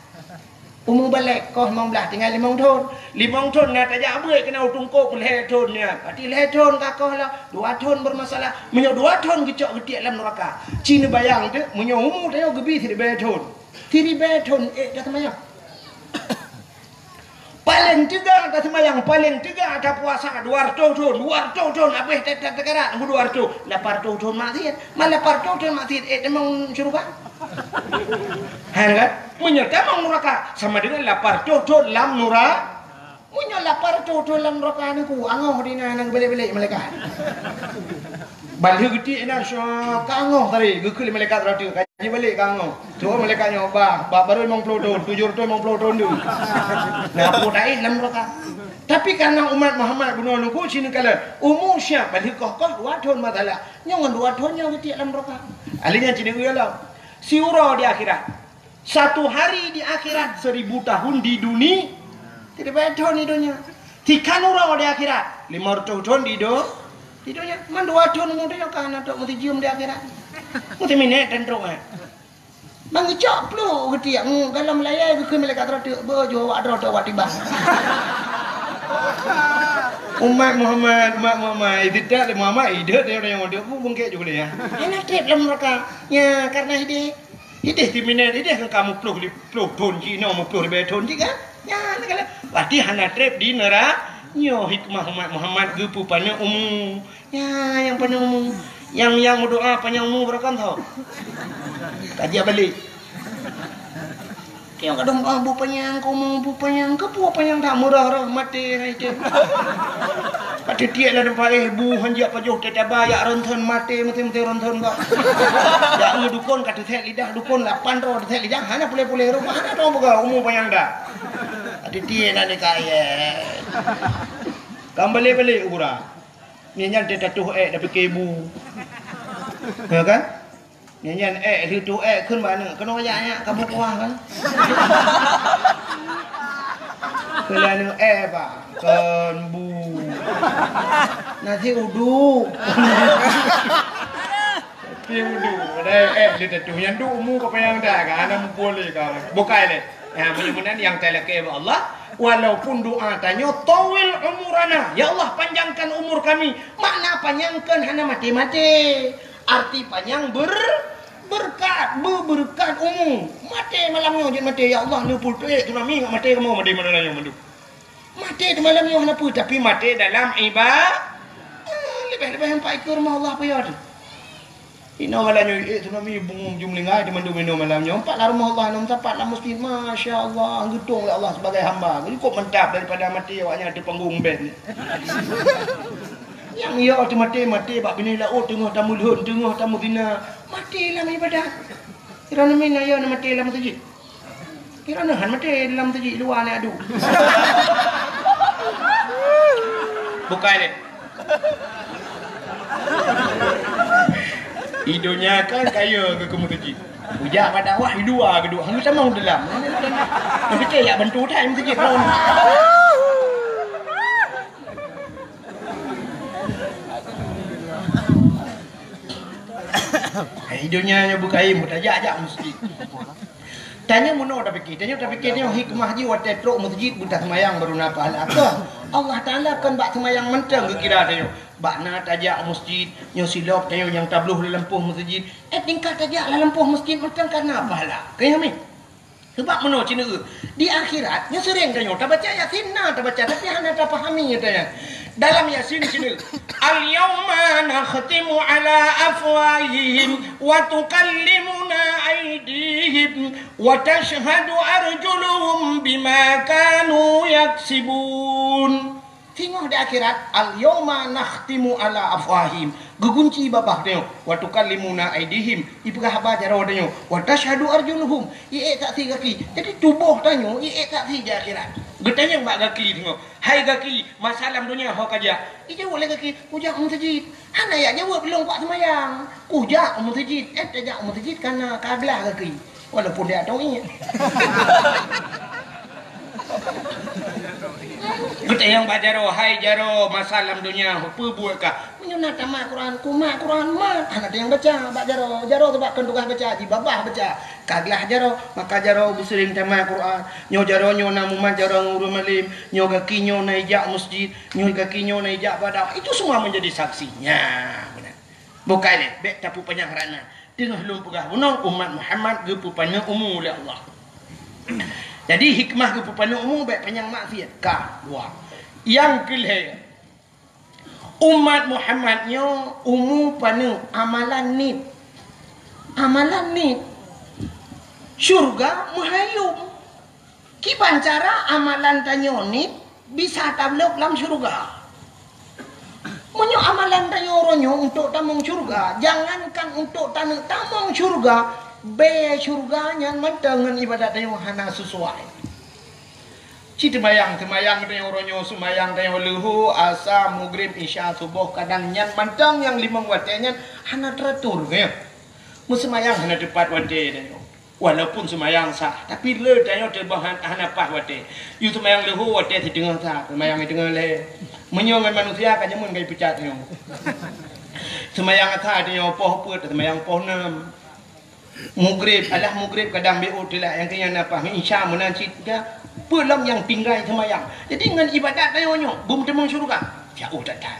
Umu balek koh limong blah tinggai limong thon. Limong thon na tajak beue keunan u tungkôk lhée thon nyan. Berarti lhée thon ka koh lah, dua thon bermasalah. Meunyoe dua thon geucok geutiek lam nuraka. Ci neubayang teuk, meunyoe umu tanyoe geubi siribée thon. Siribée thon ék taseumayang. Paleng teuga taseumayang, paleng teuga tapuasa dua reutôh thon, dua reutôh thon habéh ta-, ta-, takarat ngon dua reutôh, lapan reutôh thon maksiet. Man lapan reutôh thon maksiet, ék tamong syeuruga? Hán kan? Meunyoe tamong nuraka, sama dengan lapan reutôh thon lam nura-, meunyoe lapan reutôh thon lam nuraka nangku, angoh di na, na geubalek-balek malaikat. Ban lheueh geutiek inan, syok, ka angoh tadi, geukheun lé malaikat rot, ka jibalek ka angoh. Troh malaikat nyoe, bah, bah, baru limong ploh thon, tujoh reutôh limong ploh thon tu. Na peue taéh lam nuraka. Tapi karena umat Muhammad bunoe nangku, sinoe kala, umu siap, ban lheueh koh-koh dua thon masalah. Nyoe ngon dua thon nyoe geutiek lam nuraka. Ahli nyan sinoe lom. Siuroe di akhirat. Satu hari di akhirat, seribu tahun di duni-, siribée thon di donya. Sikhan uroe di akhirat, limong reutôh thon di do-, di donya. Man dua thon umu tanyoe ka hana trok meusijeuem di akhirat. Meusiminét tan trok, eh. Ban geucok pluek geutiek, ngu, galom layée geukheun malaikat rot teuk, beuh, jeuet awak droe teuk awak tibang. Umat Muhammad, umat Muhammad, tidak lé Muhammad, ideh dia orang yang bu bungkek juga ya. Hana treb lam neraka. Ya, karena ideh, ideh timinat, ideh kan kamu puluh, puluh tahun cik, no, puluh ribu tahun cik kan? Ya, nak kala. Berarti hana treb di neraka. Nyoe hikmah umat Muhammad geupeu paneuk umu. Ya, yang paneuk umu. Yang, yang berdoa panjang umu berapa tau? Kaji balik. Kiyong kadang, "Ah, bu panyang, kamoe bu panyang, keupeue panyang that meurah-rah maté hai teuh." Ka teutiek lam teumpat, eh, bu hanjeuet pajoh teuh taba, jak ronthon maté, maté-maté ronthon bak. Jak ngon dukon ka teuthek lidah, dukon lapan droe teuthek lidah, hana puléh-puléh roh, hana droe peugah umu panyang dah. Ka teutiek na nikah, eh. Kan balek-balek u Bura. Nyan nyan teuh tatuh ék dah pike bu. Ya kan? Nyan nyan ék, lheueh tuh ék kheun bak aneuk, keunoe jak nyak ka bu kuah kan? Keulah aneuk ék bak, kon bu. Nasi uduk. Nasi uduk. Padahai ék lheueh tatuh. Nyan duek umu ka panyang dah kan, hana muphom lé kan. Bukai lé. Ha, meunyoe meunan nyang talakée bak Allah, walaupun doa tanyoe, "Tawil umurana," ya Allah, panjangkan umur kami. Makna panyangkan hana maté-maté. Arti panyang ber-, berkat, beubeureukat umu. Maté malam nyoe jeuet maté, "Ya Allah, neupeutrek tsunami ngat maté kamoe," maté malam nyoe mandum. Maté di malam nyoe hana peue, tapi maté dalam iba-, ah, leubeh-leubeh empat ikor rumoh Allah payah tu. Inoe malam nyoe, eh, tsunami bungong jumlinggai di mandum inoe malam nyoe. Empat lah rumoh Allah, enam sapat lah masjid. Masya Allah, geutong lé Allah sebagai hamba. Cukup mantap daripada maté awak nyan di panggung band. Nyang yo teumaté, maté bak binéh laôt teungoh tameulhon, teungoh tamezina. Maté lam ibadat. Kira nami na yo na maté lam masjid. Kira neuhan maté dalam teujik luwa nyan adu. Bukai lé. Di donya kan kaya keu keumu teujik. Ujak bak dakwah di luwa geuduek, hana tamong dalam. Tapi cek yak bantu tai meuteujik lom. Hai donya nyoe bukai meutajak-jak meuseujid. Tanyoe meunoe tapike, tanyoe tapike nyoe hikmah jih watée trok meuseujid beutaseumayang baru na pahala. Keuh, Allah Taala kon bak seumayang mantong geukira tanyoe. Bak na tajak meuseujid, nyoe silop tanyoe nyang tabloh lam lampôh meuseujid. Eh, tingkat tajak lam lampôh meuseujid mantong ka na pahala. Keuh nyoe mi. Sebab meunoe ceuneuk di akhirat nyoe sering tanyoe tabaca Yasin na tabaca tapi hana tapahami tanyoe. Dalam Yasin ceuneuk, "Al-yauma nakhtimu ala afwahihim wa tukallimuna aidihim wa tashhadu arjuluhum bima kanu yaksibun." Singoh di akhirat, "Al-yauma nakhtimu ala afwahihim." Geugunci babah tanyoe, "Wa tukallimuna aidihim." Ipeugah haba jaroe tanyoe, "Wa tashhadu arjuluhum." Iék saksi gaki. Jadi tuboh tanyoe iék saksi di akhirat. Geutanyong bak gaki singoh, "Hai gaki, masa lam donya ho kajak?" Ijaweueb lé gaki, "Kujak u meuseujid." Hana yak jaweueb lôn kuat seumayang. "Kujak u meuseujid." Eh, tajak u meuseujid kana ka glah gaki. Walaupun dia tauhid. Geutanyong bak jaroe, "Hai jaroe, masa lam donya peue buet kah?" "Meunyoe na tamat Quran, kumat Quran mat." Hana teunyang baca bak jaroe. Jaroe teuh bak kon tugaih baca, jibabah baca. Ka glah jaroe, maka jaroe beuseuring tamat Quran. Nyoe jaroe nyoe na mumat jaroe ngon ureuëng malem. Nyoe gaki nyoe na ijak meuseujid. Nyoe gaki nyoe na ijak bak dakwah. Itu semua menjadi saksi. Nya, beuna. Bukai lé, bék tapupanyang rana. Teungoh lôn peugah bunoe, umat Muhammad geupeupaneuk umu lé Allah. Jadi, hikmah geupeupaneuk umu bék panyang maksiat. Ka, dua. Nyang keulhée, umat Muhammad nyoe umu paneuk amalan nit. Amalan nit. Syurga meuhayom. Kiban cara amalan tanyoe nit bisa tablok lam syurga. Meunyoe amalan tanyoe uroe nyoe untuk tamong syurga, jangankan untuk taneuk tamong syurga, bée syurga nyan mantong ngon ibadat tanyoe hana sesuai. Ci teumayang, teumayang tanyoe uroe nyoe, seumayang tanyoe leuhô, asa, mugrib, isya, suboh, kadang nyan mantong nyang limong watée nyan hana teratur, ya. Meuseumayang hana teupat watée tanyoe. Walaupun seumayang sah, tapi le tanyoe teuboh han-, hana paih watée. Yue seumayang leuhô watée siteungoh sa, seumayang siteungoh lhée. Meunyoe ngon manusia ka jameun ka jipecat nyoe. Seumayang asa tanyoe poh peuet, seumayang poh nam. Mugrib, alah mugrib kadang beu telat nyang keu nyan na paih, isya meunan cit ka. Peue lom nyang tinggai seumayang. Jadi ngon ibadat tanyoe nyoe, beumeuteumong syurga. Jauh that-that.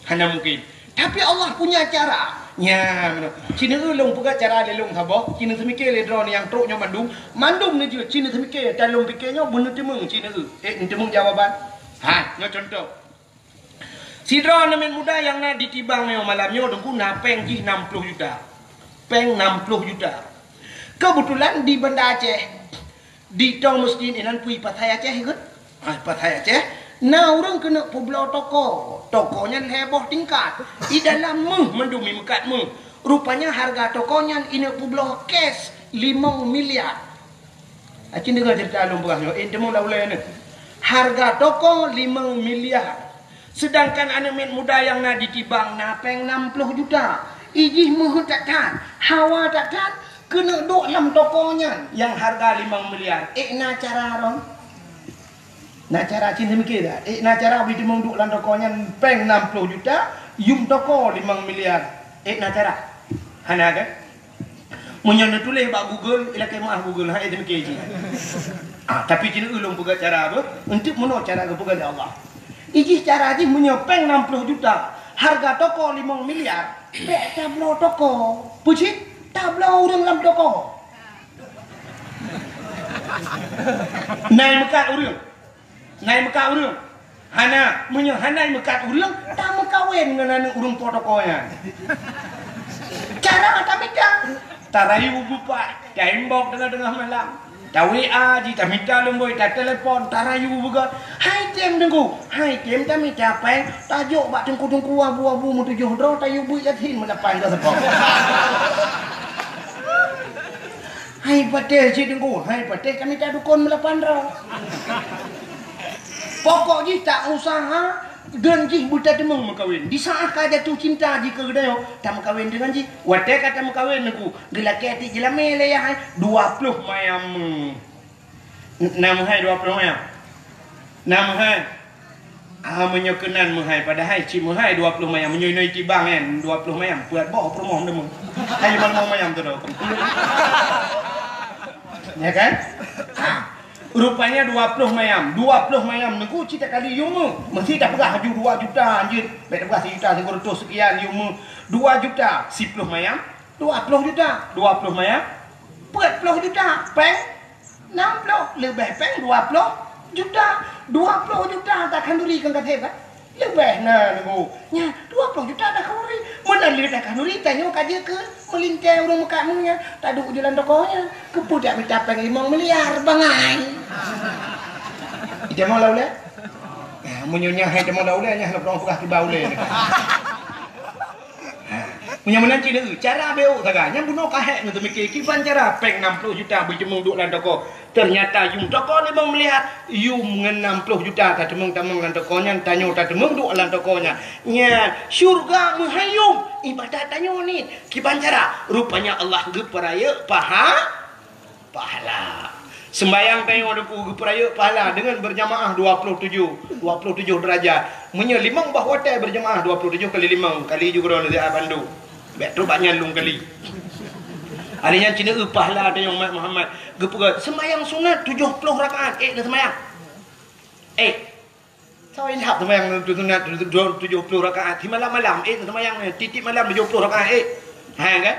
Hana mungkin. Tapi Allah punya cara. Nya, meunoe. Ci neueu lôn peugah cara lé lôn saboh, ci neuseumiké lé droeneuh nyang trok nyoe mandum, mandum neujeuet ci neuseumiké, dan lôn piké nyoe beuneuteumé ci neueu. Eh, neuteumeung jawaban. Ha, nyoe contoh. Sidroe aneuk muda nyang na di Tibang nyoe malam nyoe Teungku na péng jih nam ploh juta. Péng nam ploh juta. Keubeutulan di Banda Aceh, di Tong Meusjid inan peue Pasai Aceh ikôt. Ah, Pasai Aceh, na ureuëng keuneuk peubloe toko. Toko nyan lhée boh tingkat. I dalam méuh mandum i meukat méuh. Rupanya hareuga toko nyan ineuk peubloe cash limong miliar. Aci deungoe ceurita lôn peugah nyoe, eh, teumeung lam ulée nyoe. Hareuga toko limong miliar. Seudangkan aneuk miet muda nyang na di Tibang na péng nam ploh juta. I jih meuheuet that-that, hawa that-that, keuneuk duek lam toko nyan nyang hareuga limong miliar. Eh, na cara droen? Na cara cit seumiké dak? Eh, na cara bri teumeung duek lam toko nyan péng nam ploh juta, yum toko limong miliar. Eh, na cara? Hana kan? Meunyoe neutuléh bak Google, ilakée meuah Google, hai seumiké jih. Ah, tapi cit ulôn peugah cara apa? Untuk meunoe cara geupeugah lé Allah. Ijih cara jih meunyoe péng nam ploh juta, hareuga toko limong miliar, bék tabloe toko. Peue cit? Tabloe ureuëng lam toko. Nai meukat ureuëng. Nai meukat ureuëng. Hana, meunyoe hana meukat ureuëng, tameukawen ngon aneuk ureuëng po toko nyan. Cara tamita. Tarayu bupat, taimbok teungoh-teungoh malam. Ta-WA jih, tamita lumboi, tatelepon, tarayu bugot. Hai tem Teungku, hai tem tamita péng, tajok bak teungku-teungku abu-abu meutujoh droe, tayue beuet Yasin meulapan droe seupôt. Hai patéh cit Teungku, hai patéh tamita dukon meulapan droe. Pokok jih ta usaha, deun jih beutateumeung meukawen. Di saát ka jatuh cinta jih keu geutanyoe, tameukawen deungon jih. Watée ka tameukawen Teungku, geulakée tiek jeulamé lé yah hai, dua ploh mayam. N-, na meuhai dua ploh mayam? Na meuhai? Ah, meunyoe keunan meuhai, padahai cit meuhai dua ploh mayam. Meunyoe inoe Tibang nyan, dua ploh mayam, peuet boh peurumoh teumeung. Hai lima mayam tu dah. Ya kan? Ha. Rupanya dua ploh mayam. Dua ploh mayam Teungku cit takali yum méuh. Meusti tapeugah laju dua juta anjeut. Bék tapeugah sijuta sikureueng reutôh seukian yum méuh. Dua juta siploh mayam, dua ploh juta. Dua ploh mayam, peuet ploh juta. Péng nam ploh, leubeh péng dua ploh juta. Dua ploh juta takhanduri keu gaséh, kan? Leubeh na Teungku. Nya, dua ploh juta takhanduri. Meunan lé takhanduri, tanyoe ka jeuet keu meulintée ureuëng meukat méuh nyan, taduek u jalan toko nyan. Keupeue dak mita péng limong miliar, bangai. Ita mau lam ulée? Nah, meunyoe nyan hai ita mau lam ulée, nyan hana peudong peugah kiban ulée. Ha, meunyoe meunan cit, cara beu saga. Nyang bunoe ka hék ngon teumiké kiban cara péng nam ploh juta beuceumeung duek lam toko. Teunyata yum toko limong miliar, yum ngon nam ploh juta tateumeung-tamong lam toko nyan, tanyoe tateumeung duek lam toko nyan. Nyan, syeuruga meuhai yum, ibadat tanyoe niet. Kiban cara, rupanya Allah geupeurayeuk paha-, pahala. Seumbayang tanyoe Teungku geupeurayeuk pahala deungon beurjamaah dua ploh tujoh, dua ploh tujoh deurajat. Meunyoe limong boh watée beurjamaah dua ploh tujoh kali limong, kali ju keudroe neusiat bandum. Bék trok bak nyan lôn kali. Hari nyan cit neueu pahala tanyoe umat Muhammad. Geupeugah, seumbayang sunat tujoh ploh rakaat, ék neuseumayang. Ék. Soe ilham seumbayang tu sunat tu-, tu-, tujoh ploh rakaat. Simalam-malam, ék neuseumayang, tieb-tieb malam tujoh ploh rakaat, ék. Ha, kan?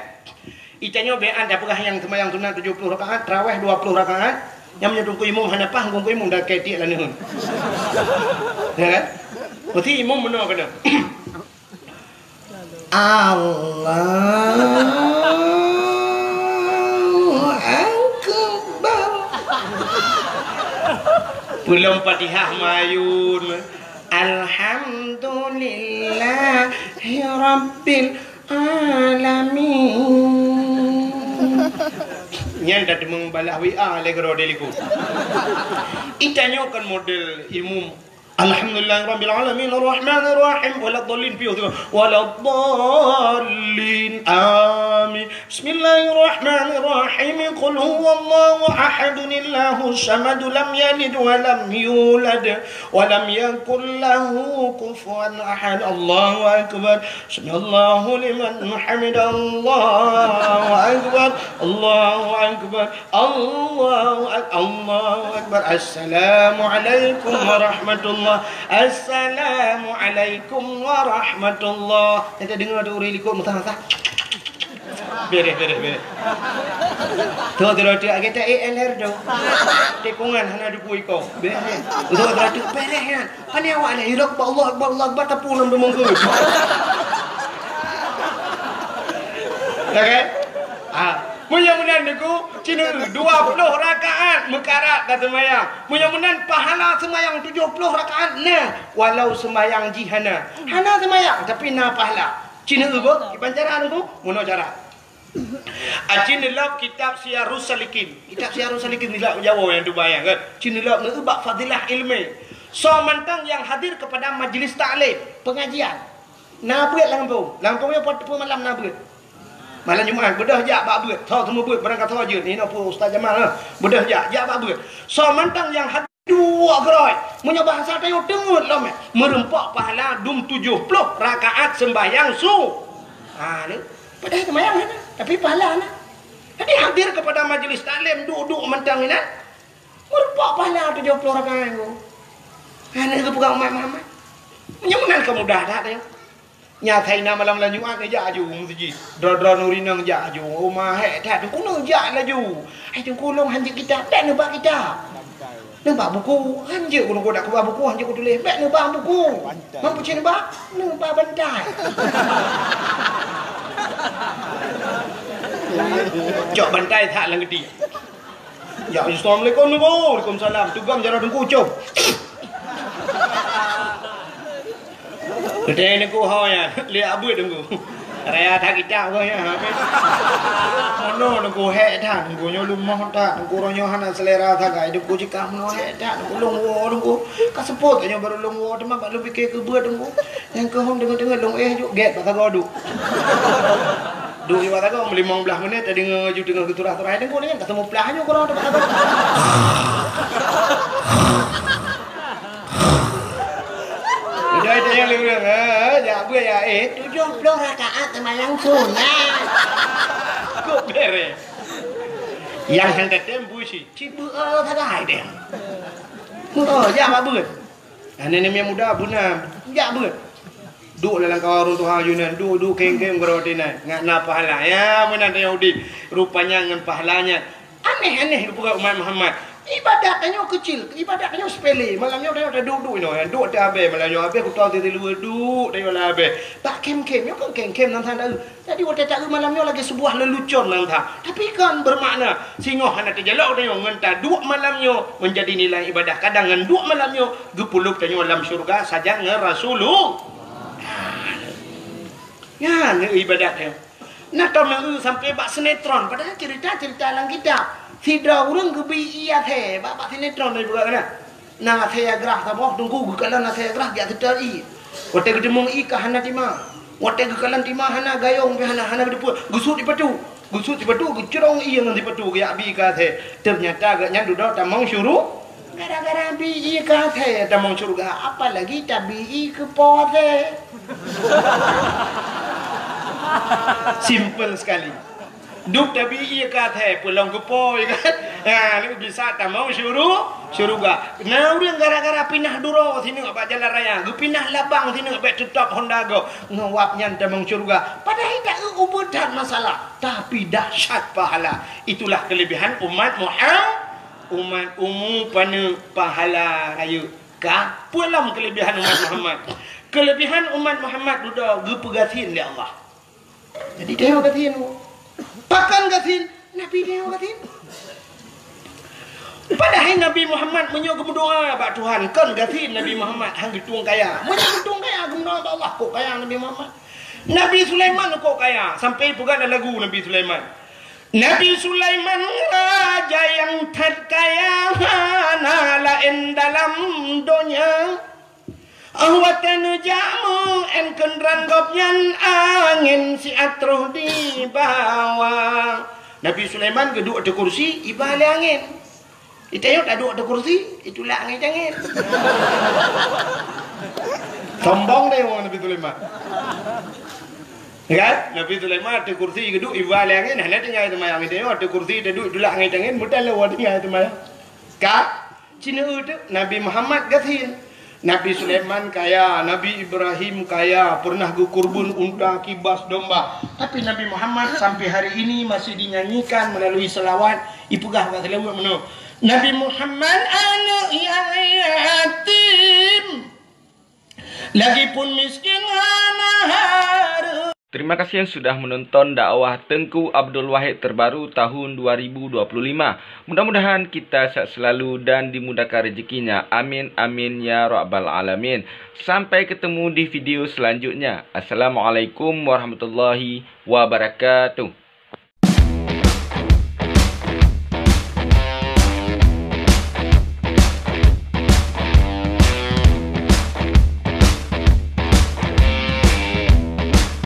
Itanyoe bék an tapeugah nyang seumbayang sunat tujoh ploh rakaat, tarawih dua ploh rakaat. Nyang meunyoe teungku imum hana paih, teungku imum dak keu tiek laneuen. Ya, kan? Meusti imum meunoe keunoe. Allahu Akbar. Peulom Fatihah mayun. Alhamdulillahi Rabbil Alamin. Nyan dah deungon balah W A lé keudroe di likot. Itanyoe kan model imum. Alhamdulillahirabbil alamin, arrahmanir rahim, waladdallin, piôh tu. Waladdallin, amin. Bismillahirrahmanirrahim. Qul huwallahu ahad, Allahus samad, lam yalid wa lam yulad, wa lam yakul lahu kufuwan ahad. Allahu akbar. Sami'allahu liman hamidah. Allahu akbar. Allahu akbar. Allahu ak-, Allahu akbar. Assalamualaikum warahmatullahi Assalamualaikum warahmatullah. Nyang tadeungoe tu ureueng likot meusaha-saha. Bereh, bereh, bereh. Tu, tu, tu, agak tak A L R tu. Tikungan hana duku iko. Bereh. Tu, tu, tu, bereh nyan. Pane awak nyan, "Allahu Akbar, Allahu Akbar, Allahu Akbar," tapi lam deungon ke. Ya kan? Ah, meunyoe meunan Teungku, Cina dua puluh rakaat meukarat ka seumayang. Meunyoe meunan pahala seumayang tujoh ploh rakaat na, walau seumayang jih hana. Hana seumayang, tapi na pahala. Cina beuh, kiban cara Teungku, meunoe cara. Aci neulab kitab Siyarus Salikin. Kitab Siyarus Salikin neulab Jawa nyang tubai nyan kan. Ci neulab neu bak fadilah ilmu. Soe mantong nyang hadir kepada majlis taklim, pengajian. Na beuet lam gampông. Lam gampông nyoe pat teupeu malam na beuet. Malam Jumat beudôh jak bak beuet. Soe teumeu beuet barang ka soe jeuet. Inoe peue Ustaz Jamal, ha. Beudôh jak, jak bak beuet. Soe mantong nyang hadir Duek keurôi. Meunyoe bahasa tanyoe teungeut lom, eh. Meureumpok pahala dum tujoh ploh rakaat seumbahyang su-, ha, ni. Padahai seumbahyang hana, tapi pahala na. Jadi hadir kepada majlis taklim duek-duek mantong inan. Meureumpok pahala tujoh ploh rakaat nyoe. Hana geupeugah umat Muhammad. Meunyoe meunan ka mudah that nyoe. Nyan asai na malam-malam Jumat neujak aju u meuseujid. Droe-droe nuri nang jak aju. Oh, ma hék that, Teungku neujak laju. Hai Teungku, lôn hanjeuet kitab, bèk neubak kitab. Neubak buku, hanjeuet Teungku dak keubah buku, hanjeuet kutuléh, bèk neubak buku. Bantai. Mampu cit neubak? Neubak bantai. Cok bantai that lam geuti. Ya, assalamualaikum, Teungku. Waalaikumsalam. Tugam jaroe Teungku, com. Geutanyoe Teungku ho nyan, lé abeuet Teungku. Raya that kitab ko nyan, habéh. Meunoe Teungku, hék that Teungku, nyoe leumoh that Teungku, uroe nyoe hana seulera sagai Teungku, jikah meunoe hék that Teungku, lôn woe Teungku. Ka seupôt nyoe barô lôn woe, teuma bak lôn pike keu beuet Teungku. Nyang keuhom deungon-deungon lôn éh juk gét bak sagoe duek. Duek bak sagoe limong blaih menit, tadeungoe laju teungoh geuturah-turah Teungku nyan, ka teumuplah nyoe keudroe teuma sagoe. Udah itu yang lurus, ha, jak beuet ya, eh, tujoh ploh rakaat seumayang sunat. Kok bereh? Yang hang tetem bui si, ci beuet sagai deh. Oh, jak bak beuet. Aneuk-aneuk muda beuna jak beuet. Duek lam kawan ureueng tuha Yunan, duek-duek keng-keng geuroe tinan, ngat na pahala. Ya, meunan tanyoe udép. Rupanya ngon pahala nyan. Aneh-aneh geupeugah umat Muhammad. Ibadat tanyoe keucil, ibadat tanyoe sepele. Malam nyoe tanyoe taduek-duek inoe, duek teuh abéh. Malam nyoe abéh kuto teuh siluweue duek tanyoe lam abéh. Bak khem-khem, nyoe kon khem-khem nan that. Jadi watèe taeu malam nyoe lagèe seubuah leulucon nan that. Tapi kon beumakna singoh hana teujalok tanyoe ngon taduek malam nyoe meunjadi nilai ibadah. Kadang ngon duek malam nyoe geupeuleub tanyoe lam syeuruga sajan ngon Rasulullah. Nyan ibadat nyoe. Na tom nyang eu sampai bak sinetron, padahai cerita-cerita lam kitab. Sidroe ureueng geubi ié athée bak, bak sinetron dari buka kana. Na athée grah saboh, Teungku geukalon athée grah jak seutôt ié. Watée geuteumeung ié ka hana tima. Watée geukalon tima hana, gayong pih hana, hana geuteupeue. Geusut sipatu. Geusut sipatu, geucrong ié ngon sipatu, geujak bi ié keu athée. Teunyata gobnyan dudoe tamong syuru-, gara-gara bi ié keu athée tamong syeuruga, apalagi tabi ié keu po athée. Simple sekali. Dum tabi ié keu athée, peulom keu po, ya kan? Ha, lé bisa tamong syuru-, syeuruga. Na ureuëng gara-gara pinah duroe sineuk bak jalan raya, geupinah labang sineuk bak tutop honda gob, ngon wab nyan tamong syeuruga. Padahai taeu ubeut that masalah, tapi dahsyat pahala. Itulah kelebihan umat Muhammad, umat umu paneuk pahala rayeuk. Ka, peue lom kelebihan umat Muhammad? Kelebihan umat Muhammad dudoe geupeugasien lé Allah. Jadi tanyoe gasien. Pakon gasien? Nabi tanyoe gasien. Padahai Nabi Muhammad meunyoe geumeudoa bak Tuhan, kon gasien Nabi Muhammad, han geutueng kaya. Meunyoe geutueng kaya, geumeudoa bak Allah, kok kaya Nabi Muhammad. Nabi Sulaiman kok kaya, sampai peugah lam lagu Nabi Sulaiman. Nabi Sulaiman raja nyang that kaya, hana laén dalam donya. Óh watée neujak meu-én keundrang gobnyan, angén siat troh dibawa. Nabi Sulaiman geuduek ateueh kursi, iba lé angén. Di tanyoe taduek ateueh kursi, itulak angén cangét. Sombong deh ureuëng Nabi Sulaiman. Ya kan? Nabi Sulaiman ateueh kursi geuduek, iba lé angén, hana tinggai seumayang. Di tanyoe ateueh kursi taduek, itulak angén cangét, meutan lé ureuëng tinggai seumayang. Ka? Cina teuk Nabi Muhammad gasien. Nabi Sulaiman kaya, Nabi Ibrahim kaya, pernah geukurbon unta, kibas domba. Tapi Nabi Muhammad sampai hari ini masih dinyanyikan melalui salawat, ipeugah bak salawat meunoe, "Nabi Muhammad aneuk nyang yatim, lagipun miskin hana hareuem." Terima kasih yang sudah menonton dakwah Teungku Abdul Wahid terbaru tahun dua ribu dua puluh lima. Mudah-mudahan kita sehat selalu dan dimudahkan rezekinya. Amin, amin, ya rabbal alamin. Sampai ketemu di video selanjutnya. Assalamualaikum warahmatullahi wabarakatuh.